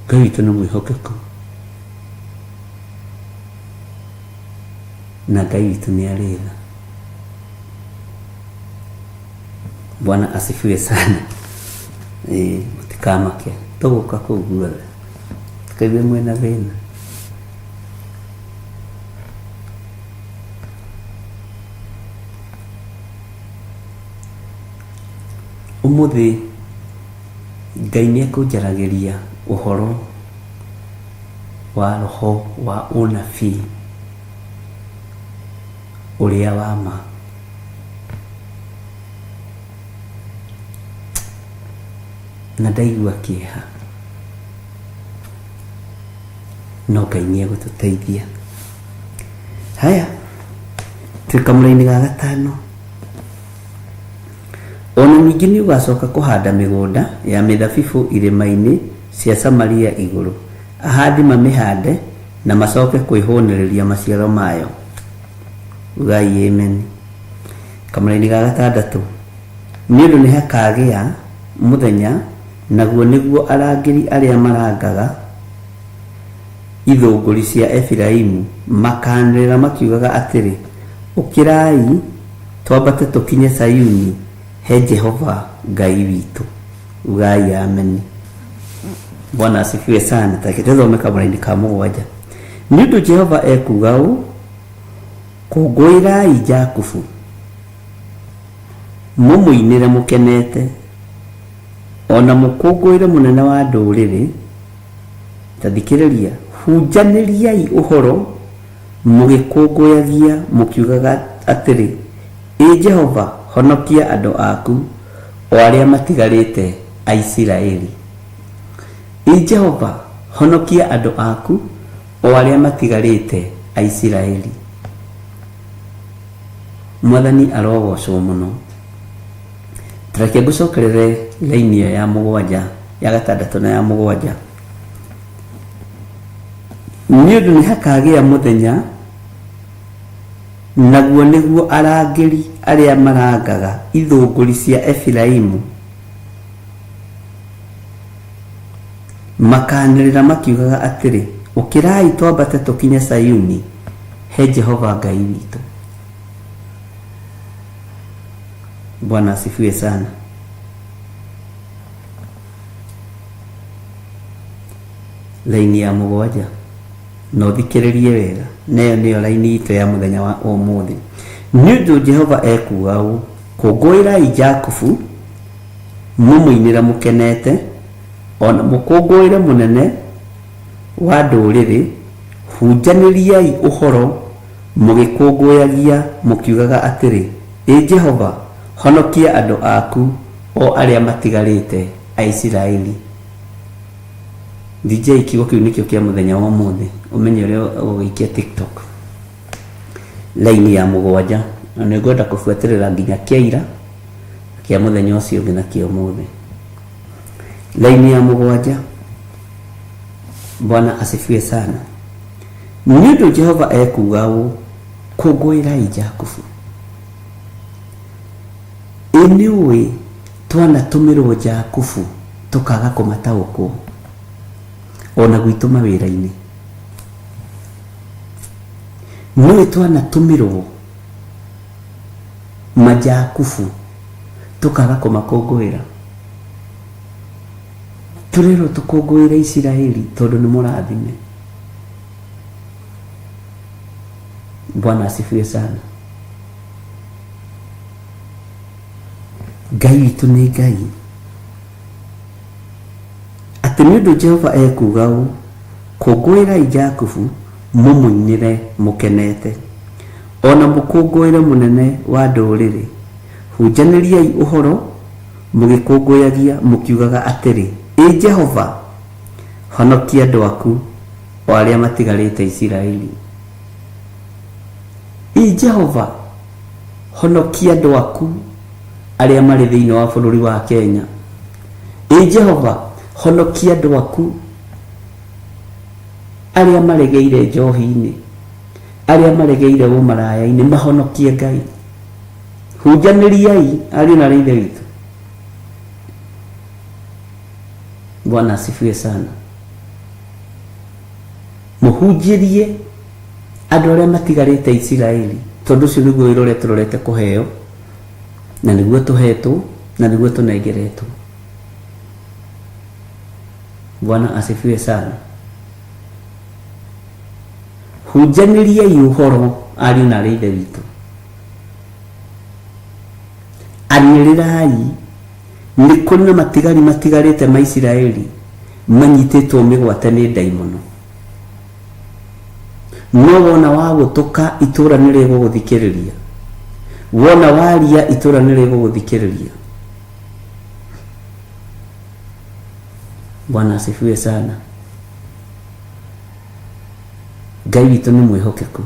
S6: Ngai witũ nĩ mwĩhokeku na Ngai witũ nĩ arĩ tha. Bwana asifiwe sana. Ĩĩ, mũtikamake, tũgũka kũu guothe, mũtikaigue mwĩna thĩna. Ũmũthĩ Ngai nĩ ekũnjaragĩria ũhoro wa roho wa ũnabii ũrĩa wa ma. Na ndaigua kĩeha, no Ngai nĩ egũtũteithia. Haya, twĩ kamũra-inĩ ga gatano. O na ningĩ nĩũgacoka kũhanda mĩgũnda ya mĩthabibũ irĩma-inĩ cia Samaria igũrũ, ahandi mamĩhande na macoke kwĩhũnĩrĩria maciaro mayo. Ugai Ameni. Kamũra-inĩ ga gatandatũ, nĩ ũndũ nĩhakagĩa mũthenya, naguo nĩguo arangĩri arĩa marangaga ithũngũri cia Efiraimu makaanĩrĩra makiugaga atĩrĩ, Ũkĩrai, twambate tũkinye Sayuni, he Jehova Ngai witũ. Ugai Ameni. Bwana asifiwe sana. Take tũthome kamũra-inĩ ka mũgwanja. Nĩ ũndũ Jehova ekuuga ũũ, Kũngũĩrai Jakubu, Mũmũinĩre mũkenete, o na mũkũngũĩre mũnene wa ndũrĩrĩ. Ta thikĩrĩria, hunjanĩriai ũhoro mũgĩkũngũyagia mũkiugaga atĩrĩ, Ĩ Jehova, honokia andũ aku, o arĩa matigarĩte a Isiraeli. Ĩ Jehova, honokia andũ aku, o arĩa matigarĩte a Isiraeli. Mwathani arogocwo mũno. Ta reke ngũcokerere raini ĩyo ya mũgwanja, ya gatandatũ na ya mũgwanja. Nĩ ũndũ nĩ hakagĩa mũthenya, naguo nĩguo arangĩri arĩa marangaga ithũngũri cia Efiraimu makaanĩrĩra makiugaga atĩrĩ, Ũkĩrai twambate tũkinye Sayuni, he Jehova Ngai witũ. Bwana asifiwe sana. Laini ya mũgwanja na ũthikĩrĩrie wega, na ĩyo nĩyo laini itũ ya mũthenya wa ũmũthĩ. Nĩ ũndũ Jehova ekuuga ũũ, kũngũĩrai Jakubu, mũmũinĩre mũkenete, o na mũkũngũĩre mũnene wa ndũrĩrĩ, hunjanĩriai ũhoro mũgĩkũngũyagia mũkiugaga atĩrĩ, Ĩ Jehova, honokia andũ aku, o arĩa matigarĩte a Isiraeli. DJ, kiugo kĩu nĩkĩo kĩa mũthenya wa ũmũthĩ, ũmenye ũrĩa ũgũgĩikia TikTok. Laini ya mũgwanja, na nĩ ngwenda kũbuatĩrĩra nginya kĩa ira, kĩa mũthenya ũcio ũngĩ na kĩa ũmũthĩ. Laini ya mũgwanja, Bwana asifiwe sana. Nĩ ũndũ Jehova ekuuga ũũ, kũngũĩrai Jakubu. Ĩ nĩ ũĩ twanatũmĩrwo Jakubu tũkaga kũmataũkwo ona gwitũ mawĩra-inĩ. Nĩ ũĩ twanatũmĩrwo majakubu tũkaga kũmakũngũĩra. Tũrerwo tũkũngũĩre Isiraeli tondũ nĩ mũrathime. Bwana asifiwe sana. Ngai witũ nĩ Ngai. Atĩ nĩ ũndũ Jehova ekuuga ũũ, kũngũĩrai Jakubu, mũmũinĩre mũkenete, o na mũkũngũĩre mũnene wa ndũrĩrĩ. Hunjanĩriai ũhoro mũgĩkũngũyagia mũkiugaga atĩrĩ, Ĩ Jehova, honokia andũ aku, o arĩa matigarĩte Isiraeli. Ĩ Jehova, honokia andũ aku arĩa marĩ thĩinĩ wa bũrũri wa Kenya. Ĩ Jehova, honokia andũ aku arĩa maregeire njohi-inĩ, arĩa maregeire ũmaraya-inĩ, mahonokie Ngai. Hunjanĩriai ariũ na aarĩ a Ithe witũ. Bwana asifiwe sana. Mũhunjĩrie andũ arĩa matigarĩte Isiraeli, tondũ ũcio nĩguo wĩra ũrĩa tũrorete kũheo, na nĩguo tũhetwo, na nĩguo tũnengeretwo. Bwana asifiwe sana. Hunjanĩriai ũhoro ariũ na aarĩ a Ithe witũ. Anĩrĩrai, nĩ kũrĩ na matigari matigarĩte ma Isiraeli manyitĩtwo mĩgwate nĩ ndaimono. No wona wagũtũka itũra nĩ rĩgũgũthikĩrĩria, wona waria itũra nĩ rĩgũgũthikĩrĩria. Bwana asifiwe sana. Ngai witũ nĩ mwĩhokeku.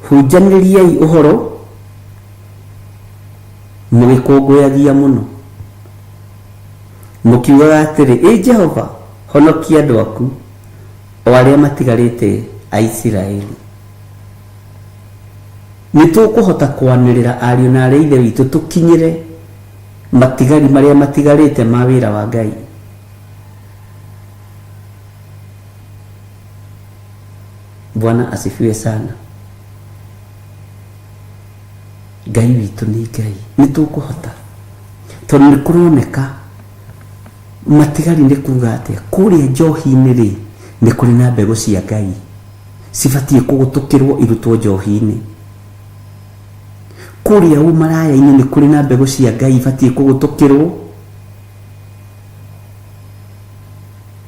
S6: Hunjanĩriai ũhoro mũgĩkũngũyagia mũno, mũkiugaga atĩrĩ, Ĩ Jehova, honokia andũ aku, o arĩa matigarĩte a Isiraeli. Nĩ tũkũhota kwanĩrĩra ariũ na aarĩ a Ithe witũ tũkinyĩre matigari marĩa matigarĩte ma wĩra wa Ngai. Bwana asifiwe sana. Ngai witũ nĩ Ngai, nĩ tũkũhota tondũ nĩ kũroneka matigari nĩ kuga atĩa kũrĩa njohi-inĩ rĩ Nĩ kũrĩ na mbegũ cia Ngai cibatiĩ kũgũtũkĩrwo irutwo njohi-inĩ. Kũrĩa ũmaraya-inĩ nĩ kũrĩ na mbegũ cia Ngai ibatiĩ kũgũtũkĩrwo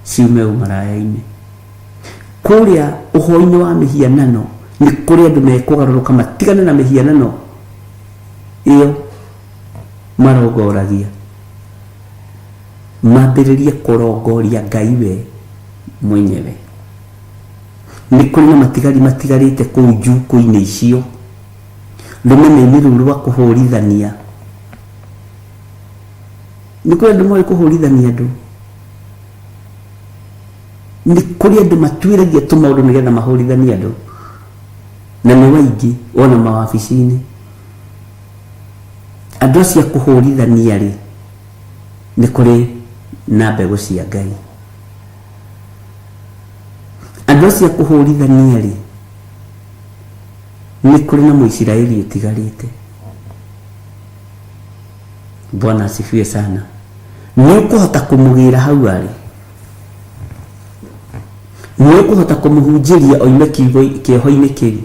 S6: ciume ũmaraya-inĩ. Kũrĩa ũhoi-inĩ wa mĩhianano nĩ kũrĩ andũ mekũgarũrũka matigane na mĩhianano ĩyo marongoragia, mambĩrĩrie kũrongoria Ngai we mwenyewe. Nĩ kũrĩ na matigari matigarĩte kũu njukũ-inĩ icio, rũmena-inĩ rũu rwa kũhũrithania. Nĩ kũrĩ andũ moĩ kũhũrithania andũ. Nĩ kũrĩ andũ matuĩragia tũmaũndũ nĩgetha mahũrithanie andũ, na nĩ waingĩ ona mawabici-inĩ. Andũ acio a kũhũrithania rĩ, nĩ kũrĩ na mbegũ cia Ngai. Andũ acio a kũhũrithania rĩ, nĩ kũrĩ na Mũisiraeli ũtigarĩte. Bwana asifiwe sana. Nĩ ũkũhota kũmũgĩra hau arĩ. Nĩ ũkũhota kũmũhunjĩria oime kĩoho-inĩ kĩu.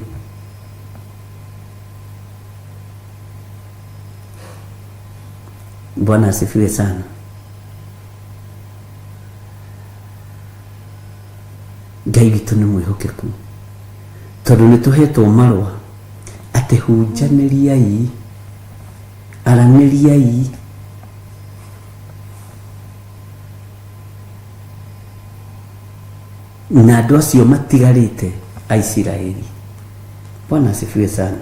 S6: Bwana asifiwe sana. Ngai witũ nĩ mwĩhokeku tondũ nĩ tũhetwo marũa atĩ hunjanĩriai, aranĩriai na andũ acio matigarĩte a Isiraeli. Bwana asifiwe sana.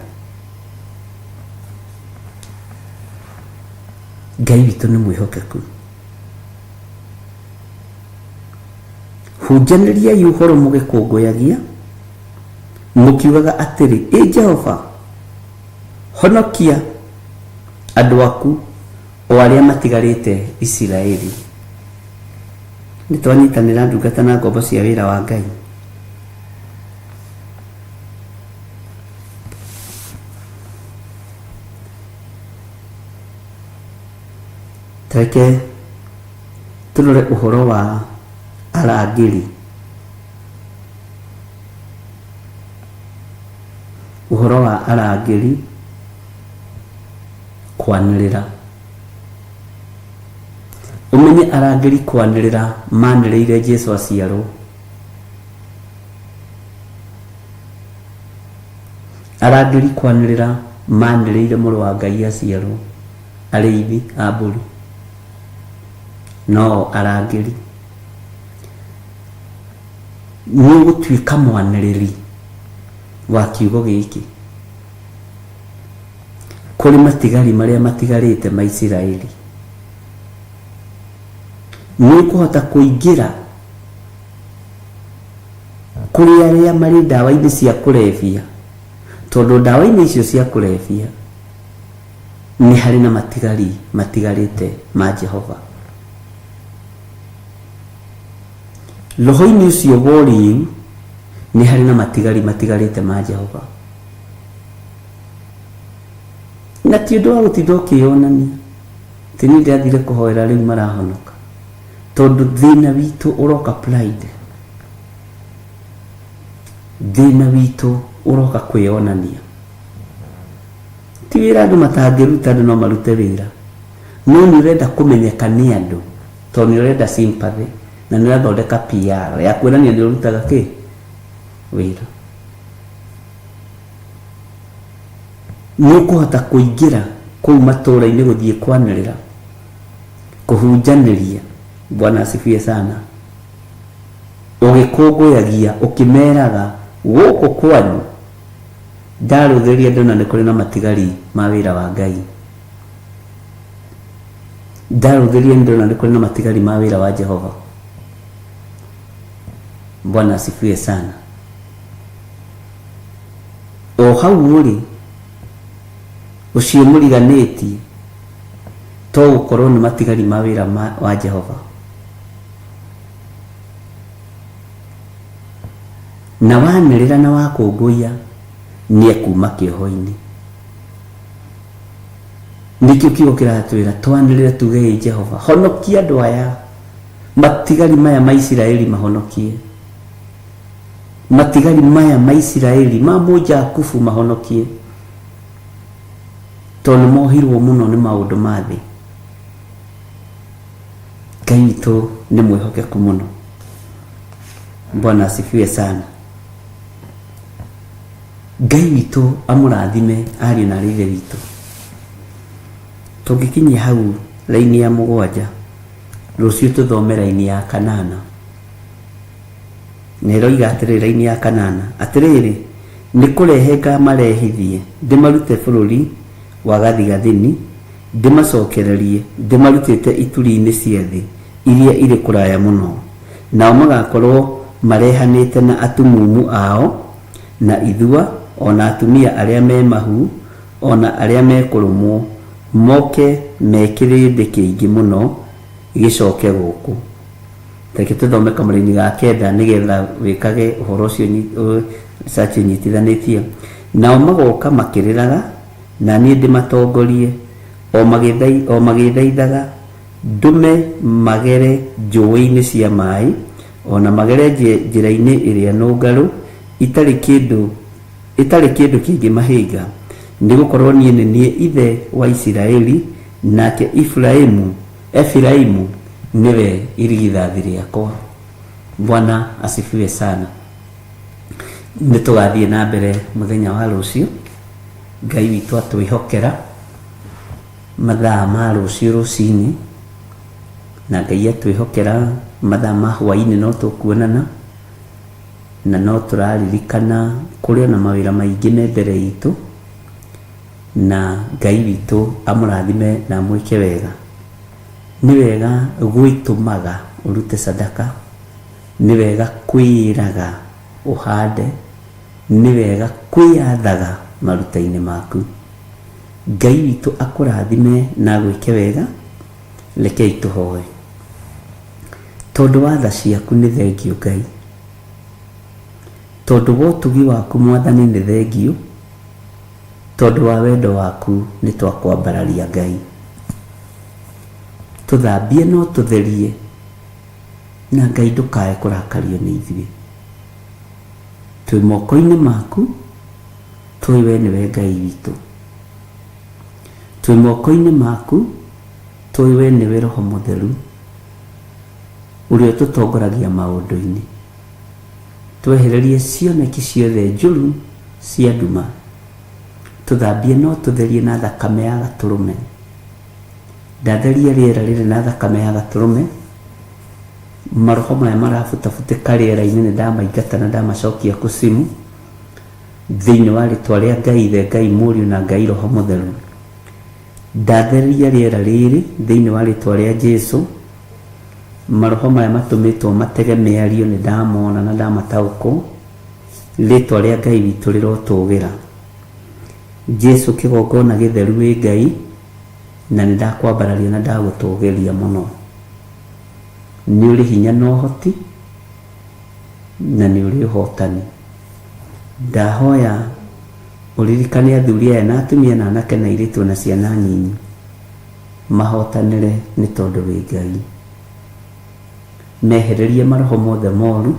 S6: Ngai witũ nĩ mwĩhokeku. Hunjanĩriai ũhoro mũgĩkũngũyagia, mũkiugaga atĩrĩ, Ĩ Jehova, honokia andũ aku, o arĩa matigarĩte Isiraeli. Nĩ twanyitanĩra ndungata na ngombo cia wĩra wa Ngai. Reke tũrore ũhoro wa arangĩri. Ũhoro wa arangĩri kwanĩrĩra. Ũmenye arangĩri kwanĩrĩra manĩrĩire Jesu aciarwo. Arangĩri kwanĩrĩra manĩrĩire mũrũ wa Ngai aciarwo. Arĩithi a mbũri no arangĩri. Nĩ ũgũtuĩka mwanĩrĩri wa kiugo gĩkĩ kũrĩ matigari marĩa matigarĩte ma Isiraeli. Nĩ ũkũhota kũingĩra kũrĩ arĩa marĩ ndawa-inĩ cia kũrebia, tondũ ndawa-inĩ icio cia kũrebia nĩ harĩ na matigari matigarĩte ma Jehova. Roho-inĩ ũcio wa ũrĩĩu nĩ harĩ na matigari matigarĩte ma Jehova. Na ti ũndũ wa gũtinda ũkĩyonania atĩ niĩ ndĩrathire kũhoera rĩu marahonoka, tondũ thĩna witũ ũroka pride, thĩna witũ ũroka kwĩyonania. Ti wĩra andũ matangĩruta, andũ no marute wĩra, no nĩ ũrenda kũmenyeka nĩ andũ tondũ nĩ ũrenda sympathy na nĩ ũrathondeka PR ya kuonania nĩ ũrutaga kĩ wĩra. Nĩ ũkũhota kũingĩra kũu matũũra-inĩ gũthiĩ kwanĩrĩra, kũhunjanĩria, Bwana asifiwe sana, ũgĩkũngũyagia ũkĩmeraga gũkũ kwanyu Ndarũthĩrĩria ndona nĩ kũrĩ na matigari ma wĩra wa Ngai. Ndarũthĩrĩria ndona nĩ kũrĩ na matigari ma wĩra wa Jehova. Bwana asifiwe sana. O hau mũrĩ, ũcio mũriganĩtie to gũkorwo nĩ matigari ma wĩra wa Jehova. Na wanĩrĩra na wakũngũiya, nĩekuma kĩoho-inĩ. Nĩkĩo kiugo kĩratwĩra twanĩrĩre tuge, ĩ Jehova, honokia andũ aya, matigari maya ma Isiraeli mahonokie. Matigari maya ma Isiraeli ma Mũjakubu mahonokie, tondũ nĩ mohirwo mũno nĩ maũndũ ma thĩ. Ngai witũ nĩ mwĩhokeku mũno. Bwana asifiwe sana. Ngai witũ amũrathime ariũ na arĩ ithe witũ. Tũngĩkinyia hau raini ya mũgwanja, rũciũ tũthome raini ya kanana. Na ĩroiga atĩrĩrĩ, raini ya kanana, atĩrĩrĩ, nĩ kũrehe ngamarehithie, ndĩmarute bũrũri wa gathigathini, ndĩmacokererie, ndĩmarutĩte ituri-inĩ cia thĩ iria irĩ kũraya mũno. Nao magakorwo marehanĩte na atumumu ao, na ithua, o na atumia arĩa me mahu, o na arĩa mekũrũmwo, moke me kĩrĩndĩ kĩingĩ mũno gĩcoke gũkũ. Reke tũthome kamũraini ga kenda nĩgetha wĩkage ũhoro ũcio research ũnyitithanĩtie. Nao magoka makĩrĩraga, na niĩ ndĩmatongorie, o magĩthaithaga, ndũme magere njũĩ-inĩ cia maĩ, o na magere njĩra-inĩ ĩrĩa nũngarũ, itarĩ kĩndũ ĩtarĩ kĩndũ kĩngĩmahĩnga, nĩgũkorwo niĩ nĩ niĩ ithe wa Isiraeli, nake Efiraimu, Efiraimu nĩwe irigithathi rĩakwa. Bwana asifiwe sana. Nĩ tũgathiĩ na mbere mũthenya wa rũciũ, Ngai witũ atwĩhokera mathaa ma rũciũ rũcinĩ, na Ngai atwĩhokera mathaa ma hwainĩ no tũkuonana. Na no tũraririkana kũrĩ ona mawĩra maingĩ me mbere itũ, na Ngai witũ amũrathime na amwĩke wega. Nĩ wega gwĩtũmaga ũrute sadaka, nĩ wega kwĩĩraga ũhande, nĩ wega kwĩyathaga maruta-inĩ maku. Ngai witũ akũrathime na agwĩke wega. Rekei tũhoe. Tondũ wa tha ciaku nĩ thengiũ Ngai. Tondũ wa ũtugi waku Mwathani nĩ thengiũ. Tondũ wa wendo waku nĩ twakwambararia Ngai. Tũthambie na ũtũtherie na Ngai ndũkae kũrakario nĩ ithuĩ. Twĩ moko-inĩ maku tũĩ we nĩwe Ngai witũ. Twĩ moko-inĩ maku tũĩ we nĩwe Roho Mũtheru ũrĩa ũtũtongoragia maũndũ-inĩ. Twehererie cioneki ciothe njũru cia nduma. Tũthambie na ũtũtherie na thakame ya gatũrũme. Ndatheria rĩera rĩrĩ na thakame ya gatũrũme. Maroho maya marabutabutĩka rĩera-inĩ nĩ ndamaingata na ndamacokia kusimu. Thĩinĩ wa rĩtwa rĩa Ngai Ithe, Ngai Mũriũ na Ngai Roho Mũtheru. Ndatheria rĩera rĩrĩ thĩinĩ wa rĩtwa rĩa Jesu. Maroho maya matũmĩtwo matege mĩario nĩ ndamona na ndamataũkwo. Rĩtwa rĩa Ngai witũ rĩrotũgĩra. Jesu kĩgongona gĩtheru wĩ Ngai na nĩ ndakwambararia na ndagũtũgĩria mũno. Nĩ ũrĩ hinya na ũhoti na nĩ ũrĩ ũhotani. Ndahoya ũririkane athuri aya na atumia na anake na airĩtu ona ciana nyinyi mahotanĩre nĩ tondũ wĩ Ngai. Mehererie maroho mothe moru,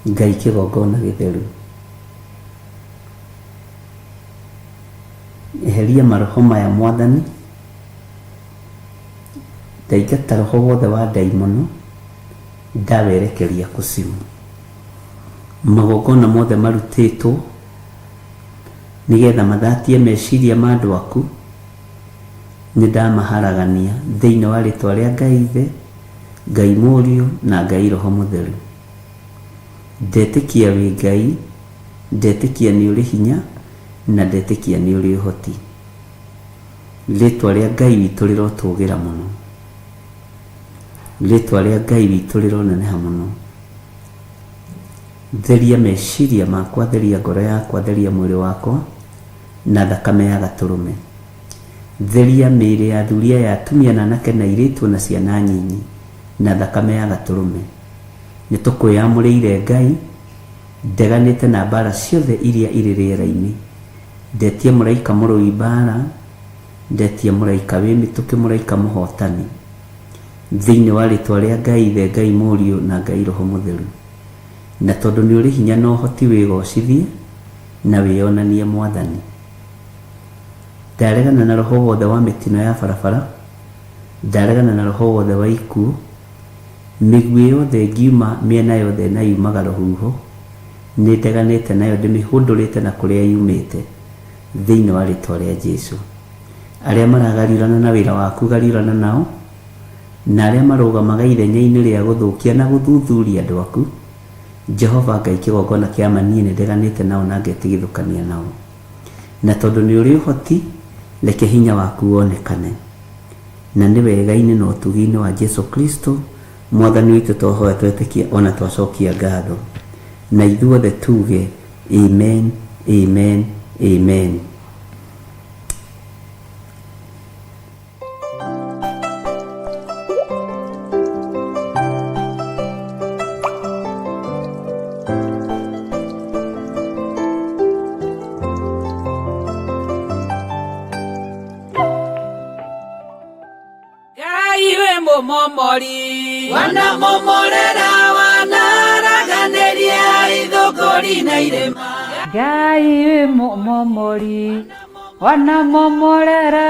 S6: Ngai kĩgongona gĩtheru. Eheria maroho maya Mwathani, ndaingata roho wothe wa ndaimono, ndawerekeria kuzimu. Magongona mothe marutĩtwo nĩgetha mathatie meciria ma andũ aku, nĩ ndamaharagania thĩinĩ wa rĩtwa rĩa Ngai Ithe, Ngai Mũriũ na Ngai Roho Mũtheru. Ndetĩkia wĩ Ngai, ndetĩkia nĩ ũrĩ hinya na ndetĩkia nĩ ũrĩ ũhoti. Rĩtwa rĩa Ngai witũ rĩrotũgĩra mũno. Rĩtwa rĩa Ngai witũ rĩroneneha mũno. Theria meciria makwa, theria ngoro yakwa, theria mwĩrĩ wakwa na thakame ya gatũrũme. Theria mĩĩrĩ ya athuri aya, atumia na anake na airĩtu ona ciana nyinyi na thakame ya gatũrũme. Nĩ tũkwĩyamũrĩire Ngai, ndeganĩte na mbara ciothe iria irĩ rĩera-inĩ. Ndetia mũraika mũrũi mbara, ndetia mũraika wĩ mĩtũkĩ, mũraika mũhotani. Thĩinĩ wa rĩtwa rĩa Ngai Ithe, Ngai Mũriũ na Ngai Roho Mũtheru. Na tondũ nĩ ũrĩ hinya na ũhoti wĩgocithie na wĩyonanie Mwathani. Ndaregana na roho wothe wa mĩtino ya barabara, ndaregana na roho wothe wa ikuũ, mĩguĩ yothe ĩngiuma mĩena yothe na yumaga rũhuho, nĩ ndeganĩte nayo ndĩmĩhũndũrĩte na kũrĩa yumĩte, thĩinĩ wa rĩtwa rĩa Jesu. Arĩa maragariũrana na wĩra waku gariũrana nao, na arĩa marũgamaga ithenya-inĩ rĩa gũthũkia na gũthuthuria andũ aku, Jehova Ngai kĩgongona kĩa ma niĩ nĩndeganĩte nao na ngetigithũkania nao. Na tondũ nĩ ũrĩ ũhoti, reke hinya waku wonekane. Na nĩ wega-inĩ na ũtugi-inĩ wa Jesu Kristo, Mwathani witũ twahoya twetĩkia o na twacokia ngatho. Na ithuothe tuge, Amen, amen, amen.
S3: Ngai wĩ mũmomori wanamomorera wanaraganĩria ithũngũri na irĩma
S2: Ngai wĩ mũmomori wanamomorera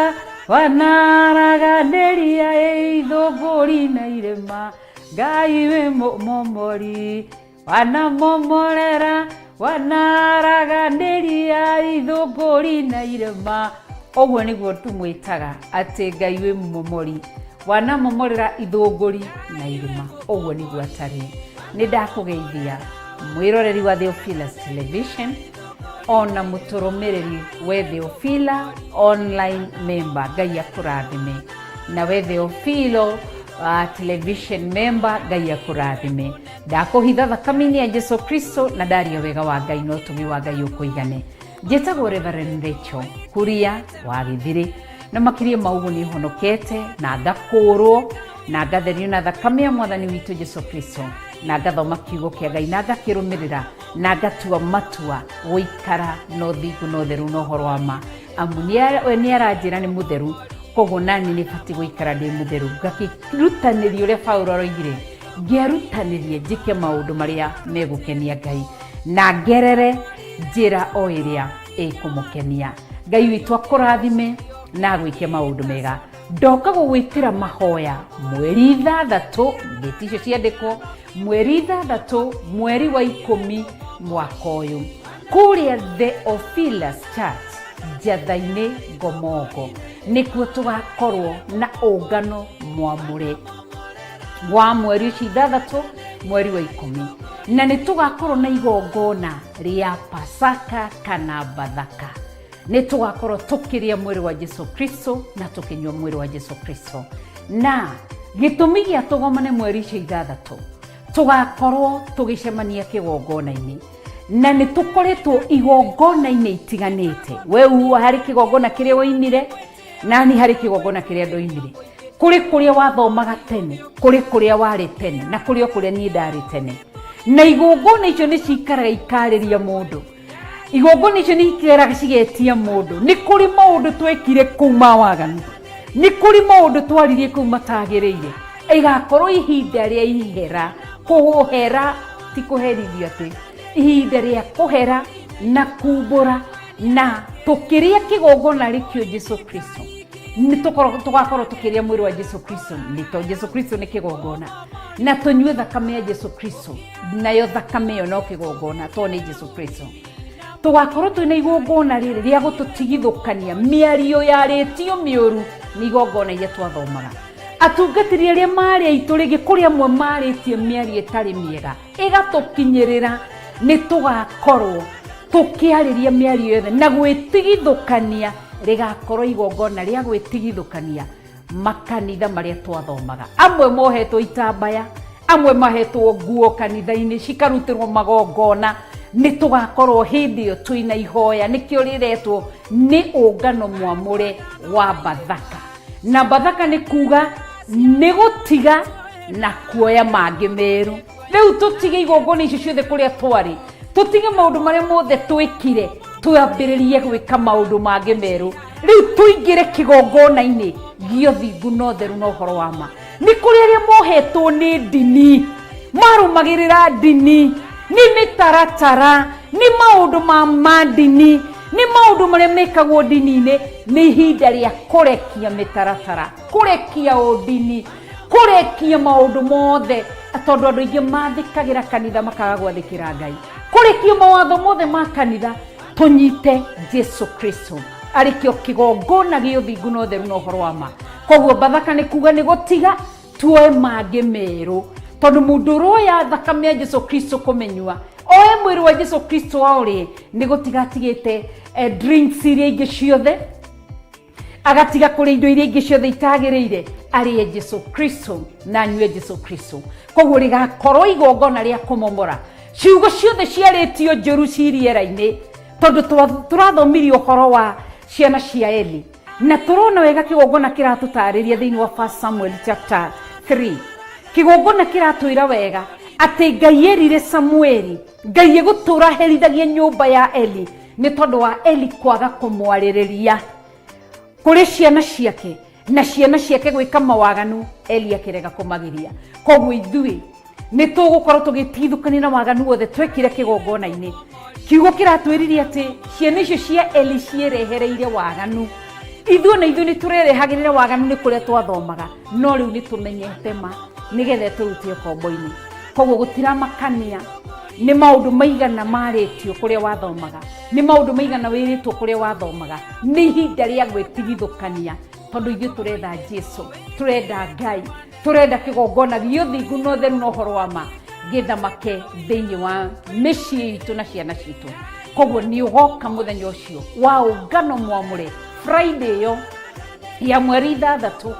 S2: wanaraganĩria ithũngũri na irĩma Ngai wĩ mũmomori wanamomorera wanaraganĩria ithũngũri na irĩma ũguo nĩguo tũmwĩtaga atĩ Ngai wĩ mũmomori wanamomorera ithũngũri na irĩma ũguo nĩguo atarĩ nĩ ndakũgeithia mwĩroreri wa Theophilus Television ona mũtũrũmĩrĩri we Theophila online member Ngai akũrathime na we Theophilo television member Ngai akũrathime ndakũhitha thakame-inĩ ya Jesu Kristo na ndaria wega wa Ngai na ũtũmi wa Ngai ũkũigane njĩtagwo Reverend Rachel Kuria wa Gĩthirĩ na makĩria ma ũguo nĩ honokete na ngakũũrwo na ngatherio na thakame ya mwathani witũ Jesu Kristo na ngathoma kiugo kĩa Ngai na ngakĩrũmĩrĩra na ngatua matua gũikara na ũthingu na ũtheru na ũhoro wa ma amu we nĩ aranjĩra nĩ mũtheru koguo nani nĩ batiĩ gũikara ndĩ mũtheru ngakĩrutanĩria ũrĩa Paulo aroigire ngĩerutanĩrie njĩke maũndũ marĩa megũkenia Ngai na ngerere njĩra o ĩrĩa ĩkũmũkenia Ngai witũ akũrathime na agwĩke maũndũ mega ndoka gũgwĩtĩra mahoya mweri ithathatũ ndĩti icio ciandĩkwo mweri ithathatũ mweri wa ikũmi mwaka ũyũ kũrĩa Theophilus Church Njatha-inĩ Ngomongo nĩkuo tũgakorwo na ũngano mwamũre wa mweri ũcio ithathatũ mweri wa ikũmi na nĩ tũgakorwo na igongona rĩa Pasaka kana Bathaka nĩ tũgakorwo tũkĩrĩa mwĩrĩ wa Jesu Kristo na tũkĩnyua mwĩrĩ wa Jesu Kristo na gĩtũmi gĩa tũgomane mweri icio ithathatũ tũgakorwo tũgĩcemania kĩgongona-inĩ na nĩ tũkoretwo igongona-inĩ itiganĩte we harĩ kĩgongona kĩrĩa woimire nani harĩ kĩgongona kĩrĩa ndoimire kũrĩ kũrĩa wathomaga tene kũrĩ kũrĩa warĩ tene na kũrĩ o kũrĩa niĩ ndarĩ tene na igongona icio nĩ cikaraga ikarĩria mũndũ igongona icio nĩ ikaraga cigetia mũndũ nĩ kũrĩ maũndũ twekire kũu ma waganu nĩ kũrĩ maũndũ twaririe kũu matagĩrĩire ĩgakorwo ihinda rĩa ihera kũhera ti kũherithio atĩ ihinda rĩa kũhera na kumbũra na tũkĩrĩa kĩgongona rĩkĩo Jesu Kristo nĩ tũgakorwo tũkĩrĩa mwĩrĩ wa Jesu Kristo nĩ to Jesu Kristo nĩ kĩgongona na tũnyue thakame ya Jesu Kristo nayo thakame ĩyo no kĩgongona to nĩ Jesu Kristo tũgakorwo twĩna igongona rĩrĩ rĩa gũtũtigithũkania mĩario yarĩtio mĩũru nĩ igongona iria twathomaga atungatĩri arĩa marĩ aitũ rĩngĩ kũrĩ amwe marĩtie mĩario ĩtarĩ mĩega ĩgatũkinyĩrĩra nĩ tũgakorwo tũkĩarĩria mĩario yothe na gwĩtigithũkania rĩgakorwo igongona rĩa gwĩtigithũkania makanitha marĩa twathomaga amwe mohetwo itambaya amwe mahetwo nguo kanitha-inĩ cikarutĩrwo magongona nĩ tũgakorwo hĩndĩ ĩyo twĩna ihoya nĩkĩo rĩretwo nĩ ũngano mwamũre wa Bathaka na Bathaka nĩ kuga nĩ gũtiga na kuoya mangĩ merũ rĩu tũtige igongona icio ciothe kũrĩa twarĩ tũtige maũndũ marĩa mothe twĩkire twambĩrĩrie gwĩka maũndũ mangĩ merũ rĩu tũingĩre kĩgongona-inĩ gĩa ũthingu na ũtheru na ũhoro wa ma nĩ kũrĩ arĩa mohetwo nĩ ndini marũmagĩrĩra ndini Nĩ mĩtaratara, nĩ maũndũ ma mandini, nĩ maũndũ marĩa mekagwo ndini-inĩ. Nĩ ihinda rĩa kũrekia mĩtaratara, kũrekia ũndini, kũrekia maũndũ mothe, tondũ andũ aingĩ mathĩkagĩra kanitha makaga gwathĩkĩra Ngai. Kũrekia mawatho mothe ma kanitha, tũnyite Jesu Kristo arĩ kĩo kĩgongona gĩa ũthingu na ũtheru na ũhoro wa ma. Koguo Bathaka nĩ kuga nĩ gũtiga tuoe mangĩ merũ, tondũ mũndũ ũroya thakame ya Jesu Kristo kũmĩnyua, oe mwĩrĩ wa Jesu Kristo aũrĩe, nĩ gũtiga atigĩte drinks iria ingĩ ciothe, agatiga kũrĩa indo iria ingĩ ciothe itagĩrĩire, arĩe Jesu Kristo na anyue Jesu Kristo. Koguo rĩgakorwo igongona rĩa kũmomora ciugo ciothe ciarĩtio njũru ci rĩera-inĩ, tondũ tũrathomirie ũhoro wa ciana cia Eli, na tũrona wega kĩgongona kĩratũtarĩria thĩinĩ wa 1 Samuel chapter 3. Kĩgongona kĩratwĩra wega atĩ Ngai erire Samueli, Ngai egũtũra herithagia nyũmba ya Eli nĩ tondũ wa Eli kwaga kũmwarĩrĩria kũrĩ ciana ciake, na ciana ciake gwĩka mawaganu, Eli akĩrega kũmagiria. Koguo ithuĩ nĩ tũgũkorwo tũgĩtigithũkania na waganu wothe twekire kĩgongona-inĩ. Kiugo kĩratwĩrire atĩ ciana icio cia Eli ciĩrehereire waganu. Ithuĩ na ithuĩ nĩ tũrerehagĩrĩra waganu nĩ kũrĩa twathomaga, no rĩu nĩ tũmenyete ma nĩgetha tũrute ũkombo-inĩ. Koguo gũtiramakania nĩ maũndũ maigana marĩtio kũrĩa wathomaga, nĩ maũndũ maigana wĩrĩtwo kũrĩa wathomaga, nĩ ihinda rĩa gwĩtigithũkania, tondũ ithuĩ tũretha Jesu, tũrenda Ngai, tũrenda kĩgongona gĩa ũthingu na ũtheru na ũhoro wa ma gĩthamake thĩinĩ wa mĩciĩ itũ na ciana citũ. Koguo nĩ ũgoka mũthenya ũcio wa ũngano mwamũre, Friday ĩyo ya mweri 6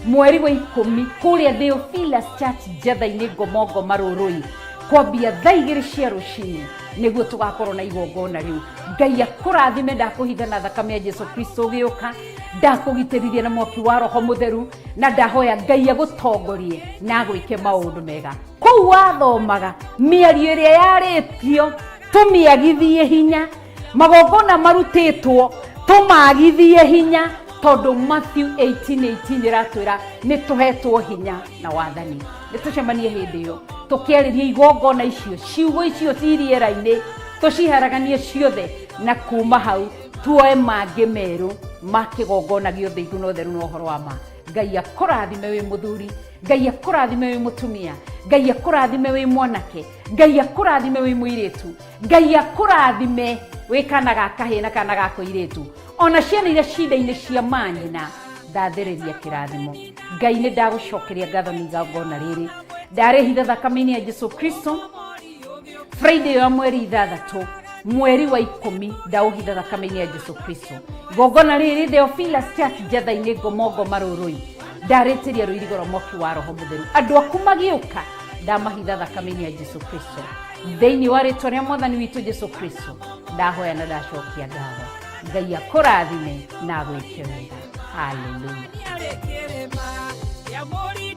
S2: mweri wa 10, kũrĩa Theophilus Church Njetha-inĩ, Ngomongo Marũrũi, kwambia thaa 2 cia rũcinĩ, nĩguo tũgakorwo na igongona rĩu. Ngai akũrathime. Ndakũhitha na thakame ya Jesu Kristo ũgĩũka, ndakũgitĩrithia na mwaki wa Roho Mũtheru, na ndahoya Ngai agũtongorie na agwĩke maũndũ mega. Kũu wathomaga, mĩario ĩrĩa yarĩtio tũmĩagithie hinya, magongona marutĩtwo tũmagithie hinya, tondũ Matthew 18:18 ĩratwĩra nĩ tũhetwo hinya na wathani. Nĩ tũcemanie hĩndĩ ĩyo tũkĩarĩria igongona icio, ciugo icio ci rĩera-inĩ tũciharaganie ciothe, na kuma hau tuoe mangĩ merũ ma kĩgongona gĩa ũthingu na ũtheru na ũhoro wa ma. Ngai akũrathime wĩ mũthuri, Ngai akũrathime wĩ mũtumia, Ngai akũrathime wĩ mwanake, Ngai akũrathime wĩ mũirĩtu, Ngai akũrathime wĩ kana ga kahĩĩ na kana ga kũirĩtu, ona ciana iria cinda-inĩ cia manyina, ndathĩrĩria kĩrathimo. Ngai, nĩ ndagũcokeria ngatho nĩ igongona rĩrĩ ndarĩhitha thakame-inĩ ya Jesu Kristo. Friday ya mweri 6 mweri wa 10, ndaũhitha thakame-inĩ ya Jesu Kristo. Igongona rĩrĩ Theophilus Church Njetha-inĩ, Ngomongo Marũrũi, ndarĩtĩria rũirigo rwa mwaki wa Roho Mũtheru. Andũ aku magĩũka, ndamahitha thakame-inĩ ya Jesu Kristo. Thĩinĩ wa rĩtwa rĩa Mwathani witũ Jesu Kristo ndahoya na ndacokia ngatho. Ngai akũrathime na agwĩke wega. Haleluya.
S3: Kĩrĩma kĩa mũri.